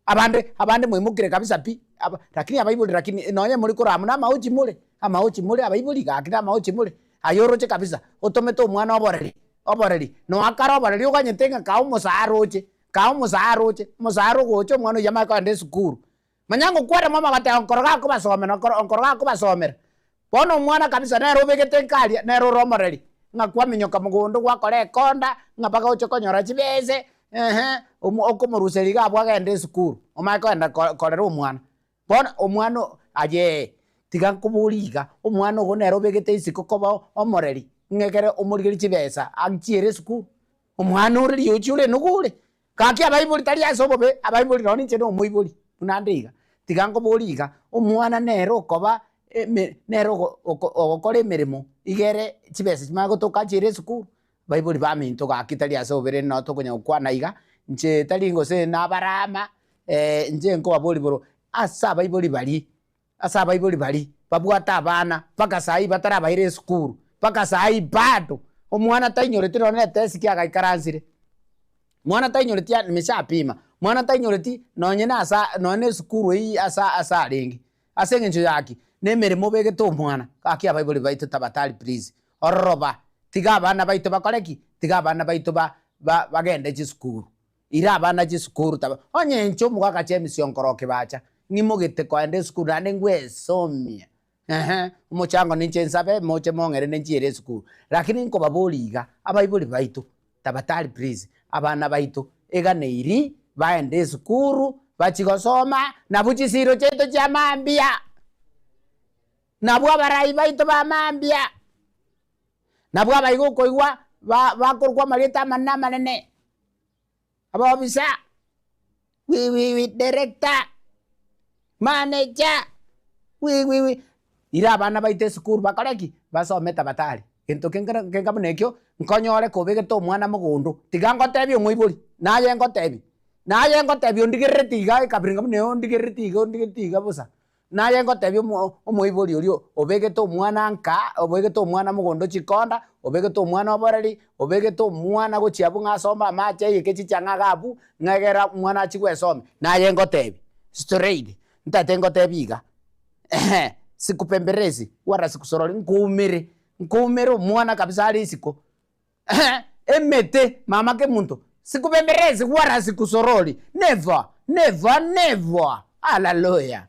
Abande abande mwaimokire kabisa pi, aba lakini abaibori lakini nonye more korwa amo na amaochi more, amaochi more abaibori gaki na amaochi more, aye oroche kabisa, otomete omwana oboreri, oboreri, noakare oboreri oganyete ng'a kaa omosaara oche, kaa omosaara oche, omosaara ogocha omwana oyio amanye kogenda esukuru. Manya ngokwana mama agateba nkoro gakobasomera nkoro nkoro gakobasomera. Bono omwana kabisa nere obegete nkaria, nere ore omoreri, ng'a kwaminyoka mogondo gwakora ekonda, ng'a mpaka oche konyora chibese, ehe, omo okomoruseria iga abwo agende esukuru, omanye kogenda ko korera omwana. Bono omwana o ayee, tiga nkoborie iga, omwana ogo nere obegete isiko koba omoreri, ng'a ekere omorigerie chibesa achiere esukuru, omwana ore riochi ore enugu ore. Gaki abaibori tari ase obobe, abaibori nonye ninche nomoibori buna nde iga, tiga nkoborie iga, omwana nere okoba eme nere ogo oko ogokora emeremo iga ere chibesa chimanye gotoka achiere esukuru, abaibori baminto gaki tari ase obobe rende nabo tokonya gokwana iga, inche tari gose nabarama inche nkobaboria igoro, ase abaibori baria, ase abaibori baria babwate abana mpaka saa hii batarabaira esukuru, mpaka saa hii bado, omwana tainyoreti nonye na etesiki agaikaransire, mwana tainyoreti a nimeshapima, mwana tainyoreti nonye na asa nonye na esukuru eywo asa ase arenge, ase eng'encho ya ki? Na emeremo obegete omwana, gaki abaibori baito tabatari please, ororoba, tiga abana baito bakore ki? Tiga abana baito ba ba bagende chisukuru. Ira abana chisukuru taba onye inche omogaka James Onkoro Kibacha ng'imogete koenda esukuru naende ngwesomia ehe omochango ninche nsabe moche mong'ere ninchiere esukuru. Lakini nkobaboria iga abaibori baito tabatari please abana baito eganeiri baende esukuru bachie gosoma nabwo chisiro chiaito chia mambia, nabwo abarai baito ba mambia, nabwo abaiga okoigwa ba bakorokwa amarieta amanene amanene. Abobisa, wiwiwi, director, manager, wiwiwi, ira abana baito esukuru bakore ki? Basome tabatari. Gento kenge kenga buna ekio, nkonyore kobegete omwana mogondo, tiga ngotebie omoibori, naye ngotebie, naye ngotebie ondigerereti iga ekabira buna eye ondigerereti iga ondigerereti iga bosa. Naye ngotebia omoibori oria obegete omwana nka, obegete omwana mogondo chikonda, obegete omwana oboreri, obegete omwana gochia abwo ng'a asombe amache aiyeke chichang'a iga abwo, ng'a egere omwana achie gwesomia. Naye ngotebia, straight, ntagete ngotebie iga, ehe, sikupembelezi wala sikusorori, nkoumere, nkoumere omwana kabisa are isiko, ehe, emete mama kemunto. Sikubembelezi wala sikusoroli. Never, never, never. Hallelujah.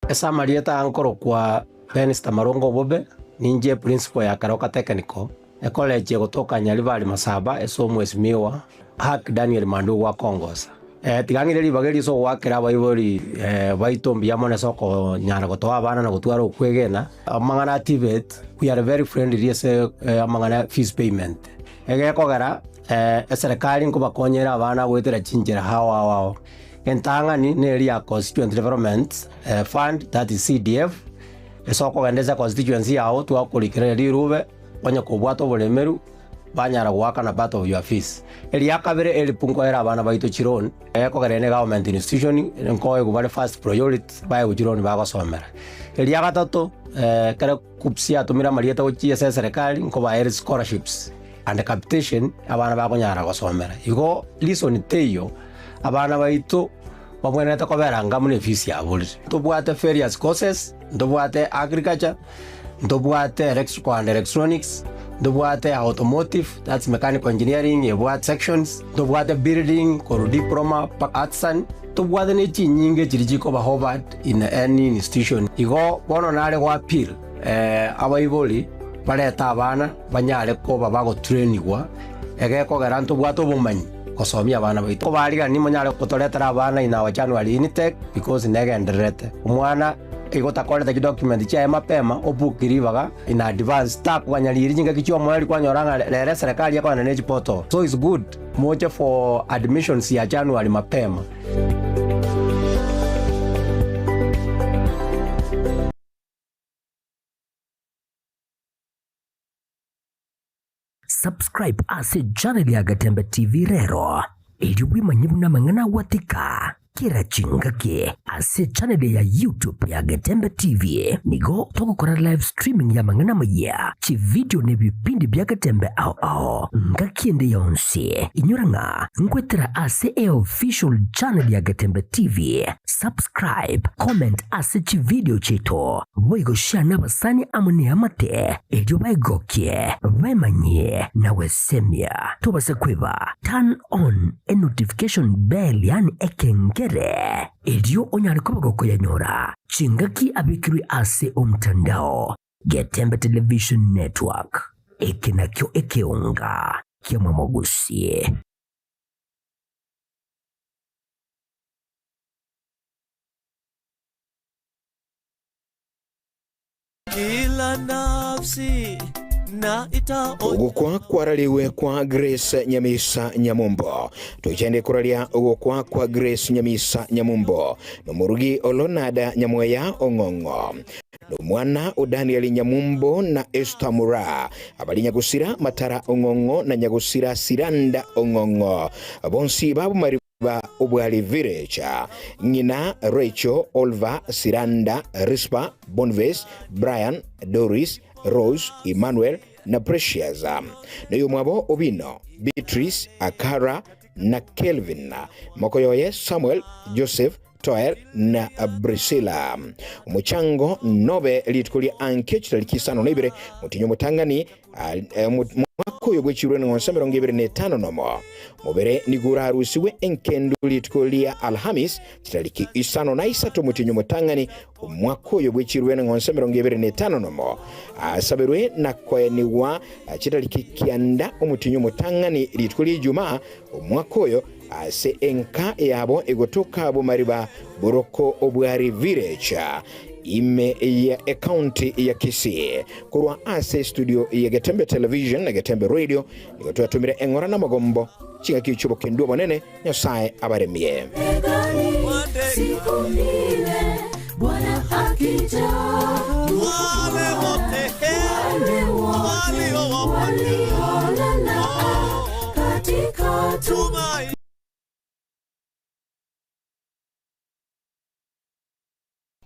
Ase amarieta nkorokwa Benista Marongo Obobe, ninche principal ya Keroka Technical, ecollege egotoka Nyaribari Masaba ase omwesimiwa Hack Daniel Mandugu akongosa. Tiga ng'ire ribaga eri ase ogoakera abaibori baito mbuya mono ase okonyara gotoa abana na gotwara okwegena, amang'ana a TVET, we are very friendly ase amang'ana ya fees payment. Egekogera eserekari nkobakonyera abana goetera chinchera ao ao ao. Entang'ani neri ya Constituent Development Fund, that is CDF, ase okogenda ase econstituency yao twakorikera rirube onye kobwate oboremeru banyara goakana part of your fees. Eria kabere help nkoera abana baito chiloan, ekogera ere ne government institution nkoegwa bare first priority baegwe chiloan bagosomera. Eria gatato ekero KUCCPS yatomire amarieta gochia ase eserekari nkobaere scholarships and capitation abana bakonyara gosomera. Igo reason teiyo abana baito babwenerete kobera anga buna efees yaborire. Ntobwate various courses, ntobwate agriculture, ntobwate electrical and electronics, ntobwate automotive, that's mechanical engineering ebwate sections, ntobwate building korwa diploma mpaka artisan, ntobwate ne chinyinge chiria chikoba offered in any institution. Igo bono nare go appeal abaibori barete abana banyare koba bagotrainigwa egekogera ntobwate obomanyi gosomia abana baito. Kobarigani monyare gotoretera abana in our January intake because negendererete. Omwana igo takorete chidocument chiaye mapema obook ribaga in advance takoganya riria chingaki chiomoerio kwanyora ng'a rero eserekari ekogenda ne chiportal. So it's good moche for admissions ya January mapema. Subscribe ase channel ya Gatembe TV rero, erio bwemanye buna amang'ana agwatika kera chingaki ase channel ya YouTube ya Getembe TV. Nigo togokora live streaming y'amang'ana amayia, chividio na ebipindi bia Getembe ao ao ngaki ende yonsi. Inyora ng'a nkwetera ase eofficial channel ya Getembe TV. Subscribe, comment ase chividio chiaito, boigo share nabasani amo neamate erio baegokie, baemanyie na gwesemia. Tobase kweba, turn on enotification bell yaani ekengere, erio onyare koba gokoyanyora chingaki abekirwe ase omtandao. Getembe Television Network, eke nakio ekeonga kiamwamogusie. Kila nafsi na itaonja Ogokwa kwarariwe kwa Grace Nyamisa Nyamumbo. Tochende koraria ogokwa kwa Grace Nyamisa Nyamumbo nomorugi Olonada Nyamweya Ong'ong'o nomwana o Daniel Nyamumbo na Esther Mura abari Nyagusira Matara Ong'ong'o na Nyagusira Siranda Ong'ong'o bonsi babomari Ba Obwari Village, ng'ina Rachel, Oliver, Siranda, Rispa, Bonface, Brian, Doris, Rose, Emmanuel, na Precious. Noyomwabo Obino, Beatrice, Akara, na Kelvin. Mokoyoye Samuel, Joseph, Toel, na Priscilla. Omochango nobe rituko ria anke chitariki isano na ibere, motinyi omotang'ani Omwaka oyo bw'echirwe neng'onso 25 nomo. Mobere nigo orarusigwe enkendu rituko ria Alhamis chitariki 53 omotienyi omotang'ani omwaka oyo bw'echirwe neng'onso 25 nomo. Asaberwe na koenigwa chitariki 9 omotienyi omotang'ani rituko ri'Ijumaa omwaka oyo ase enka yabo egotoka Bomariba boroko obwari Village. Ime ya Ekaunti ya Kisii. Korwa ase estudio ya Getembe Television na Getembe Radio nigo twatomire eng'ora na amagombo chingaki chi'obokendu obonene. Nyasae abaremie. Siku ile Bwana akija, wale wote waliolala katika tumaini.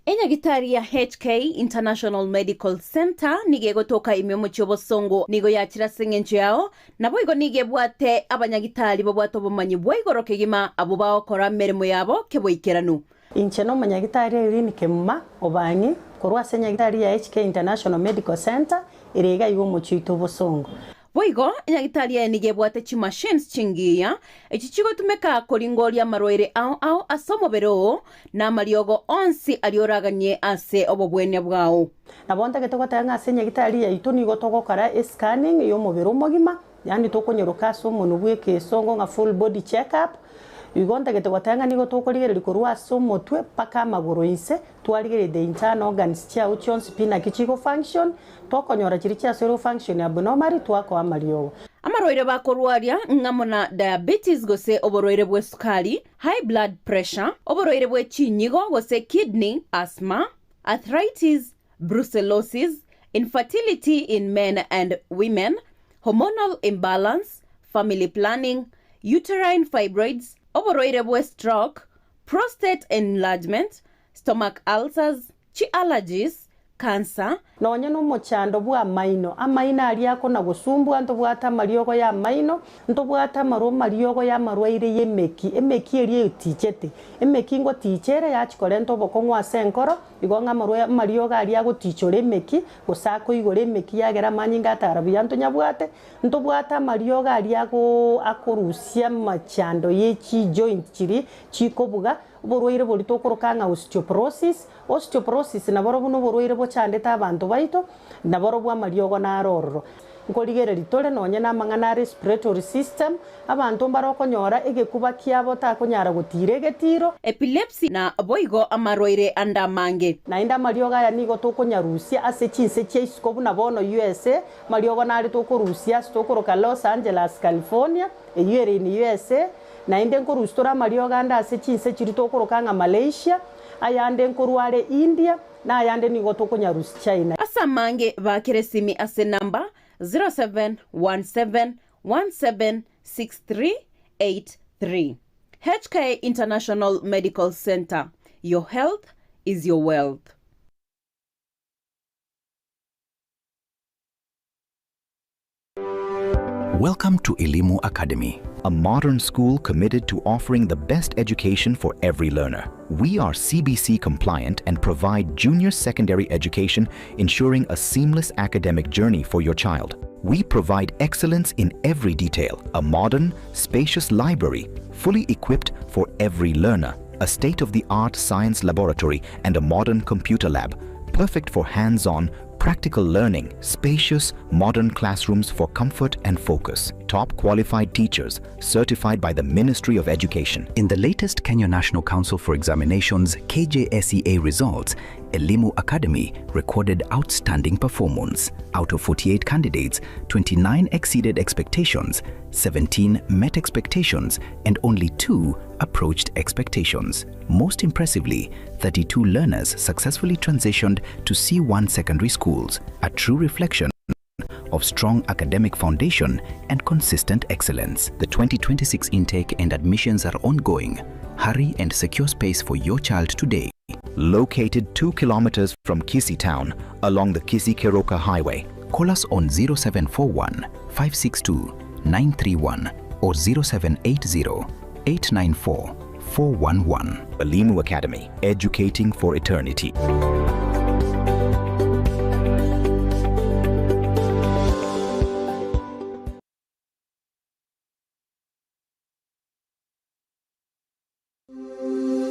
Enyagitari ya HK International Medical Centre nigo egotoka ime omochie obosongo nigo yachire ase eng'encho yao, naboigo nigo ebwate abanyagitari babwate obomanyi bwa igoro kegima abwo bagokora emeremo yabo keboikeranu. Inche nomonyagitari Irene Kemuma Obang'i korwa ase enyagitari ya HK International Medical Centre ere iga iga omochie oito obosongo. Boigo, enyagitari eye nigo ebwate chimachines chingiya, echi chigotumeka koringoria amarwaire ao ao ase omobere oo, na amariogo onsi aria oraganie ase obobwenia bwao. Nabo ntagete goteba ng'a ase enyagitari yaito nigo togokora escanning y'omobere omogima, yaani tokonyeroka ase omonwe bw'ekesongo ng'a full body check up, igo ntagete goteba ng'a nigo tokorigereria korwa ase omotwe mpaka amagoro inse, twarigereria the internal organs chiao chionsi pi naki chigo function, Tokonyora chiria chiasoirwe function abnormally twakoa amariogo. Amarwaire bakorwaria ng'amo na diabetes gose oborwaire bw'esukari, high blood pressure, oborwaire bwe chinyigo gose kidney, asthma, arthritis, brucellosis, infertility in men and women, hormonal imbalance, family planning, uterine fibroids, oborwaire bwe stroke, prostate enlargement, stomach ulcers, chi allergies, cancer. Nonye nomochando bw'amaino, amaino aria akona-gosumbua, ntobwate amariogo y'amaino, ntobwate amarwa amariogo y'amarwaire y'emeki, emeki eria etichete, emeki ngoticha ere yachia korenta obokong'u ase enkoro, igo ng'a amarwa amariogo aria agotichora emeki, gose akoigora emeki yagera amanyinga atara buya ntonyabwate, ntobwate amariogo aria ago akorusia amachando ye chijoint chiria chikobuga, oborwaire boria tokoroka ng'a osteoporosis, Osteoporosis naborobwo noborwaire bochandete abanto baito, naborobwo amariogo naro ororo. Nkorigereria tore nonye namang'ana a respiratory system, abanto mbare okonyora egekuba kiabo takonyara gotiira egetiro. Epilepsy na boigo amarwaire ande amange. Naende amariogo aya nigo tokonyarusia ase chinse chia isiko buna bono USA, amariogo nare tokorusia ase tokoroka Los Angeles, California, eyio ere in USA, naende nkorusia tore amariogo ande ase chinse chiria tokoroka ng'a Malaysia, Ayande nkorwa are India, na ayande nigo tokonyarusia China. Ase amange baakere esimi ase enamba 0717176383. HK International Medical Centre, your health is your wealth. Welcome to Elimu Academy, a modern school committed to offering the best education for every learner. We are CBC compliant and provide junior secondary education, ensuring a seamless academic journey for your child. We provide excellence in every detail, a modern, spacious library, fully equipped for every learner, a state-of-the-art science laboratory and a modern computer lab, perfect for hands-on, practical learning, spacious, modern classrooms for comfort and focus, top qualified teachers certified by the Ministry of Education. In the latest Kenya National Council for Examinations KJSEA results, Elimu Academy recorded outstanding performance. Out of 48 candidates, 29 exceeded expectations, 17 met expectations, and only 2 approached expectations. Most impressively, 32 learners successfully transitioned to C1 secondary schools, a true reflection of strong academic foundation and consistent excellence. The 2026 intake and admissions are ongoing. Hurry and secure space for your child today. Located 2 kilometers from Kisii town along the Kisii-Keroka Highway. Call us on 0741 562 931 or 0780 894 411. Elimu Academy, educating for eternity.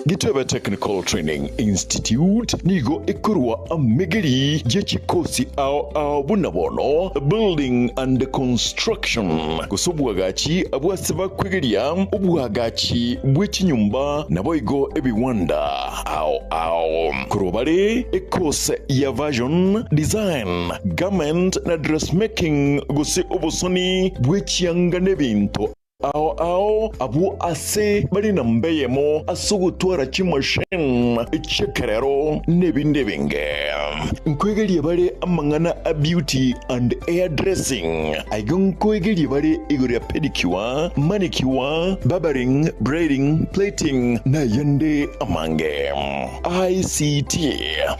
Gitebe Technical Training Institute nigo ekorwa amegeri ye chikosi ao ao buna bono Building and Construction gose obwagachi bw'ase bakwegeria obwagachi bwe chinyomba naboigo ebiwanda ao ao. Korwa bare ekose ya Fashion Design, Garment na Dressmaking gose obosoni bwe chianga nebinto ao ao abwo ase bare namba eyemo ase ogotwara chimashini chi'ekerero n'ebinde ebinge. Nkoegeria bare amang'ana a beauty and hair dressing, aiga nkoegeria bare igoro ya pedicure, manicure, barbering, braiding, plaiting na ayande amange. ICT,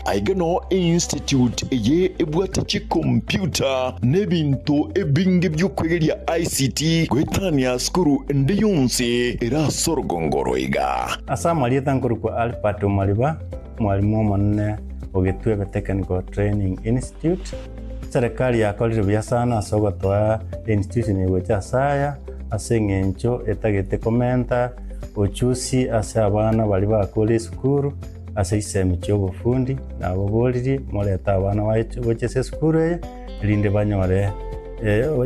aiga noo einstitute eye ebwate chikompiuta na ebinto ebinge bi'okwegeria ICT goetania sukuru ende yonsi ere ase orogongo oro iga. Ase amarieta nkorokwa Albert Omariba, omwalimu omonene o Gitwebe Technical Training Institute. Serikali yakorire buya sana ase ogotoa institution eye gocha ase aya, ase eng'encho etagete komenta ochusi ase abana baria bakure esukuru ase chisemi chia obofundi, nababoririe morete abana baye gocha ase esukuru eye, erinde banyore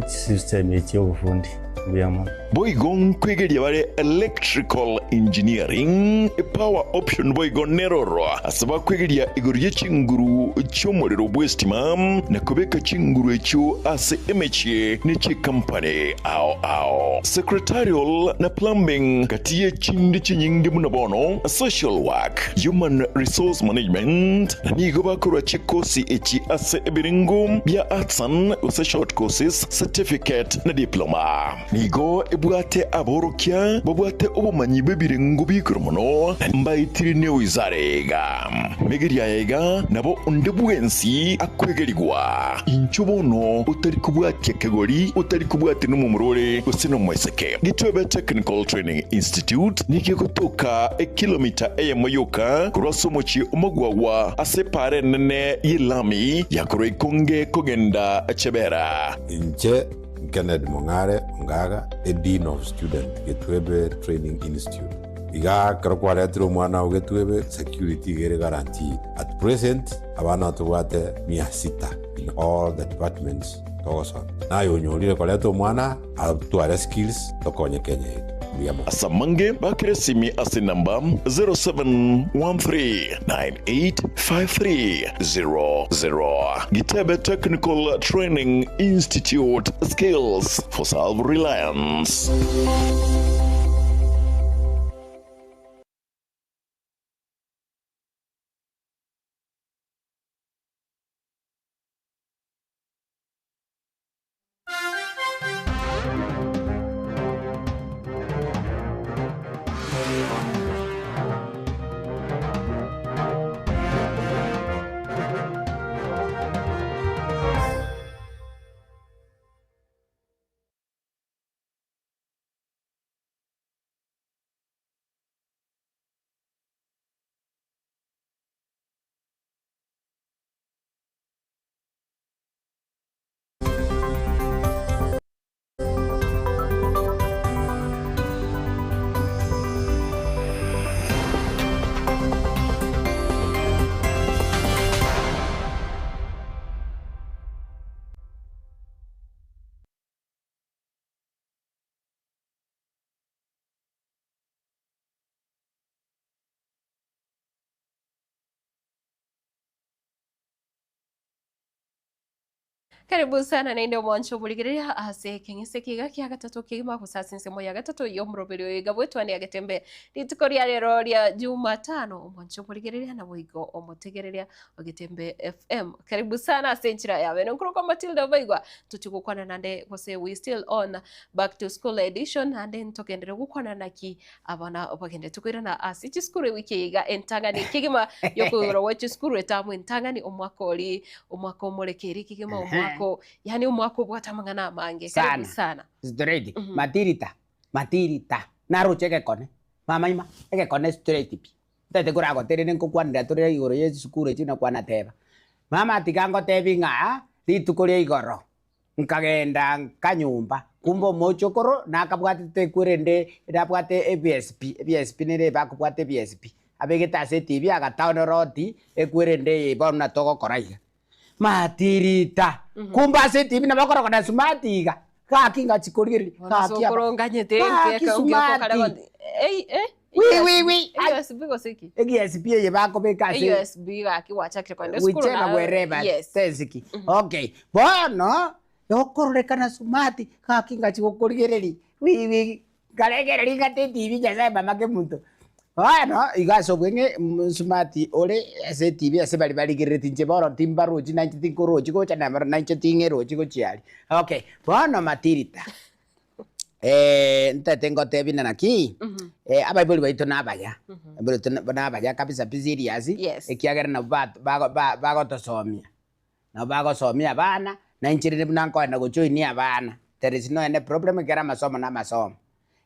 chisemi echi chia obofundi. Mbuya mono. Boigo nkwegeria bare electrical engineering, power option boigo neroro ase bakwegeria igoro ye chinguru chi'omorero bw'estima na kobeka chinguru echio ase emechie ne chikampani ao ao. Secretarial na plumbing gati ye chinde chinyinge buna bono social work, human resource management na nigo bakorwa chikosi echi ase ebirengo bia artisan gose short courses, certificate na diploma. Nigo ebwate aborokia babwate obomanyi bw'ebirengo bi'igoro mono, na mbaetire newizara iga. Megeria aya iga nabo onde bwensi akwegerigwa. Inchuo bono otari kobwatia kegori, otari kobwatia nomomura ore gose nomoiseke. Gitwebe Technical Training Institute nigo egotoka ekilomita eyemo yoka korwa ase omochie o Magwagwa ase epaara enene y'elami ya korwa Ikonge kogenda Chebera. Inche Kennedy Mong'are Ongaga, a Dean of Student, Getwebe Training Institute. Iga ekero kwaretire omwana oo Getwebe, security iga ere guaranteed. At present, abana tobwate mia sita in all the departments togosoma. Naye onyorire koreta omwana atware skills tokonye Kenya yetu. Mbuya mono. Ase amange bakere esimi ase enamba 0713985300. Gitebe Technical Training Institute, Skills for Self-Reliance. Karibu sana naende omwancho omorigereria ase ekeng'ese kiga kia gatato kegima gose ase ensemo ya gatato y'omoroberi oyo iga bwetwane agetembe rituko ria rero ria Jumatano omwancho omorigereria naboigo omotegereria ogetembe FM karibu sana ase enchera ya bene nkorokwa Matilda Baigwa tochi gokwana nande gose we still on back to school edition naende ntogenderere gokwana naki abana bagende tokoirana ase chisukuru ewiki eye iga entang'ani kegima yokoigora gwa chisukuru etamu entang'ani omwaka ori omwaka omorekeri kegima omwaka o yaani omwaka obwate amang'ana amange karibu Sana. sana. Straight. Matirita. Matirita. Naroche egekone. Mama ima, egekone straight pi. Ntagete koragoterere nkokwanera tore igoro ya chisukuru echio nakwana teba. Mama tiga ngotebi ng'a rituko ria igoro nkagenda nkanyomba kumbe omochokoro nakabwatete ekwerende nabwate ebsp, ebsp nere bakobwata ebsp. Abegete ase etibi agataoneroti ekwerende eye bono na togokora iga. Matirita! Kumbe ase etibi nabo okorokwa na smart iga. Gaki ngachi korigereria, gaki aba. Sokoro nganyete Gaki nke smart. Ei eh. Wi, wi, wi. USB gose ki? EgiSB eye bakobeka ase USB gaki gwachakire kogenda esukuru whichever na- wherever Yes. tensiki. Okay. Bono yokororekana smart gaki ngachi gokorigereria wi wi nkaregereria ngate etibi nyasaye mama kemunto. Bono igo ase obweng'e smart ore ase etibi ase baria barigerereti inche bono timbarochi nainche tinkorochi gocha nabaro nainche ting'erochi gochia aria. Okay, bono matirita ntaete ngotebi ng'a naki, abaibori baito nabaya, abaibori baito nabaya kabisa pi serious, ekiagera nabwo ba- ba- bagotosomia. Nabo bagosomia abana, na inche rende buna nkoenda gojoinia abana, there is no any problem ekero amasomo na amasomo.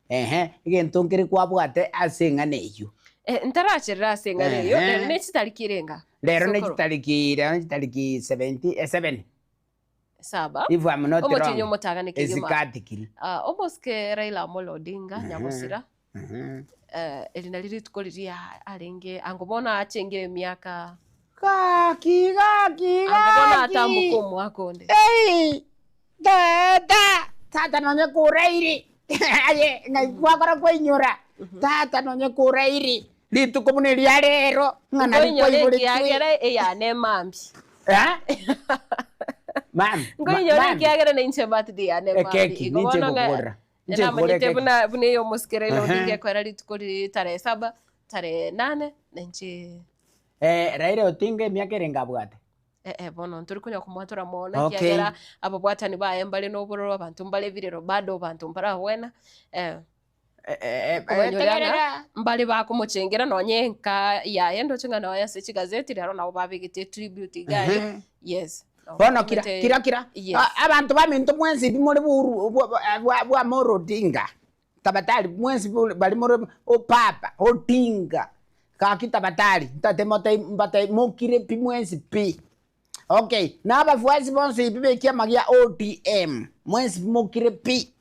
Ehe, egento nkere kwabwate ase eng'ana eyio. Eh, ntaracherera ase eng'ana eyio, Ehe. rero ne chitariki erenga? Rero ne Sokoro. chitariki, rero ne chitariki 70, eh, seven. Saba. If I'm not Omotienyi wrong. omotang'ani kegima. Esikatikiri. Ah, omosike Raila Amolo Odinga, Nyagosira. Ehe. Eh, eri nari rituko riria arenge ango bono achengire emiaka Gaki, gaki, ango bono gaki. atamboka omwaka onde. Ei, tata, tata nonye kurairi. Aye, ng'ai gwakora kwainyora. Tata nonye kurairi. Rituko buna eria rero, ng'a nari Nkoinyora kwaiboretwe. ekiagera eyane emambi. Eh? Ma'am, ma- Nkoinyora ma'am. ekiagera nainche birthday yane emambi. Ekeki, Igo ninche bono ng'a ngokogorera. Inche namanyete nkogorera buna buna eyo omosike Raila Ehe. Odinga ekwera rituko riria tarehe saba, tarehe nane, nainche Eh, Raila Odinga emiaka erenge abwate? Eh, eh, bono ntori konya komwatora mono Okay. ekiagera ababwatani baye mbare na obororo abanto mbare ebirero bado abanto mbarabwena eh, kobanyora ng'a tegerera. mbare bakomochengera nonye enka yaye ndoche ng'a nonya ase chigazeti rero nabo babegete etribute iga aria Ehe. yes. Nabo Bono kira, batomete- kira, kira. Yes. A- Abanto baminto mwensi pi more boru bwa- bwa- bwa Amolo Odinga, tabatari mwensi bore- bari more opapa Odinga, gaki tabatari, ntate mote mbate mokire pi mwensi pi. Okay, na abafuasi bonsi pi ba ekiama gia ODM, mwensi pi mokire pi.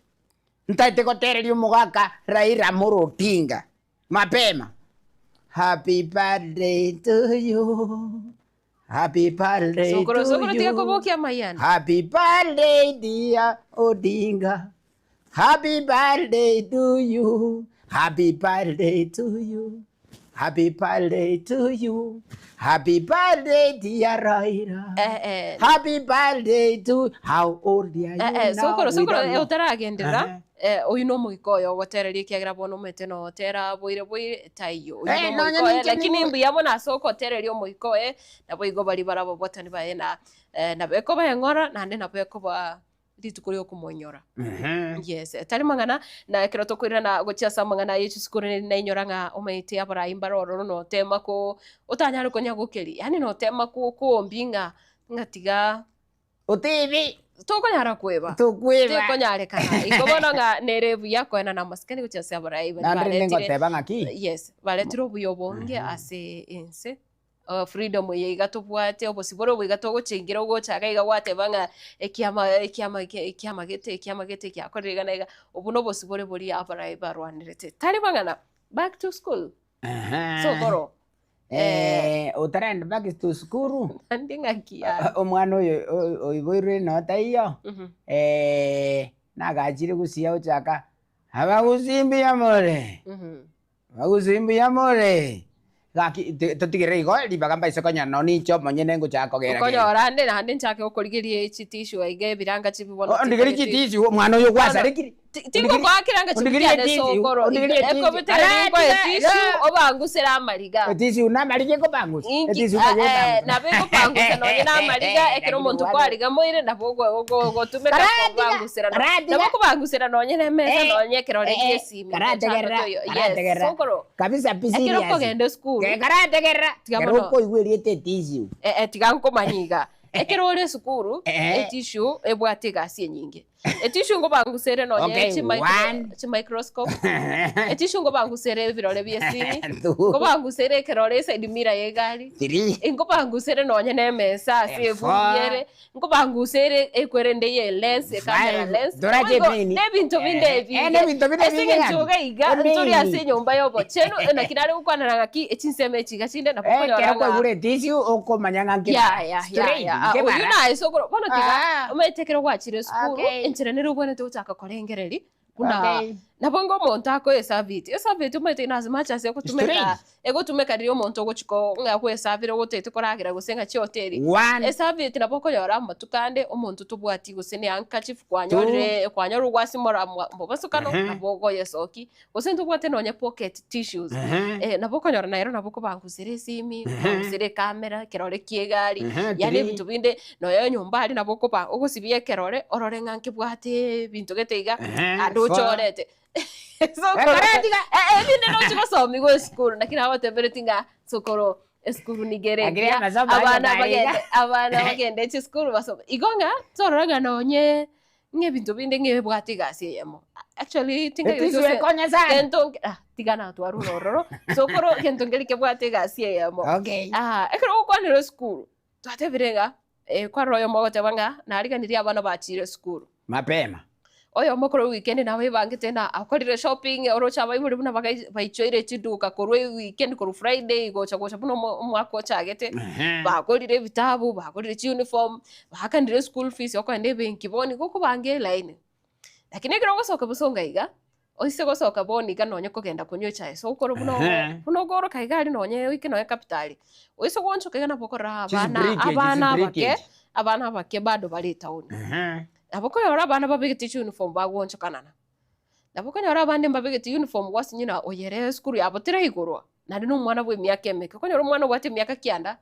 Ntaete gotereria omogaka Raila Amolo Odinga mapema. Happy birthday to you. Happy birthday Sokoro to sokoro tiga you. kobokia amayani. Happy birthday dear Odinga. Happy birthday to you. Happy birthday to you. Happy birthday to you. Happy birthday dear Raila. Eh, eh. Happy birthday to how old are you Eh, eh, now? sokoro We sokoro don't eh, know. otaragenderera eh, oyu na omoika oyo ogotereria ekiagera bono omanyete notera boire boire taiyo oyu Eh, na nonya omoika oye ninche lakini nigo- mbuya mono ase ogotereria omoika oye nabo igo baria barababwatani baye na eh, nabo ekoba eng'ora naende nabo ekoba rituko ria okomonyora. Yes, tari mang'ana na ekero tokoirana gochia ase amang'ana aye chisukuru neri nainyora ng'a omanyete abarai mbare ororo notema ko otanyare konya gokeria yaani notema ko koombi ng'a ng'a tiga Otebi tokonyara kweba Tokweba. tekonyarekana igo bono ng'a nere buya koenana amasikani gochia ase abarai baria Naende rende baretire ngoteba ng'aki? yes baretire obuya obonge ase ense Freedom eye iga tobwate, obosibore obo iga togochengera ogocha iga iga gwateba ng'a ekiama ekiama ekiama gete ekiama gete giakorire iga na iga, obwo na obosibore boria abarai barwanerete. Tari mang'ana, back to school, sokoro. Eh, otaraenda back to school, Naende ng'aki yaye. omwana oyo oiboirwe nonya taiyo, nagachire gosiya gochaka, abagusii mbuya more. Abagusii mbuya more. Gaki totigere igo ribaga mbaise konyora nonya ninche omonyene ngochaka kogera gera. Okonyora ande naende nchake gokorigeria echitishu aiga ebiranga chibi bono Ondigerie chitissue omwana oyo gwasarekire. Tingokoa kiranga chibi kiane sokoro. Ekobetera ninkoe tissue obangusere amariga. Etissue na amariga ekobangusa. Inki nabo ekobangusa nonye na amariga ekero omonto kwariga moire nabo ogotumeka kobangusera nabo okobangusera nonye na emesa nonye ekero ore esimi Karategerera, yes karategerera. sokoro Kabisa pi ekero serious. okogenda esukuru Karategerera. Tiga Ekero mono. okoigwa erieta etissue. Eh, eh, tiga nkomanya iga ekero ore esukuru Eh. etissue ebwate egasi enyinge. Etissue ngobangusere nonye Okay, one. chimicroscope. Etissue ngobangusere ebirore bia esimi. Two. Ngobangusere ekerore eside mirror ya egari. Three. Ngobangusere nonye na emesa ase Eh, ebundi four. ere. Ngobangusere ekwerende ya elens, ecamera Five. lens. Torache Boigo, emeni. nebinto binde Eh, ebinge. eh, nebinto binde Ase ebinge eng'encho gaki. iga iga, ntori Emeni. ase enyomba ya obochenu, naki nare gokwanera ng'aki echinsemo echi iga chinde nabo Eh, okonyora kero ng'a- kwaigure etissue okomanya ng'a nkebara. Ya, ya, ya, Straight, ya. Ah, nkebara. oyu naye sokoro bono tiga Ah. omanyete ekero gwachire esukuru Okay. enchera nere obwenerete gochaka korengereri buna Okay. nabo inga omonto akoa esabiti esabiti omanyete in as much as egotumeka Straight. egotumeka riria omonto ogochi ko ng'a kwesabire ogotete koragera gose ng'a chihoteli One. esabiti nabo okonyora amatuko ande omonto tobwati gose ne handkerchief kwanyorire kwanyorire gwasimora mwa mobosokano nabo ogoyesoki gose ntobwate nonye pocket tissues nabo okonyora nero nabo okobangusera esimi okobangusera ecamera ekerore kia egari yaani ebinto binde nonya enyomba aria nabo okoba ogosibia ekerore orore ng'a nkebwate ebinto gete iga ande ochorete. Sokoro Ekero tiga- ebinde nochi gosomiwa esukuru lakini agoteberetie ng'a sokoro esukuru niga ere Lakini engiya, amasomo abana ayo bagende mariga. abana bagende chisukuru basome. Igo ng'a torora ng'a nonye ng'a ebinto binde ng'a ebwate egasi eyemo. Actually tinga Etissue ekonya sana. gento ah tiga natwarure ororo sokoro gento nkeri kebwate egasi eyemo. Okay. Ah, ekero ogokwanera esukuru, twatebire ng'a kwarora oyomo ogoteba ng'a nariganirie abana bachire esukuru. Mapema. Oyomo korwa ewikendi nabo ebangete na akorire shopping oroche abaibori buna bagai baichoire chiduka korwa ewikendi korwa Friday gocha gocha buna omo omwaka ochagete, bagorire ebitabu, bagorire chiuniform, baakanire school fees okoenda ebenki bono igo okobanga elaini. Lakini ekero ogosoka bosongo iga, oise gosoka bono iga nonye kogenda konywa echae ase okoro buna buna okoroka iga aria nonye oike nonye capital, oise goonchoka iga nabo okorora abana Chisibriki echi, abana chisibriki abake, echi. abana abake bado bare etown. Nabo okonyora abana babegete chiuniform bagoonchokanana. Nabo okonyora abande mbabegete uniform gwasinywa na oyo ere esukuru yabo teraigorwa, naende na omwana bwa emiaka emeke. Okonyora omwana obwate emiaka kianda,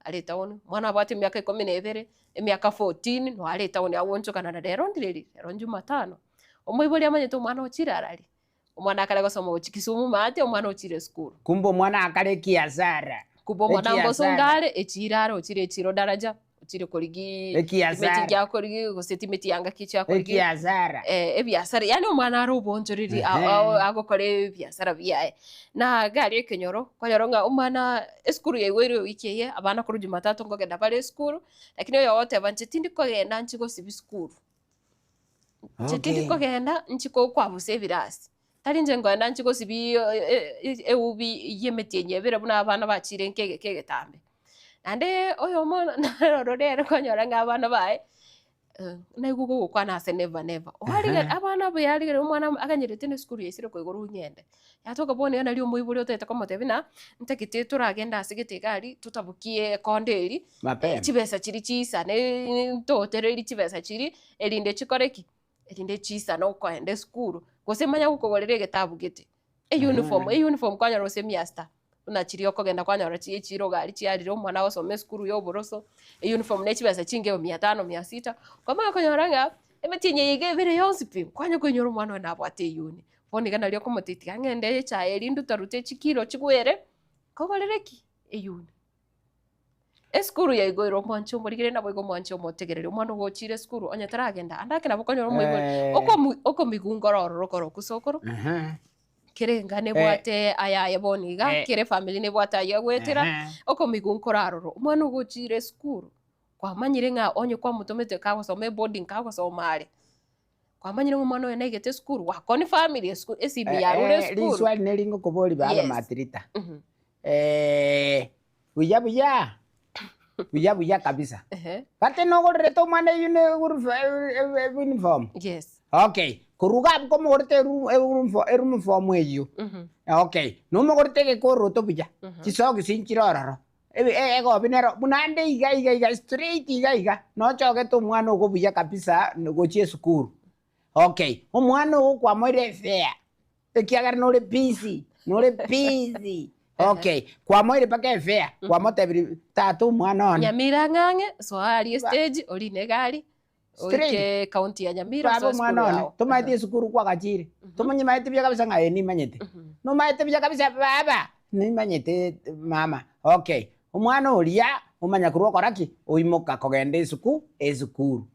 are etown, omwana abwate emiaka ikomi na ebere, emiaka 14, no are etown agoonchokanana rero ndireri, rero jumatano. Omoibori amanyete omwana ochire arari, omwana akare gosoma gochia Kisumu maate, omwana ochire esukuru. Kumbe omwana akare ekiasara. Kumbe omwana Ekiasara. mbosongo are, echiro are ochire echiro daraja, ochire korigi Ekiasara. timeti ngiakorigi gose timeti yanga ki chiakorigi. Ekiasara. Ebiasara, yaani omwana are obonchoreri agokora ebiasara biaye. Na iga aria ekenyoro, okonyora ng'a omwana esukuru yaigweirwe ewiki eye, abana korwa jumatatu nkogenda bare esukuru, lakini oyo ogoteba inche tindi kogenda nchi gosibia sukuru. Inche tindi kogenda nchi kokwabusa ebirasi. Tari inche nkoenda nchi gosibia eubi ya emetienyi ebere buna abana bachire nkegeka egetambe. Naende oyomo naroro rero okonyora ng'a abana baye, naigwe gogokwana ase never never. Oarigani abana buya arigani omwana aganyerete na esukuru yaisire koigorwa ong'ende. Yatoka bono iga naria omoibori otagete komotebia ng'a, ntagete toragende ase gete iga aria, totabokie ekonda eria, Mapema. chibesa chiria chiisane, ntotereri chibesa chiria, erinde chikore ki? Erinde chiisane okoenda esukuru, gose manya gokogorera egetabu gete, euniform, euniform kwanyora gose mia sita, buna chiria okogenda kwanyora chi echiro iga aria chiarire omwana agosoma esukuru ya oboroso, euniform ne chibesa chinke mia tano, mia sita, kwamanya konyora ng'a, emetienyi eye iga ebere yonsi pi, kwanya koinyora omwana oyo nabwate eyuni. Bono iga naria okomotebia tiga ng'ende echae eria ndutarute chikilo chigwere, nkogorere ki? Eyuni. Esukuru yaigoirwe omwanche omorigere naboigo omwanche omotegereri omwana ogochire esukuru onye taragenda ande ake nabo okonyora omoibori okomu okomigungora ororo okoroku sokoro kere enga nebwate ayaye bono iga kere efamiri nebwate aywo agoetera okomigunkora aroro omwana ogochire esukuru kwamanyire ng'a onye kwamotomete kagosoma eboarding kagosoma are kwamanyire ng'a omwana oyo naigete esukuru gwakoni famiri esukuru esimi yarure esukuru. Riswali neri ngokobori baba Matrita. Buya buya buya buya kabisa. Gati nogorerete omwana uniform? Yes. Okay. Koruga abwo komogorete uniform eywo. Okay. Nomogorete egekoroto buya. Chisogisi nchire ororo. Egobi nero buna ande iga iga iga straight iga iga nochogete omwana ogo buya kabisa gochia esukuru. Okay. Omwana ogo kwamoire efare ekiagera nore busy nore busy. Okay. Kwamoire mpaka efare kwamotebirie tata omwana one. Nyamira ng'ang'e soa aria estage orine egari Straight. oike county ya Nyamira Baba osoe esukuru omwana one yao. tomaete esukuru kwagachire tomonyimaete buya kabisa ng'a ee nimanyete nomaete buya kabisa baba nimanyete mama okay omwana oria omanya korwa okora ki oimoka kogenda esuku esukuru.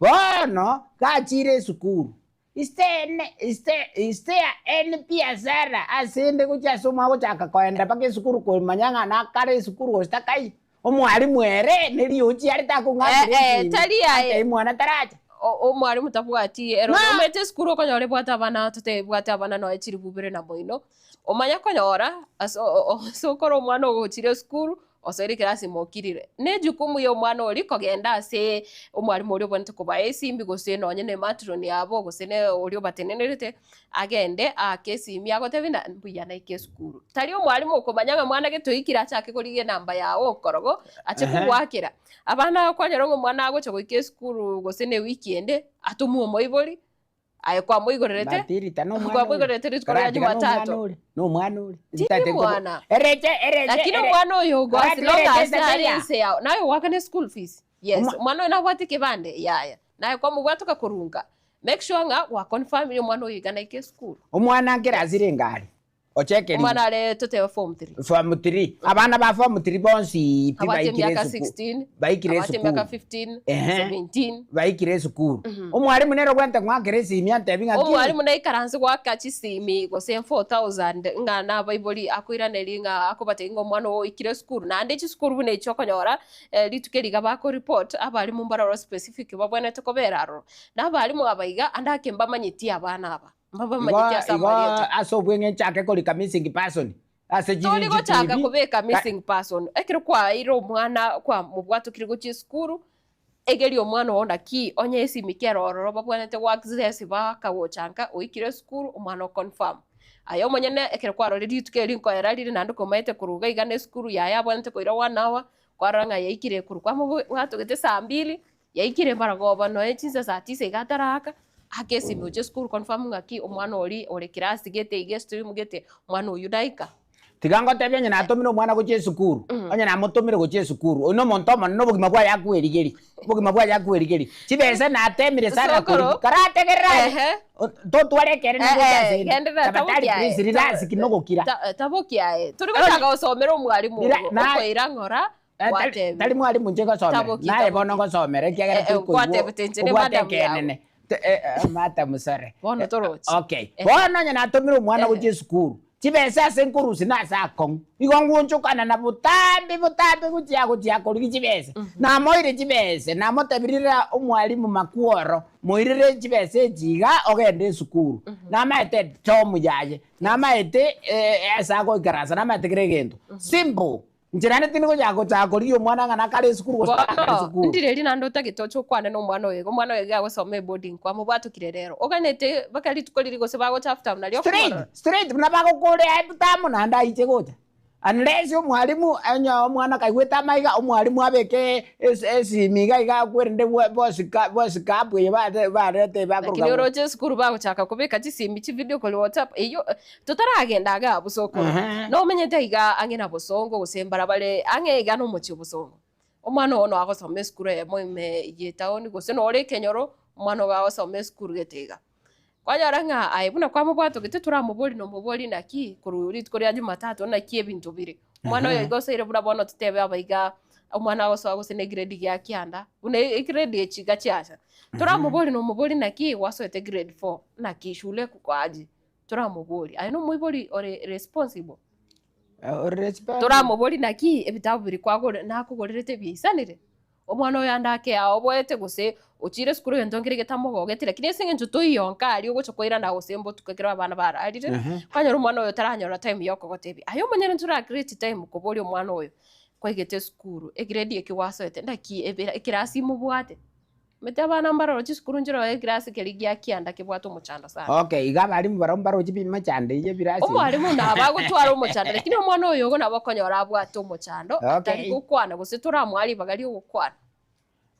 Bono gachire esukuru, is there any, is there, is there any biashara ase ende gochia ase omwana gochaka koenda mpaka esukuru komanya ng'a nakare esukuru gose takai? Omwalimu ere neriochi are takong'akera Eh, eh, esimi, tari aye. atebi mwana taracha. Omwalimu tabwati ero Ma- omanyete esukuru okonyora ebwate abana tote ebwate abana nonya chilifu ibere na moino, omanye konyora ase ase okore omwana ogochire esukuru, osoire ekerasi mokirire. Na ejukumu ya omwana oria kogenda ase omwalimu oria obwenerete kobaa esimi gose nonye na ematron yabo gose na oria obatenenerete, agende aake esimi agotebi ng'a mbuya naike esukuru. Tari omwalimu okomanya ng'a mwana gete oikire achake korigia enamba yago okorogo, ache kogoakera. Abana kwanyora ng'a omwana agocha goika esukuru gose na ewiki ende, atomwe omoibori, aye kwamoigorerete, Matirita na omwana ore. kwamoigorerete rituko ria Karatiga na omwana Jumatatu. ore, na omwana ore. Tindi Ntate nkobo- mwana. Ereche, ereche, Lakini ere- omwana oyo ogo as Karatiga long ereche as are tataia. ense yao, naye owakane school fees. Yes, Omwa- omwana oyo nabwate ekebande, yaya. Naye kwamobwatoka korunga, make sure ng'a gwaconfirmire omwana oyo iga naike esukuru. Omwana nkerasire engari. Ochekerigwe. Omwana are totebe form 3. Form 3. Abana ba form 3 bonsi pi Abwate baikire emiaka esukuru. 16, Baikire abwate emiaka esukuru. 15, Ehe. 17. Baikire esukuru. Omwalimu nere obwate ngoakera esimi antebi ng'aki. Omwalimu naikaranse goaka chisimi gose 4000 ng'a nabaibori akoiraneria ng'a akobatebia ng'a omwana oo oikire esukuru. Naende chisukuru buna echi okonyora rituko eri iga bakoreport abalimu mbaroro specific babwenerete kobera aroro. Na abalimu aba iga ande ake mbamanyeti abana aba. Mbabamanyeti ase Igo amarieta. ase obweng'e nchake korika missing person ase Tori gochaka GTV. kobeka missing person ekero kwaeire omwana kwamobwatokire gochia esukuru, egeria omwana oo naki onye esimi kere ororo babwenerete go access bakagocha nka oikire esukuru omwana o confirm. Aye omonyene ekero kwarorire rituko eri nkoera rire naende komaete korwa iga iga na esukuru yaye abwenerete koira one hour, kwarora ng'a yaikire korwa kwamobwatogete saa mbili, Yaikire maragoba nonya chinsa saa tisa iga ataraaka, ake esimi gochia esukuru confirm ng'aki omwana oria ore class gete iga estream gete, omwana oyio daika. Tiga ngotebie onye natomire omwana gochia esukuru, onye namotomire gochia esukuru, oyio nomonto omonene obogima bwaye akwerigeria, obogima bwaye akwerigeria. Chibesa natemire sana Sokoro. korigia, karategerere aye, Ehe. totware ekeene Eh, gocha eh, ase ende. genderera, Tafadhali tabokia aye. please, relax kinogokira. Tabokia aye. Tori gochaka gosomera omwalimu Rela- ogo, na- okoira ng'ora, Eh, tari- Gwatebire. tari mwalimu inche ngosomera Taboki, naye taboki. bono ngosomera ekiagera Eh, eh, torikoigwa gwatebete inche ne obwate madam yago. ekenene Te- eh, eh, madam sorry. Bono Eh, torochi. okay Eh. bono onye natomire omwana Eh. gochia esukuru chibesa ase nkorusia nase akong'u igo ngonchokana na botambe botambe gochia gochia korigia chibesa namoire chibesa namotebirie rira omwalimu makworo moirere chibesa echi iga ogende esukuru namaete tomu yaye namaete eh, ase agoikaransa namaete kera egento simple Inche naende tindi gochaka gochaka korigia omwana ng'a nakare esukuru gose takare Bono, esukuru. ndire eri naende otagete oche okwane na omwana oyo iga, omwana oyo iga agosoma eboarding kwamobwatokire rero, oganete mpaka rituko riria gose bagocha half term nario Straight, okomorora. straight buna bagokorea ebutamu naende aiche gocha. Unless omwalimu onye omwana kaigwete amaiga, omwalimu abeke esimi iga iga akwerende voice cap eye barete bakoroka Lakini oroche esukuru bagochaka kobeka chisimi chivideo korwa WhatsApp eyio Totaragenda iga abwo sokoro, nomenyete iga ang'e na bosongo gose mbarabare ang'e iga nomochie o bosongo. Omwana oo noa agosoma esukuru eyemo ime ye etown gose nore ekenyoro, omwana ogo agosoma esukuru gete iga. Kwanyora ng'a aye buna kwamobwatogete toramobori nomobori naki korwa rituko ria jumatatu naki ebinto bire. Omwana oyo iga osoire buna bono totebe aba iga, omwana agosoa gose ne egrade gia kianda, buna egrade echi iga chiacha. Toramobori nomobori naki gwasoete grade four, naki shule ekokoa aje? Toramoborie, aye nomoibori ore responsible? Toramoborie naki ebitabu biria kwagore nakogorerete biaisanire? Omwana oyo ande ake aoboete gose ochire esukuru egento nkere getamogogeti lakini ase eng'encho toiyo nka aria ogocha koirana gose mbotuko ekero abana bararire, kwanyora omwana oyo taranyora time ya okogotebia. Aye omonyene ntora create time koboria omwana oyo, kwaigete esukuru, egrade eke gwasoete naki ebera ekerasi mobwate? Omanyete abana mbaroro chisukuru nchire ekerasi keria gia kianda kebwate omochando sana. Okay, iga abalimu barabwo mbaroche emechando eyio ebirasi. Omwalimu nabo agotwara omochando lakini omwana oyo igo nabo okonyora abwate omochando atari gokwana gose toramoa ribaga riogokwana.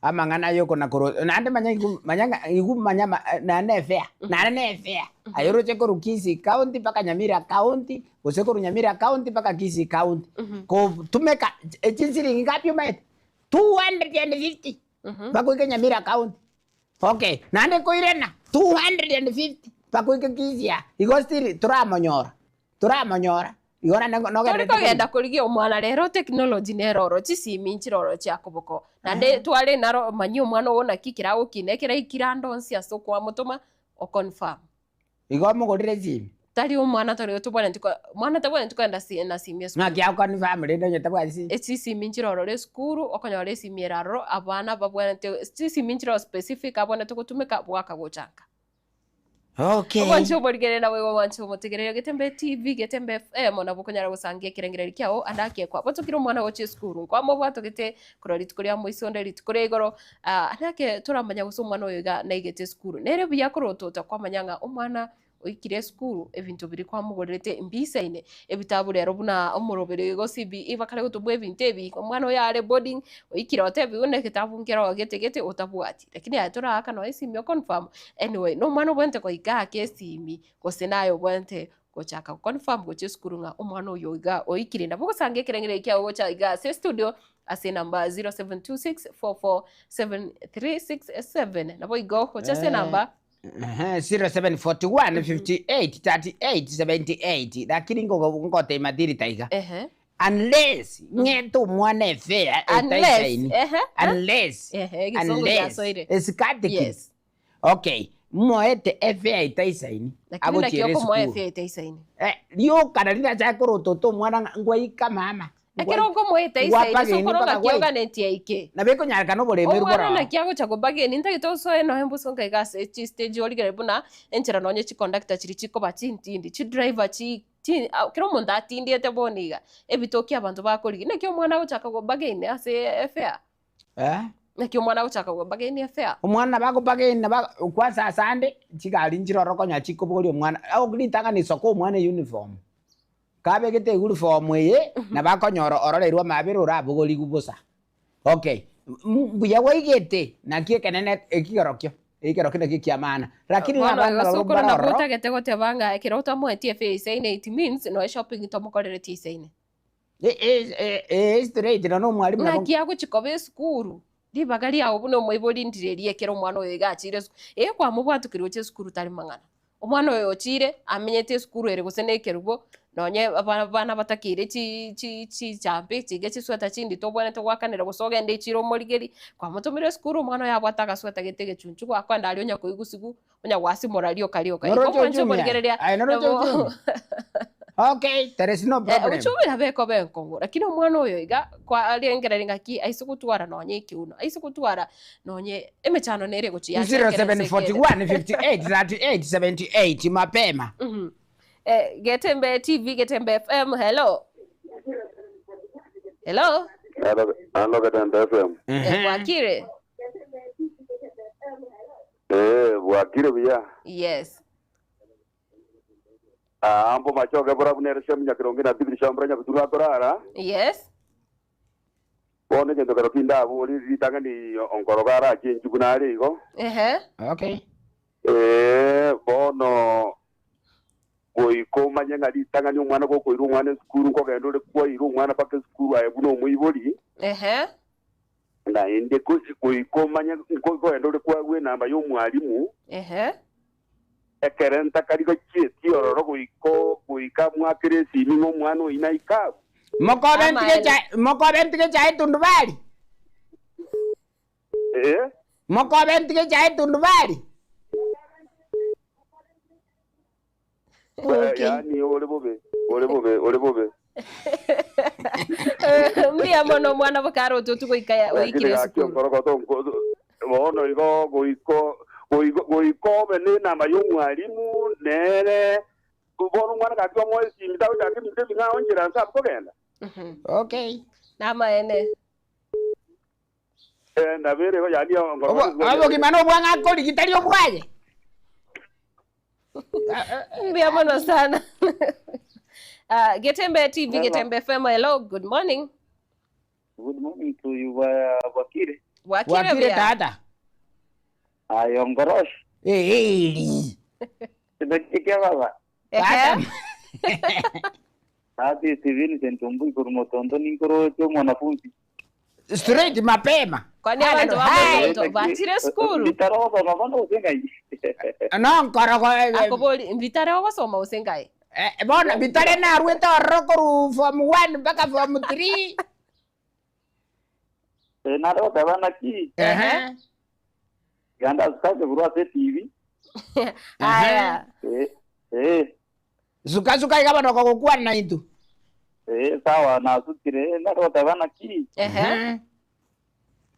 Amang'ana aya okona korwa naende manya igu manya ng'a igu manya ma naende efare naende ne efare aye oroche korwa Kisii county mpaka Nyamira county gose korwa Nyamira county mpaka Kisii county kotumeka chinsiringi ngapi omanyete? 250. Bagoika Nyamira County. Okay, naende koirana 250 bagoika Kisii aa. Igo still toramonyora, toramonyora. Igo naende Tori nogenderete kogenda korigia omwana rero technology nere oro chisimi nchire oro chia koboko naende tware naro manyia omwana ogo naki kera agokina ekero aikire ande onsi ase okwamotoma o confirm. Igo omogorere esimi? Tari omwana tori tobwenereti ko mwana tabwenereti kogenda si na simi esukuru. Ng'aki ago confirm rende onye tabwati simi? Chisimi nchire ororo esukuru, okonyora esimi ere aroro abana babwenerete chisimi nchire specific abwenerete gotumeka bwaka gocha nka. Okay. Omwanchi omorigereria naboigo omwanchi omotegereria Getembe TV, Getembe FM, nabo okonyara gosangia ekerengererio kiao ande ake kwabotokire omwana gochia esukuru nkwamobwatogete korwa rituko ria moiso onde rituko ria igoro ande ake toramanya gose omwana oyo iga naigete esukuru. Nere buya korotota kwamanya ng'a omwana oikire esukuru ebinto biria kwamogorerete mbisaine, ebitabu rero buna omoroberi igo CBE bakare gotobua ebinto ebi, omwana oyo are boarding oikire otebiwe buna egetabu nkero gete gete otabwati. Lakini aye toraaka nonya esimi o confirm, anyway na omwana obwenerete goika ake esimi gose naye obwenerete gochaka go confirm gochia esukuru ng'a omwana oyo iga oikire. Nabo ogosanga ekerengererio kiago gocha iga ase estudio ase enamba 0726447367 nabo igo gocha ase enamba 0741 58 38 78 lakini ngotebia Matilda iga Ehe. unless ng'ete omwana efare Unless, etaisaini ehe, unless Ehe, egesongo unless giasoire. esikatiki Yes. okay moete efare etaisaini Lakini naki agochiera okomoa esukuru efare etaisaini? Eh, rioka nari nachake korotota omwana ng'a ngwaika mama Ekero okomoeta Ngwapa isaini geni sokoro mpaka ng'aki gwaika. oganetie aike. Nabo ekonyarekana oboremeru Omwana boroo. naki agocha kobageni ntagete osoe nonya mbosonga iga ase chistage origererie buna enchera nonya chiconductor chiria chikoba chintindi, chidriver chi chi kera omonto atindiete bono iga, ebitoki abanto bakorigia. Naki omwana agochaka kobageni ase efare? Eh? Naki omwana agochaka kobageni efare? Omwana nabo akobageni nabo kwanza asande chigari nchire ororo okonyora chikobogoria omwana, ritang'ani soka omwana euniform. Kabegete euniform eye, nabo akonyora ororeirwe amabera orabogorigwe bosa. Okay, mbuya gwaigete, naki ekenene ekigerokio, ekigerokio nakio ekia maana. Lakini Bono abana igo barabwo sokoro mbare nabwo ororo. otagete goteba ng'a ekero otamoetie efare eisaine it means noe shopping tomokoreretie eisaine. Ee straight nonya omwalimu nabo. Ng'aki agochia koba esukuru, ribaga riago buna omoibori ndire eria ekero omwana oyo iga achire esukuru, ee kwamobwatokeire gochia esukuru tari mang'ana. Omwana oyo ochire, amenyete esukuru ere gose na ekerubo, nonye abana batakeire chi chi chichambe echi iga chisweta chindito obwenerete goakanera gose ogende echiro omorigerie, kwamotomire esukuru omwana oyo abwate agasweta gete egechunchu gwakoenda aria onya koigusigu, onya gwasimora rioka rioka. Igo Noroche omwanche uchumi aye? omorigereria Aye noroche nabo uchumi? Okay, there is no Eh, problem. uchumi nabo ekoba enkong'u, lakini omwana oyo iga kwarengereria ng'aki aise gotwara nonye ekeuno, aise gotwara nonye emechando nere egochia yachia ekero ense ekende. 0741 58 38 78 mapema. Eh, Getembe TV, Getembe FM, hello. Hello. Hello, hello Getembe FM. Eh, Bwakire. Eh, bwakire buya. Yes. Ah, ambo machoke bora bunere sha munyakironge na bibiri sha muranya biturwa torara. Yes. Bono egento kero kindabori ritang'ani onkoroga arache enchugu nare igo. Ehe. Okay. Eh, bono goika omanye ng'a ritang'ani omwana gokoira omwana esukuru nkogenda ore kwaira omwana mpaka esukuru aye buna omoibori. Ehe. Naende goika omanye nkogenda ore kwagwa enamba ya omwalimu. Ehe. Ekero ntakari gochietie ororo goika goika mwakere esimi ng'a omwana oyio naike abwo. Mokobe ntige cha mokobe ntige cha etundubari. Eh? Mokobe ntige cha etundubari. Okay. Yaani ore bobe, ore bobe, ore bobe. Mbuya mono omwana bokare ototu goika ya- Lakini oikire gaki esukuru. onkorogoto nko- bono igo goiko goiko goika obe nenamba y'omwalimu nere bono omwana gaki omoe esimi tagochaka ebinto ebing'ao nchera nse abwo kogenda. Okay. Namaene. Eh, nabere igo yaani onkorogoto Obogima nobwang'a akorigi tari obwaye. Mbuya mono sana. Ah, Getembe TV, Hello. Getembe FM. Hello, good morning. Good morning to you, Bwa- Bwakire. Bwakire Bwakire buya. tata. Ayo Ngorosh. Eh, Sibekikia baba. Ehe. Tati Vincent Ombui kurumotondo ninkoroche omwanafunzi. Straight mapema. Kwani abantu Hi. bamoto batire sukuru. Bitarogosoma bono gose ngai. No nkorogo Akobori mbitare ogosoma gose ngai. Eh, bono bitore narwete ororo korwa form 1 mpaka form 3. Eh, nare goteba naki Ehe. genda asukake korwa ase TV. Aya. Eh, eh. Suka suka iga bono kogokwana na intwe. Eh, sawa nasukire nare goteba naki Ehe.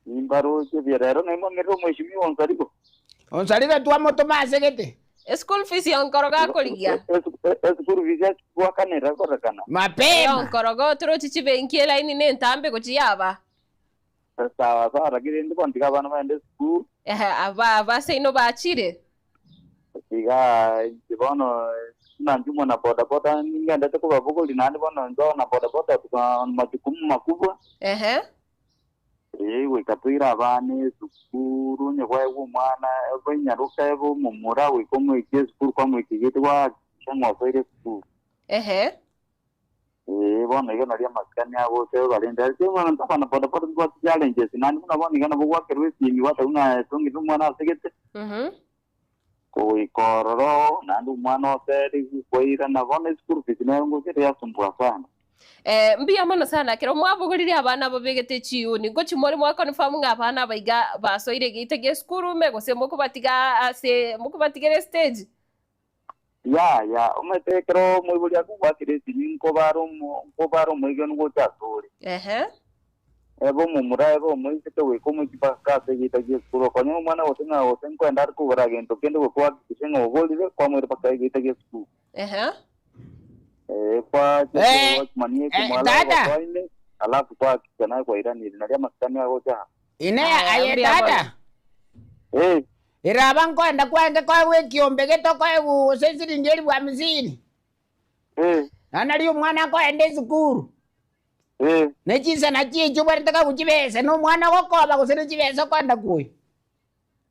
nimbaroche buya rero naimang'erire omweshimiwa Onsarigo. Onsarigo twamotoma ase gete. School fees yonkorogo akorigia. Esukuru fees akwakanera korekana. Mapema. Yonkorogo torochi chibenki elaini ne entambe gochi yaba. Sawa sawa lakini ndi bono tiga abana baende esukuru. Ehe, aba abaseino bachire. Tiga inche bono buna inche mwana bodaboda ningendete kobabogori naende bono inche na bodaboda tuka majukumu makubwa. Ehe. Eh, goika toire abana esukuru onye kwaegwa omwana ebe ebe omomura goika omoikie esukuru kwamoikigete gwahakikisha ng'a osoire esukuru. Ehe. Eh, bono iga naria amasikani agocha barende ase omwana abana bodaboda tibwate challenges naende buna bono iga nabo gwakerwa esimi gwateba ng'a etongire omwana asegete kogoika ororo naende omwana oseri kwairana bono eschool fees nero ngocha yasumbua sana. Eh, mbuya mono sana kero mwabogorire abana babegete chiuni ngochi more mwaconfirm ng'a abana baiga basoire geita gia esukuru ime gose mokobatiga ase mokobatigera estage. Ya ya omanyete ekero omoibori akogwakera esimi nkobara omo nkobara omoigeni gocha ase ore. Ehe. Ebe omomura ebe omoiseke goika omoiki mpaka ase egeita gia esukuru okonyora omwana gose ng'a gose nkoenda are kogora gento kende goika ohakikishe ng'a ogorire kwamoira mpaka egeita gia esukuru. Ehe. Eh, kwa Eh, watchman eh, ekomwala tata. ogosoine alafu kwahakikisha naye kwairanire naria amasikani agocha. Ine Aya, aye mbuya tata. Eh. Iraba nkoenda kwenge koegwa ekiombe getokoegwa gose esiringi elifu hamsini. Eh. Na nari omwana akoenda esukuru. Eh. Ne chinsa nachio echio obwerete kagochibesa na omwana ogokoba gose ne chibesa okoenda kwoyo.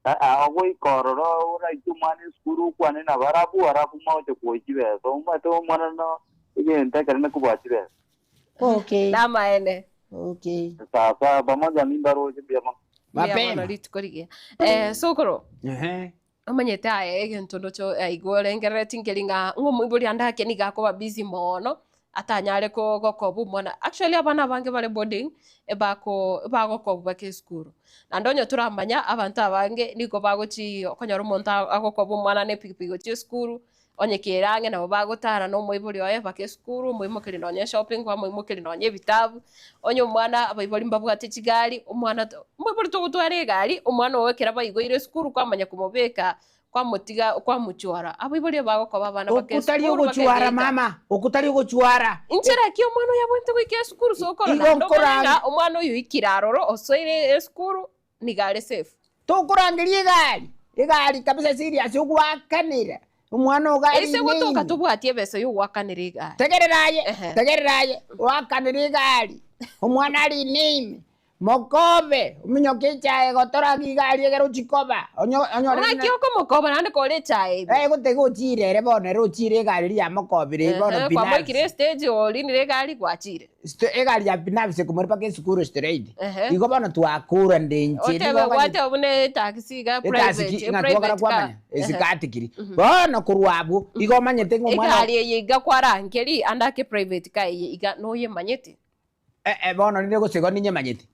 Aa ogoika ororo oraike omwana esukuru okwane nabo arabu arabu maoche kwoyia chibesa omanyete omwana no egento ekero nakobua chibesa. Okay. Namaene. Okay. Sasa pamoja nimbaroche mbuya mono. Mbuya mono rituko rigiya. Eh, sokoro. Ehe. Omanyete aye egento ndocho aiga orengerereti nkeri ng'a ng'a omoibori ande ake nigo akoba busy mono, atanyare ko gokoba omwana. Actually abana abange bare boarding, ebako ebagokobwa baka esukuru. Naende onye toramanya, abanto abange nigo bagochi okonyora omonto agokoba omwana na epikipiki gochia esukuru, onye kere ang'e nabo bagotara na omoibori oye mpaka esukuru, omoimokeria nonye eshopping, kwamoimokeria nonye ebitabu, onye omwana abaibori mbabwate chigari, omwana to omoibori togotwara egari, omwana ogo ekero baigoire esukuru kwamanya komobeka, kwamotiga kwamochwara. Abaibori ebagokoba abana mpaka Okutari esukuru mpaka ogochwara egeita. mama, okutari ogochwara. Inchera ki omwana oyo abwenerete goika esukuru sokoro Igo naende omanye nkorang- ng'a omwana oyo oikire aroro osoire esukuru niga are safe. Tokorangeria egari, egari kabisa serious ogwakanera omwana ogo Ase arine gotoka ime. tobwati ebesa ya ogwakanera egari. Tegerera aye, Ehe. tegerera aye, oakanera egari, omwana arine ime, mokobe, ominyoke echae gotora iga aria egere ochikoba, onyo onyore Ng'aki buna okomokoba naende kore echae ime? Eh, gotega ochire ere bono ere ochire egari riria yamokobire bono Ehe, binafsi. kwamoikire estage orinire egari gwachire. Egari ya binafsi ekomori mpaka esukuru straight. Ehe. Igo bono twakura nde inche Otebe nigo okonyete gwateba buna etaxi iga Etasi private, ki ng'a twakora private car. kwamanya Ehe. esikatikiri. Bono korwa abwo igo omanyete ng'a omwana Egari eye iga kwarangeria ande ake private car eye iga noyemanyete. Eh, eh, bono rinde gose igo ninyemanyete.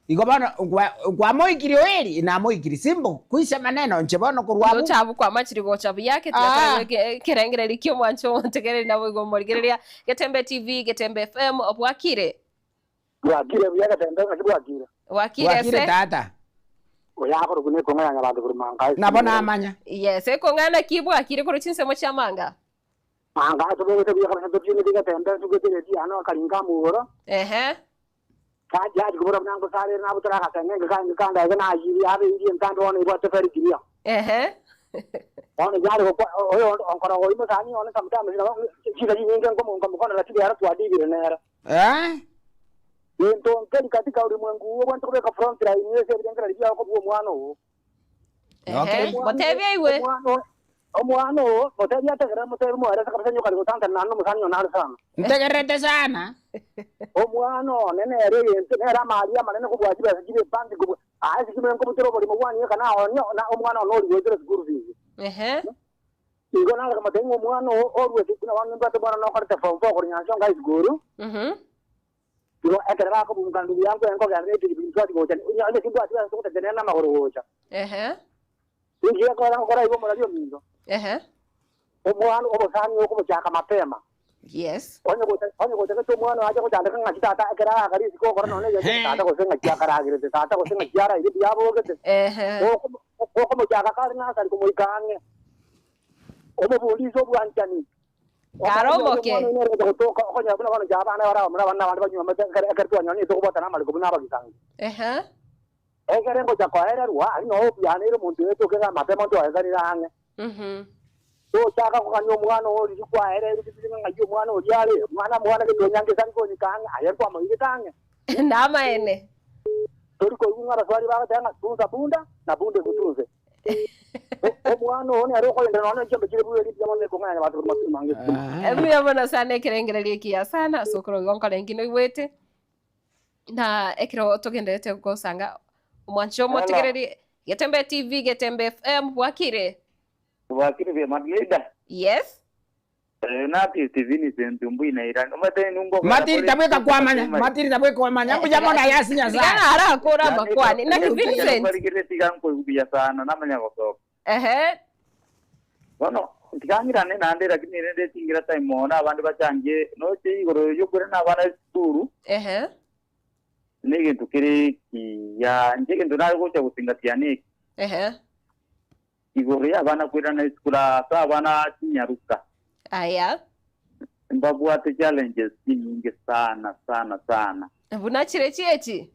Igo bono kwa kwamoikiri oeri namoikiri simple kwisha maneno inche bono korwa abwo. Ndoche abwo kwamachire gocha buya ake Ah. tiga toigwe ekerengererio kia omwancho omontegereri nabo igo omorigereria Getembe TV, Getembe FM, bwakire? Bwakire buya Getembe naki bwakire? Bwakire Bwakire ase? tata. Oyo akorokwa na ekong'u ya Nyabanto korwa Manga ase Nabo Manga. namanya. Yes, ekong'ana naki bwakire korwa chinsemo chia Manga? Manga ase bogocha buya kabisa totieneti Getembe ntugete eredio yane okaringa amo igoro. Ehe. Jaji kobora buna ngosarere nabutore agaseng'enge kande kandege nayire yabeire entambe bono ebwate very clear. Ehe. Bono yare gokwa oyo onkorogo oyio mosani one sometimes nabo chisa chinyinge nkomo nkomokonera chibera twadibire nere. Eh? Gento nkeri katika ulimwengu huu obwenerete kobeka front line ase ebirengererio biao kobua omwana oo. Ehe, motebie aigwe. Omwana oo, motebie ategerere motebie moerese kabisa onye okari gotantana naende nomosani one are sana. Ntegererete sana. Omwana one nere egento, nere amaria amanene kobua chibesa chibe ebanki kobua aye ase kimere nkobutora oborimo bwane eka naonia na omwana one ori goetera school fees. Ehe. Igo nare komotebia ng'a omwana oo orue ase buna bono nimbwate omwana nokorete form four korwa Nyansonga High School, igo ekero bakobunga ndugu yangu eye nkogenda ne epikipiki ntwati gocha, onye onye timbwati besa togotenena namagoro gocha. Ninki gekogera ngokora igo omorari ominto? Omwana obosani okobochaka mapema. Yes. Onye gocha onye gochagete omwana oyo ache gochandeka ng'aki tata ekero arakarie isiko okora nonya egento tata gose ng'aki akaragerete tata gose ng'aki araire buya abogete. Okomo okomochaka kare nasari komoika ang'e. Omobundisi obwanchani. Kare omoke. Omwana oyo nere ogocha gotoka okonyora buna bono inche abana bare abamura abana abande banywomete ekere ekere twanyoranire tokobwatana amariko buna abagisangi. Ekere ngocha koererwa, aria noo obianeire omonto oyo etoke iga mapema ntwaeganire ang'e. Tochaka kogania omwana oo riria kwaereirwe riria ng'a ng'ai omwana oria are, omwana mwana gete onyange tari konyika ang'e, aye nkwamoirete ang'e. Namaene. Tori koigwa ng'a abaswahili bagoteba ng'a tunza punda na punda ekutunze. Omwana oo nere okorenda nonya ne chiombe chire buya erio mbuya mono nekong'anya abanto korwa masuri mange. Mbuya mono sana ekerengererio ekiya sana ase okoroka igo nkore nki noigwete. Na ekero togenderete gosanga omwancho omotegereri Getembe TV, Getembe FM, bwakire? Bwakire buya Matilda. Yes. Leonard Vincent Mbuinaira. Omanyete nungo Matilda bweka kwamanya, Matilda bweka kwamanya, mbuya mono aye ase Nyasaye. Tigana arakora amakwani. Naki Vincent? Barigire tiga nkoigwa buya sana namanya gosoka. Ehe. Bono tigang'irane naende lakini rende tingira time mono abande bachangie noche igoro yokoirana abana esukuru. Ehe. Negento kere ekiya inche egento nare gocha gosingatia neki. Ehe. Igoro y'abana koirana esukuru ase abana chinyaruka. Aya. Mbabwate challenges chinyinge sana sana sana. Buna chirechi echi?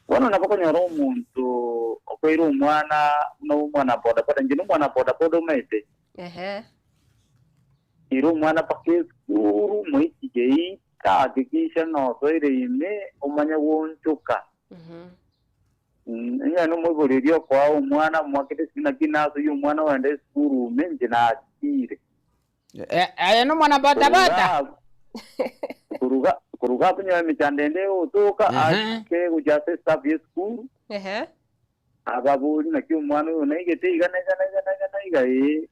Bono nabo okonyora omonto okoira omwana buna omwana bodaboda, inche nomwana bodaboda omanyete. Ehe. Ira omwana mpaka esukuru, moitige ika, hakikisha ng'a osoire ime, omanye goonchoka. Onye nomoibori oria okoa omwana omoakere esukuru, naki nasoyie omwana ogende esukuru ime, inche nachire. Aye nomwana bodaboda? Koruga koruga akonyora emechando ende egotoka ake gochia ase estaff ye esukuru Ehe. ababori naki omwana oyo naigete iga na iga na iga na iga na iga ee.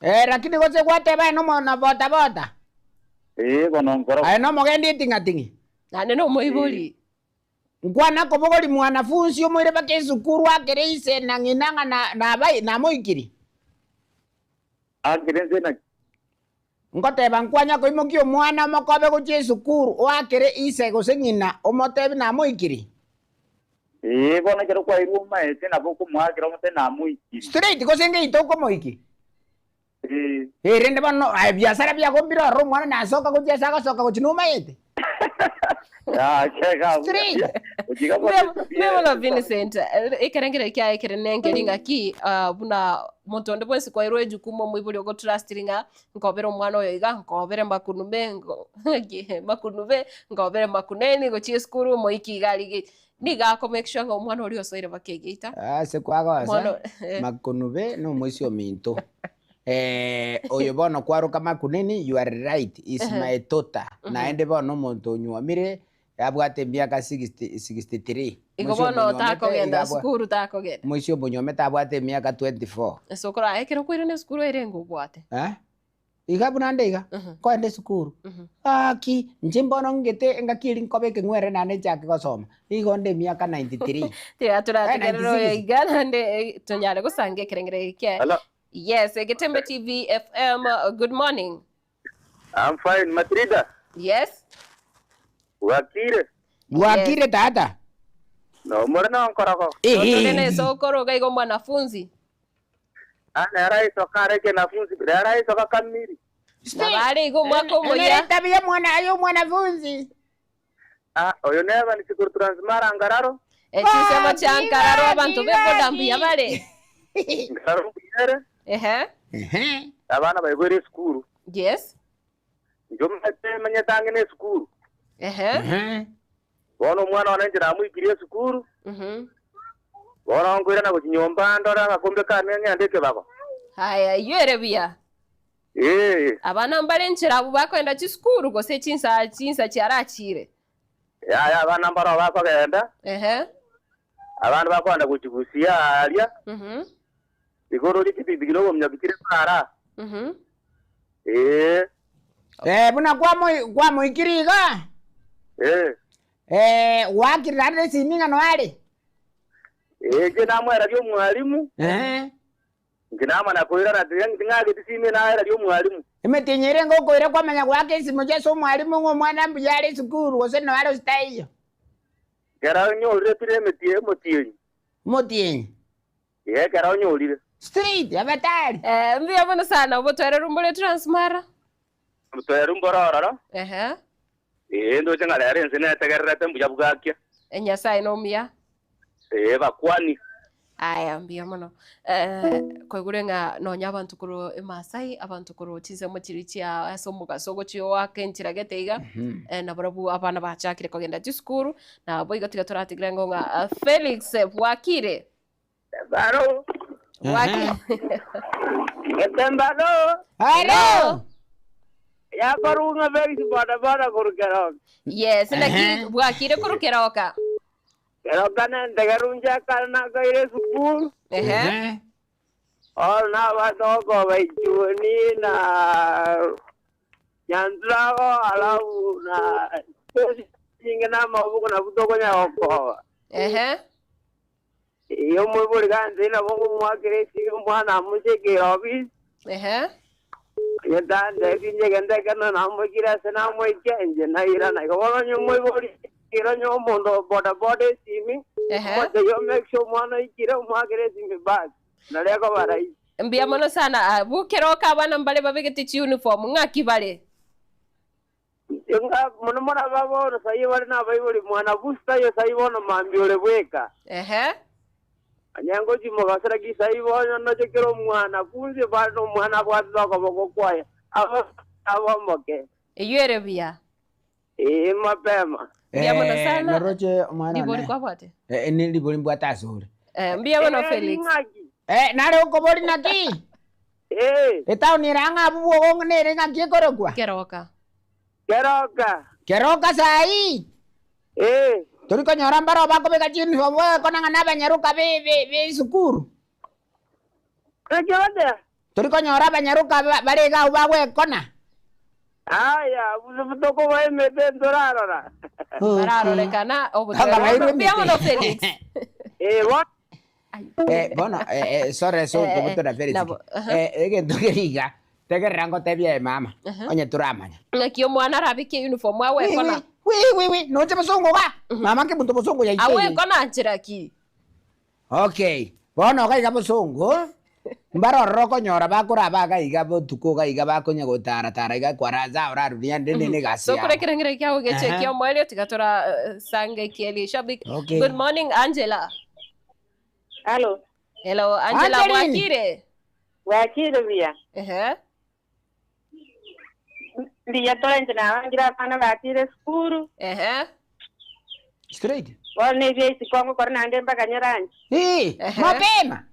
Eh, lakini gose gwateba aye nomwana bodaboda? Ee bono nkoro. Aye nomogendi eting'ating'i? Naende nomoibori. Nkwana kobogori mwanafunsi omoire mpaka esukuru akere ise na ng'ina ng'a na- nabai namoikiri. Akere inse naki? Ngoteba nkwanya koimokia omwana omokobe gochia esukuru oakere ise gose ng'ina omotebi namoikiri. Ee, bono ekero kwairwe omaete nabo okomoakera omotebi namoikiri. Straight gose ngeito okomoiki. Ee. Ee, rende bono aye biasara biago mbire ororo omwana nasoka gochia ase agosoka gochia nomaete. Straight. Mbuya Vincent, ekerengero kiaye kere nengeri ng'aki ah, buna monto onde bwensi kwairwe ejukumu omoibori ogotrustiri ng'a nkobere omwana oyo iga, nkobere makunume, ngo- ng'aki, makunube, nkobere makuneni gochia esukuru omoiki iga arige. Nigo ako make sure ng'a omwana oria osoire mpaka egeita. Ase kwagosa, Omwana eh. Makunube nomoisia ominto. Eh, oyo bono kwaroka Makuneni, you are right, is Ehe. my daughter. Mhm. Naende bono omonto onyuomire, abwate emiaka 60 63. Igo Moisia bono omonyuomete, takogenda iga abwa- sukuru takogenda. Moisia omonyuomete abwate emiaka 24. Ase okora ekero okoirana esukuru ere ng'o obwate. Eh? Iga buna nde iga, nkoenda esukuru, gaki inche mbono ngete engaki eria nkoba ekeng'were naende nchake gosoma, nigo nde emiaka 93. Tiga torategerere oyo 96. iga naende eh, tonyare gosanga ekerengero eke. Hello. Yes, Getembe TV FM, good morning. I'm fine, Matilda. Yes. Bwakire. Bwakire tata. No more no nkorogo. Tore na esokoro iga igo mwanafunzi. Ah, nera isoka areke nafunzi, nera isoka kamiri. Na bare igo omwaka omoya. Nere tabia mwana ayo mwanafunzi. Ah, oyo neba ni sikuru transmara ngararo. Echisemo chia nkararo abanto beboda mbuya bare. Ngararo mbuyere. Ehe. Abana baigwere esukuru. Yes. Inche omanyete manyete ang'e na esukuru. Ehe. Bono omwana one inche namoikirie esukuru. Mhm. Bono nkoirana gochia nyomba ndore agakombe kane ng'ende ekebago. Haya, eyio ere buya. Ee. Abana mbare nchera abwo bakoenda chisukuru gose chinsa chinsa chiarachire. Yaya abana mbaroo bakogenda. Ehe. Abande bakoenda gochia busia aaria. Mhm. Igoro rikipikipiki nobominyoki chire para. Ee. Eh, buna kwamoi kwamoikire iga. Ee. Eh, gwakire naende esimi ng'a noare. Ee, inche namoeraria omwalimu. Eh. Inche namana koirana tiga ting'ageti simi naeraria omwalimu. Emetienyi ere ngokoira kwamanya goaka esimo chia ase omwalimu ng'a omwana mbuya are esukuru gose noare gose taiyo. Ekero onyorire tire emetie omotienyi. Omotienyi. Ee, ekero onyorire. Straight, abatari. Eh, mbuya mono sana obotoereru mbore Transmara. Obotoereru mbore ororo. Ehe. Ee, ndoche ng'a rero ense netegererete mbuya bwakia. Nyasaye nomuya. Ee, bakwani. Aya, mbuya mono. Eh, kwaigure ng'a nonya abanto korwa Emasai, abanto korwa chinsemo chiria chia ase omogaso ogochia oaka enchera gete iga, eh, nabarabwo abana bachakire kogenda chisukuru, naboigo tiga toratigere ng'o ng'a Felix bwakire? Baro. Bwakire. Getembano. Hello. Yakorunga Felix boda boda koru Keroka. Yes, naki bwakire korwa Keroka. Keroka nentegerunche ekare nakoire esukuru. Ehe. Bono nabatoka baichuni na Nyantrago alafu na nyinge na amabuku nabwo tokonya gokoba. Ehe. Ee, omoibori gante nabo ngomwakera esimi omwana amochekere ofisi. Ehe. Onye tantebia inche gento ekero namoikire ase namoikia inche nairana. Igo bono onye omoibori ekero onye omonto o boda boda esimi, Ehe. omotebia omake sure omwana oikire omwakere esimi back, nario ekoba rahisi. Mbuya mono sana. Abwo keroka abana mbare babegete chiuniform ng'aki bare? Ng'a mono mono aba bono saii bare nabaibori mwana booster oyo saii bono mambia ore bweka. Ehe. Onye ngochia mogaso lakini saii bono noche kera omwana funsi bare na omwana abwatete okoboko kwaye abo abo omoke. Eyio ere buya. Ee mapema. Mbuya mono sana. Noroche omwana Ribori one. kwabwate? Eh, ni ribori mbwate ase ore. Eh, mbuya mono Felix. Eh, nare okobori naki? Eh. Etaoni ere ang'e abwo bwogo nere ng'aki ekorokwa? Keroka. Keroka. Keroka saii. Eh. Tori konyora mbaro bakobeka chiuniform bagokona ng'a nabanyaroka be be be esukuru. Naki ogoteba? Tori konyora abanyaroka bare iga abwo bagwekona. Aya, busa tokoboa emete ntorarora. Bararorekana Anga bairwe mbuya mono emete. Felix. Eh, bono. Eh, bono eh, eh, sorry so Eh, eh, kobutora Felix. nabo, aha. Eh, egento keri iga, tegerera ngotebie aye mama, Aha. onye toramanya. Ng'aki omwana arabeke uniform agwekona. Wi wi wi, noche bosongo iga. Mama nke monto bosongo yaito eye. Agwekona nchera ki? Okay, bono iga iga bosongo, mbare ororo okonyora bakoraba iga iga botuko iga iga bakonya gotara tara iga kwaraza oraruria ande nene egasi So yabo. kore ekereng'ererio kiago geche Aha. ekia omoerio tiga tora sange ekieri Shabik. Okay. Good morning Angela. Hello. Hello Angela Angeline. bwakire? Bwakire buya. Ehe. Mbuya tore inche nabangire abana batire esukuru. Ehe. Straight. Bono na ebia isiko ngokora naende mpaka nyeranche. Ee, mapema.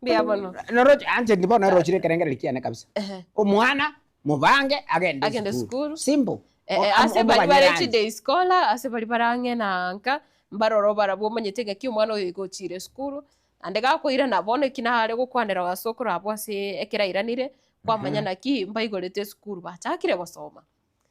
Mbuya mono. Noroche anche ndi bono erochire ekerengererio kiane kabisa. Ehe. Omwana mubange agende Agende esukuru. Simple. Eh, O- eh, am- ase bari omobanyere bare anche. chiday scholar ase bari barang'e na nka mbaroro barabwo omanyete ng'aki omwana oyo iga ochire esukuru naende gakoirana bono eki nare gokwanera ase okorabwo ase ekero airanire kwamanya naki mbaigorete esukuru bachakire gosoma.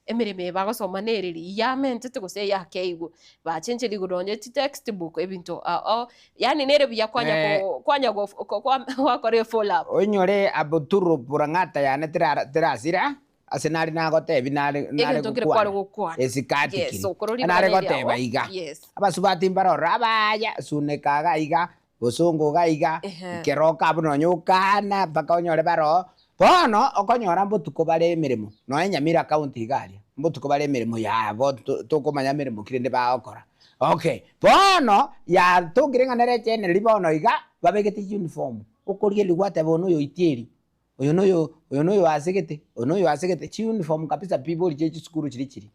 Emeremo eye bagosoma nere riria yamentete gose eyakeigwe, bachencheria igoro nonye chitextbook ebinto ao ao, yaani nere buya kwanya Eh. ko kwanya go ko kwa gwakora efollow up. Oinyore abuturu purang'ata yane tera terasira ase nare nagotebi nare nare Egento nkere kware gokwana gokwana. esikati Yes, kiri okorora nare ring'ana goteba eriago. iga Yes. abasubati mbare ororo abaya suneka iga iga bosongo iga iga Ehe. keroka abwo nonye okana mpaka onyore bare oo Bono okonyora mbotuko bare emeremo, nonya Nyamira county iga aria, mbotuko bare emeremo yabo tokomanya meremo ki rende bagokora. Okay, bono yatokire ng'a nere echeneri bono iga, babegete uniform, okorigereria gwateba oyo noyo oitieri, oyo noyo oyo noyo asegete, oyo noyo asegete, chiuniform kabisa pi bori chie chisukuru chiria chiri.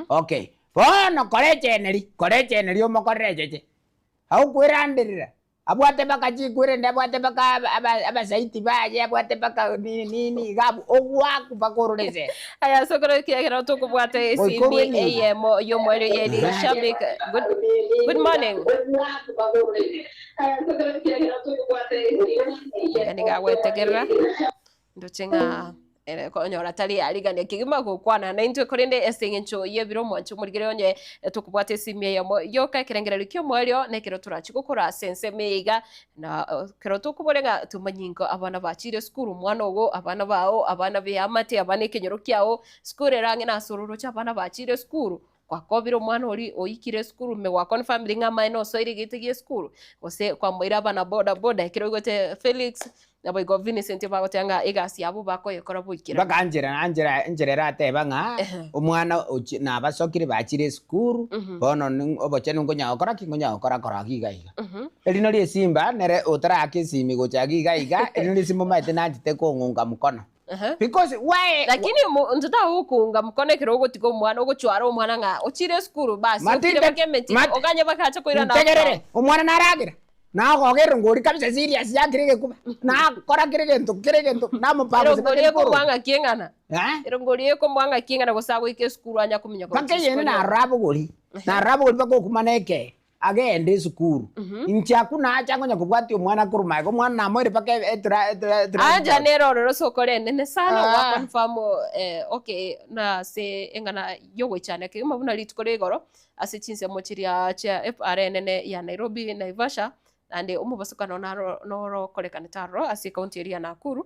Okay, bono kora echeneri, kora echeneri omokorere echeche, agokweranderera. Abwate mpaka chikwirende, abwate mpaka abasaiti baye, abwate mpaka nini nini iga abwo, ogwaku mpaka orore ensemo. Aya ase okoro ekiagera tokobwata Goika orwe esimi enibo. eyemo y'omoerio ye Eliga Shabik. Good, good morning. Iga nigo agwetegerera ndoche ng'a ere konyora tari arigania kegima gokwana naintwe korende ase eng'encho y'ebiro omwancho omorigere onye tokobwata esimi eyemo yoka ekerengererio ki'omoerio na ekero torachi gokora ase ensemo eye iga na ekero tokobora ng'a tomanyie ingo abana bachire esukuru omwana ogo abana bao abana b'eamate abana ekenyoro kiao sukuru ere ang'e nase ororoche abana bachire esukuru Gwakobire omwana oria oikire esukuru ime gwaconfirmire ng'a amaene osoire egete gie esukuru, gose kwamoira abana boda boda ekero oigwete Felix naboigo Vincent bagoteba ng'a egasi yabo bakoyekora boikeranu. Mpaka nchera anchera enchera erateba ng'a omwana ochi nabasokire bachire esukuru, bono ning obochenu nkonya gokora ki? Nkonya gokora kora iga iga iga. Erino ria esimba nere otaraka esimi gocha iga iga iga, erino ria esimba omanyete nanchete kong'unga mkono. Because why Lakini ntotagokunga mkono ekero ogotiga omwana ogochwara omwana ng'a ochire esukuru basi Matilda, okire baka emeti Mat- oganye bakacha koirana Ntegerere, omwana naragera nagogerera ngori kabisa serious yakire egekuba nakora kere egento kere egento namopanga gose Erongori bakere korwa. ekomwang'a ki eng'ana Eh? erongori ekomwang'a ki eng'ana gose agoika esukuru anya kominyoka Mpaka gochia eyende isiko nyuma. narora abogori narora abogori mpaka okuma na ekee agende esukuru. Inche akwo nacha nkonya kobwatia omwana korwa magega, omwana namoire mpaka etra etra etra Anja nere ororo sokore enene sana Ah. gwa confirm eh, okay na ase eng'ana yogoichania kegima buna rituko ria igoro ase chinsemo chiria chia FR enene ya Nairobi, Naivasha naende omobasokano naro norokorekanete aroro ase ecounty eria ya Nakuru.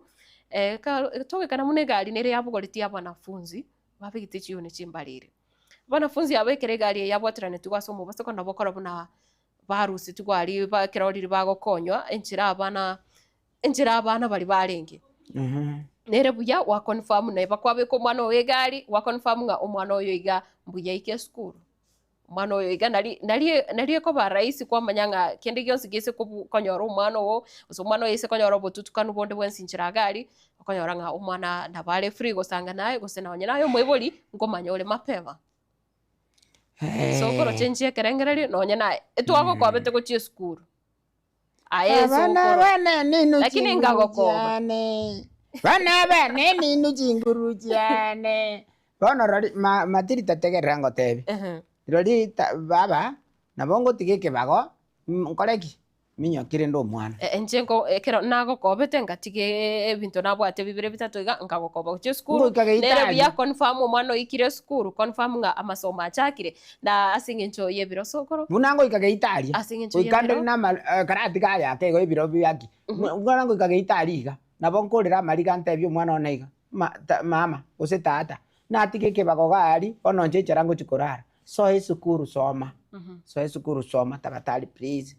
Ka togekana buna egari nere yabogoretie abanafunzi babegete chiyuni chimbariri. Abanafunzi aba ekero egari eye yabwateranetigwe ase omobosoko nabo okora buna barusetigwe aria ba ekero riria bagokonywa enchera abana enchera abana baria barenge. Nere buya gwa confirm neba kwabeka omwana ogo egari, gwa confirm ng'a omwana oyo iga mbuya aike esukuru. Omwana oyo iga nari nari nari ekoba rahisi kwamanya ng'a kende gionsi gese kobu konyora omwana ogo, gose omwana oyo ase konyora obotutukanu bonde bwensi nchera iga aria, okonyora ng'a omwana nabo are free gosanga naye gose nonye naye omoibori, nkomanya ore mapema. So okorochenchia ekerengererio nonye naye, etwagokobete gochia esukuru. Aye Abana sokoro. bane ninu Lakini chinguru ngagokoba. chiane bana bane ninu chinguru chiane bono rori ma matiri tategerera ngotebi rori ta baba nabo ngotiga ekebago nkore ki minyoki rende omwana. Inche nko ekero nagokobete ngatiga ebinto nabwate bibere bitato iga nkagokoba gochia esukuru Ngoika geita nere aria. buya confirm omwana oikire esukuru confirm ng'a amasomo achakire Na ase engencho y'ebiro sokoro. Buna ngoika geita aria, Ase engencho goika y'ebiro. ndere nama karatiga aya ake igo ebiro biaki, buna ngoika geita aria iga, nabo nkorera amariga ntebie omwana one iga, ma ta mama gose tata, natige ekebago iga aria, bono inche enchera ngochia korara, soa esukuru soma, soa esukuru soma tafadhali please,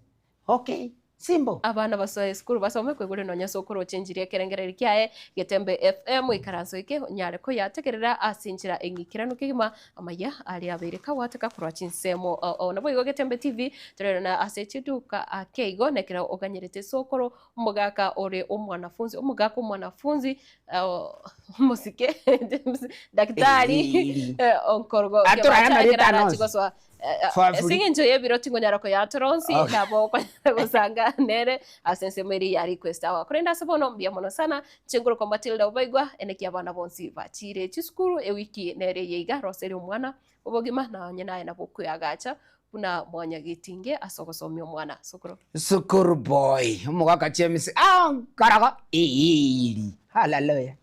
okay. Simbo. Abana basoe esukuru basome koigure nonya ase okorocha enchiri ekerengererio kiaye Getembe FM ikaranso eke onyare koyategerera ase enchera eng'ikeranu kegima amaya aria abeire kagwateka korwa chinsemo ao ao naboigo Getembe TV torerane ase chiduka ake igo nekero oganyerete sokoro omogaka ore omwanafunzi omogaka omwanafunzi omosike James daktari onkorogo Atorare amarieta ekero ane arachi onsi. gosoa For Ase free. eng'encho y'ebiro tingonyara koyatora onsi, Okay. nabo okonyara gosanga nere ase ensemo eria ya request hour. Korende ase bono mbuya mono sana, inche nkorokwa Matilda Obaigwa, eneki abana bonsi bachire chisukuru ewiki nere eye iga, roseria omwana obogima na onye naye nabo okweagacha buna mwanyagetinge ase ogosomia omwana. Sukuru. Sukuru boy, omogaka James, ah, nkaraga, eeri, hallelujah.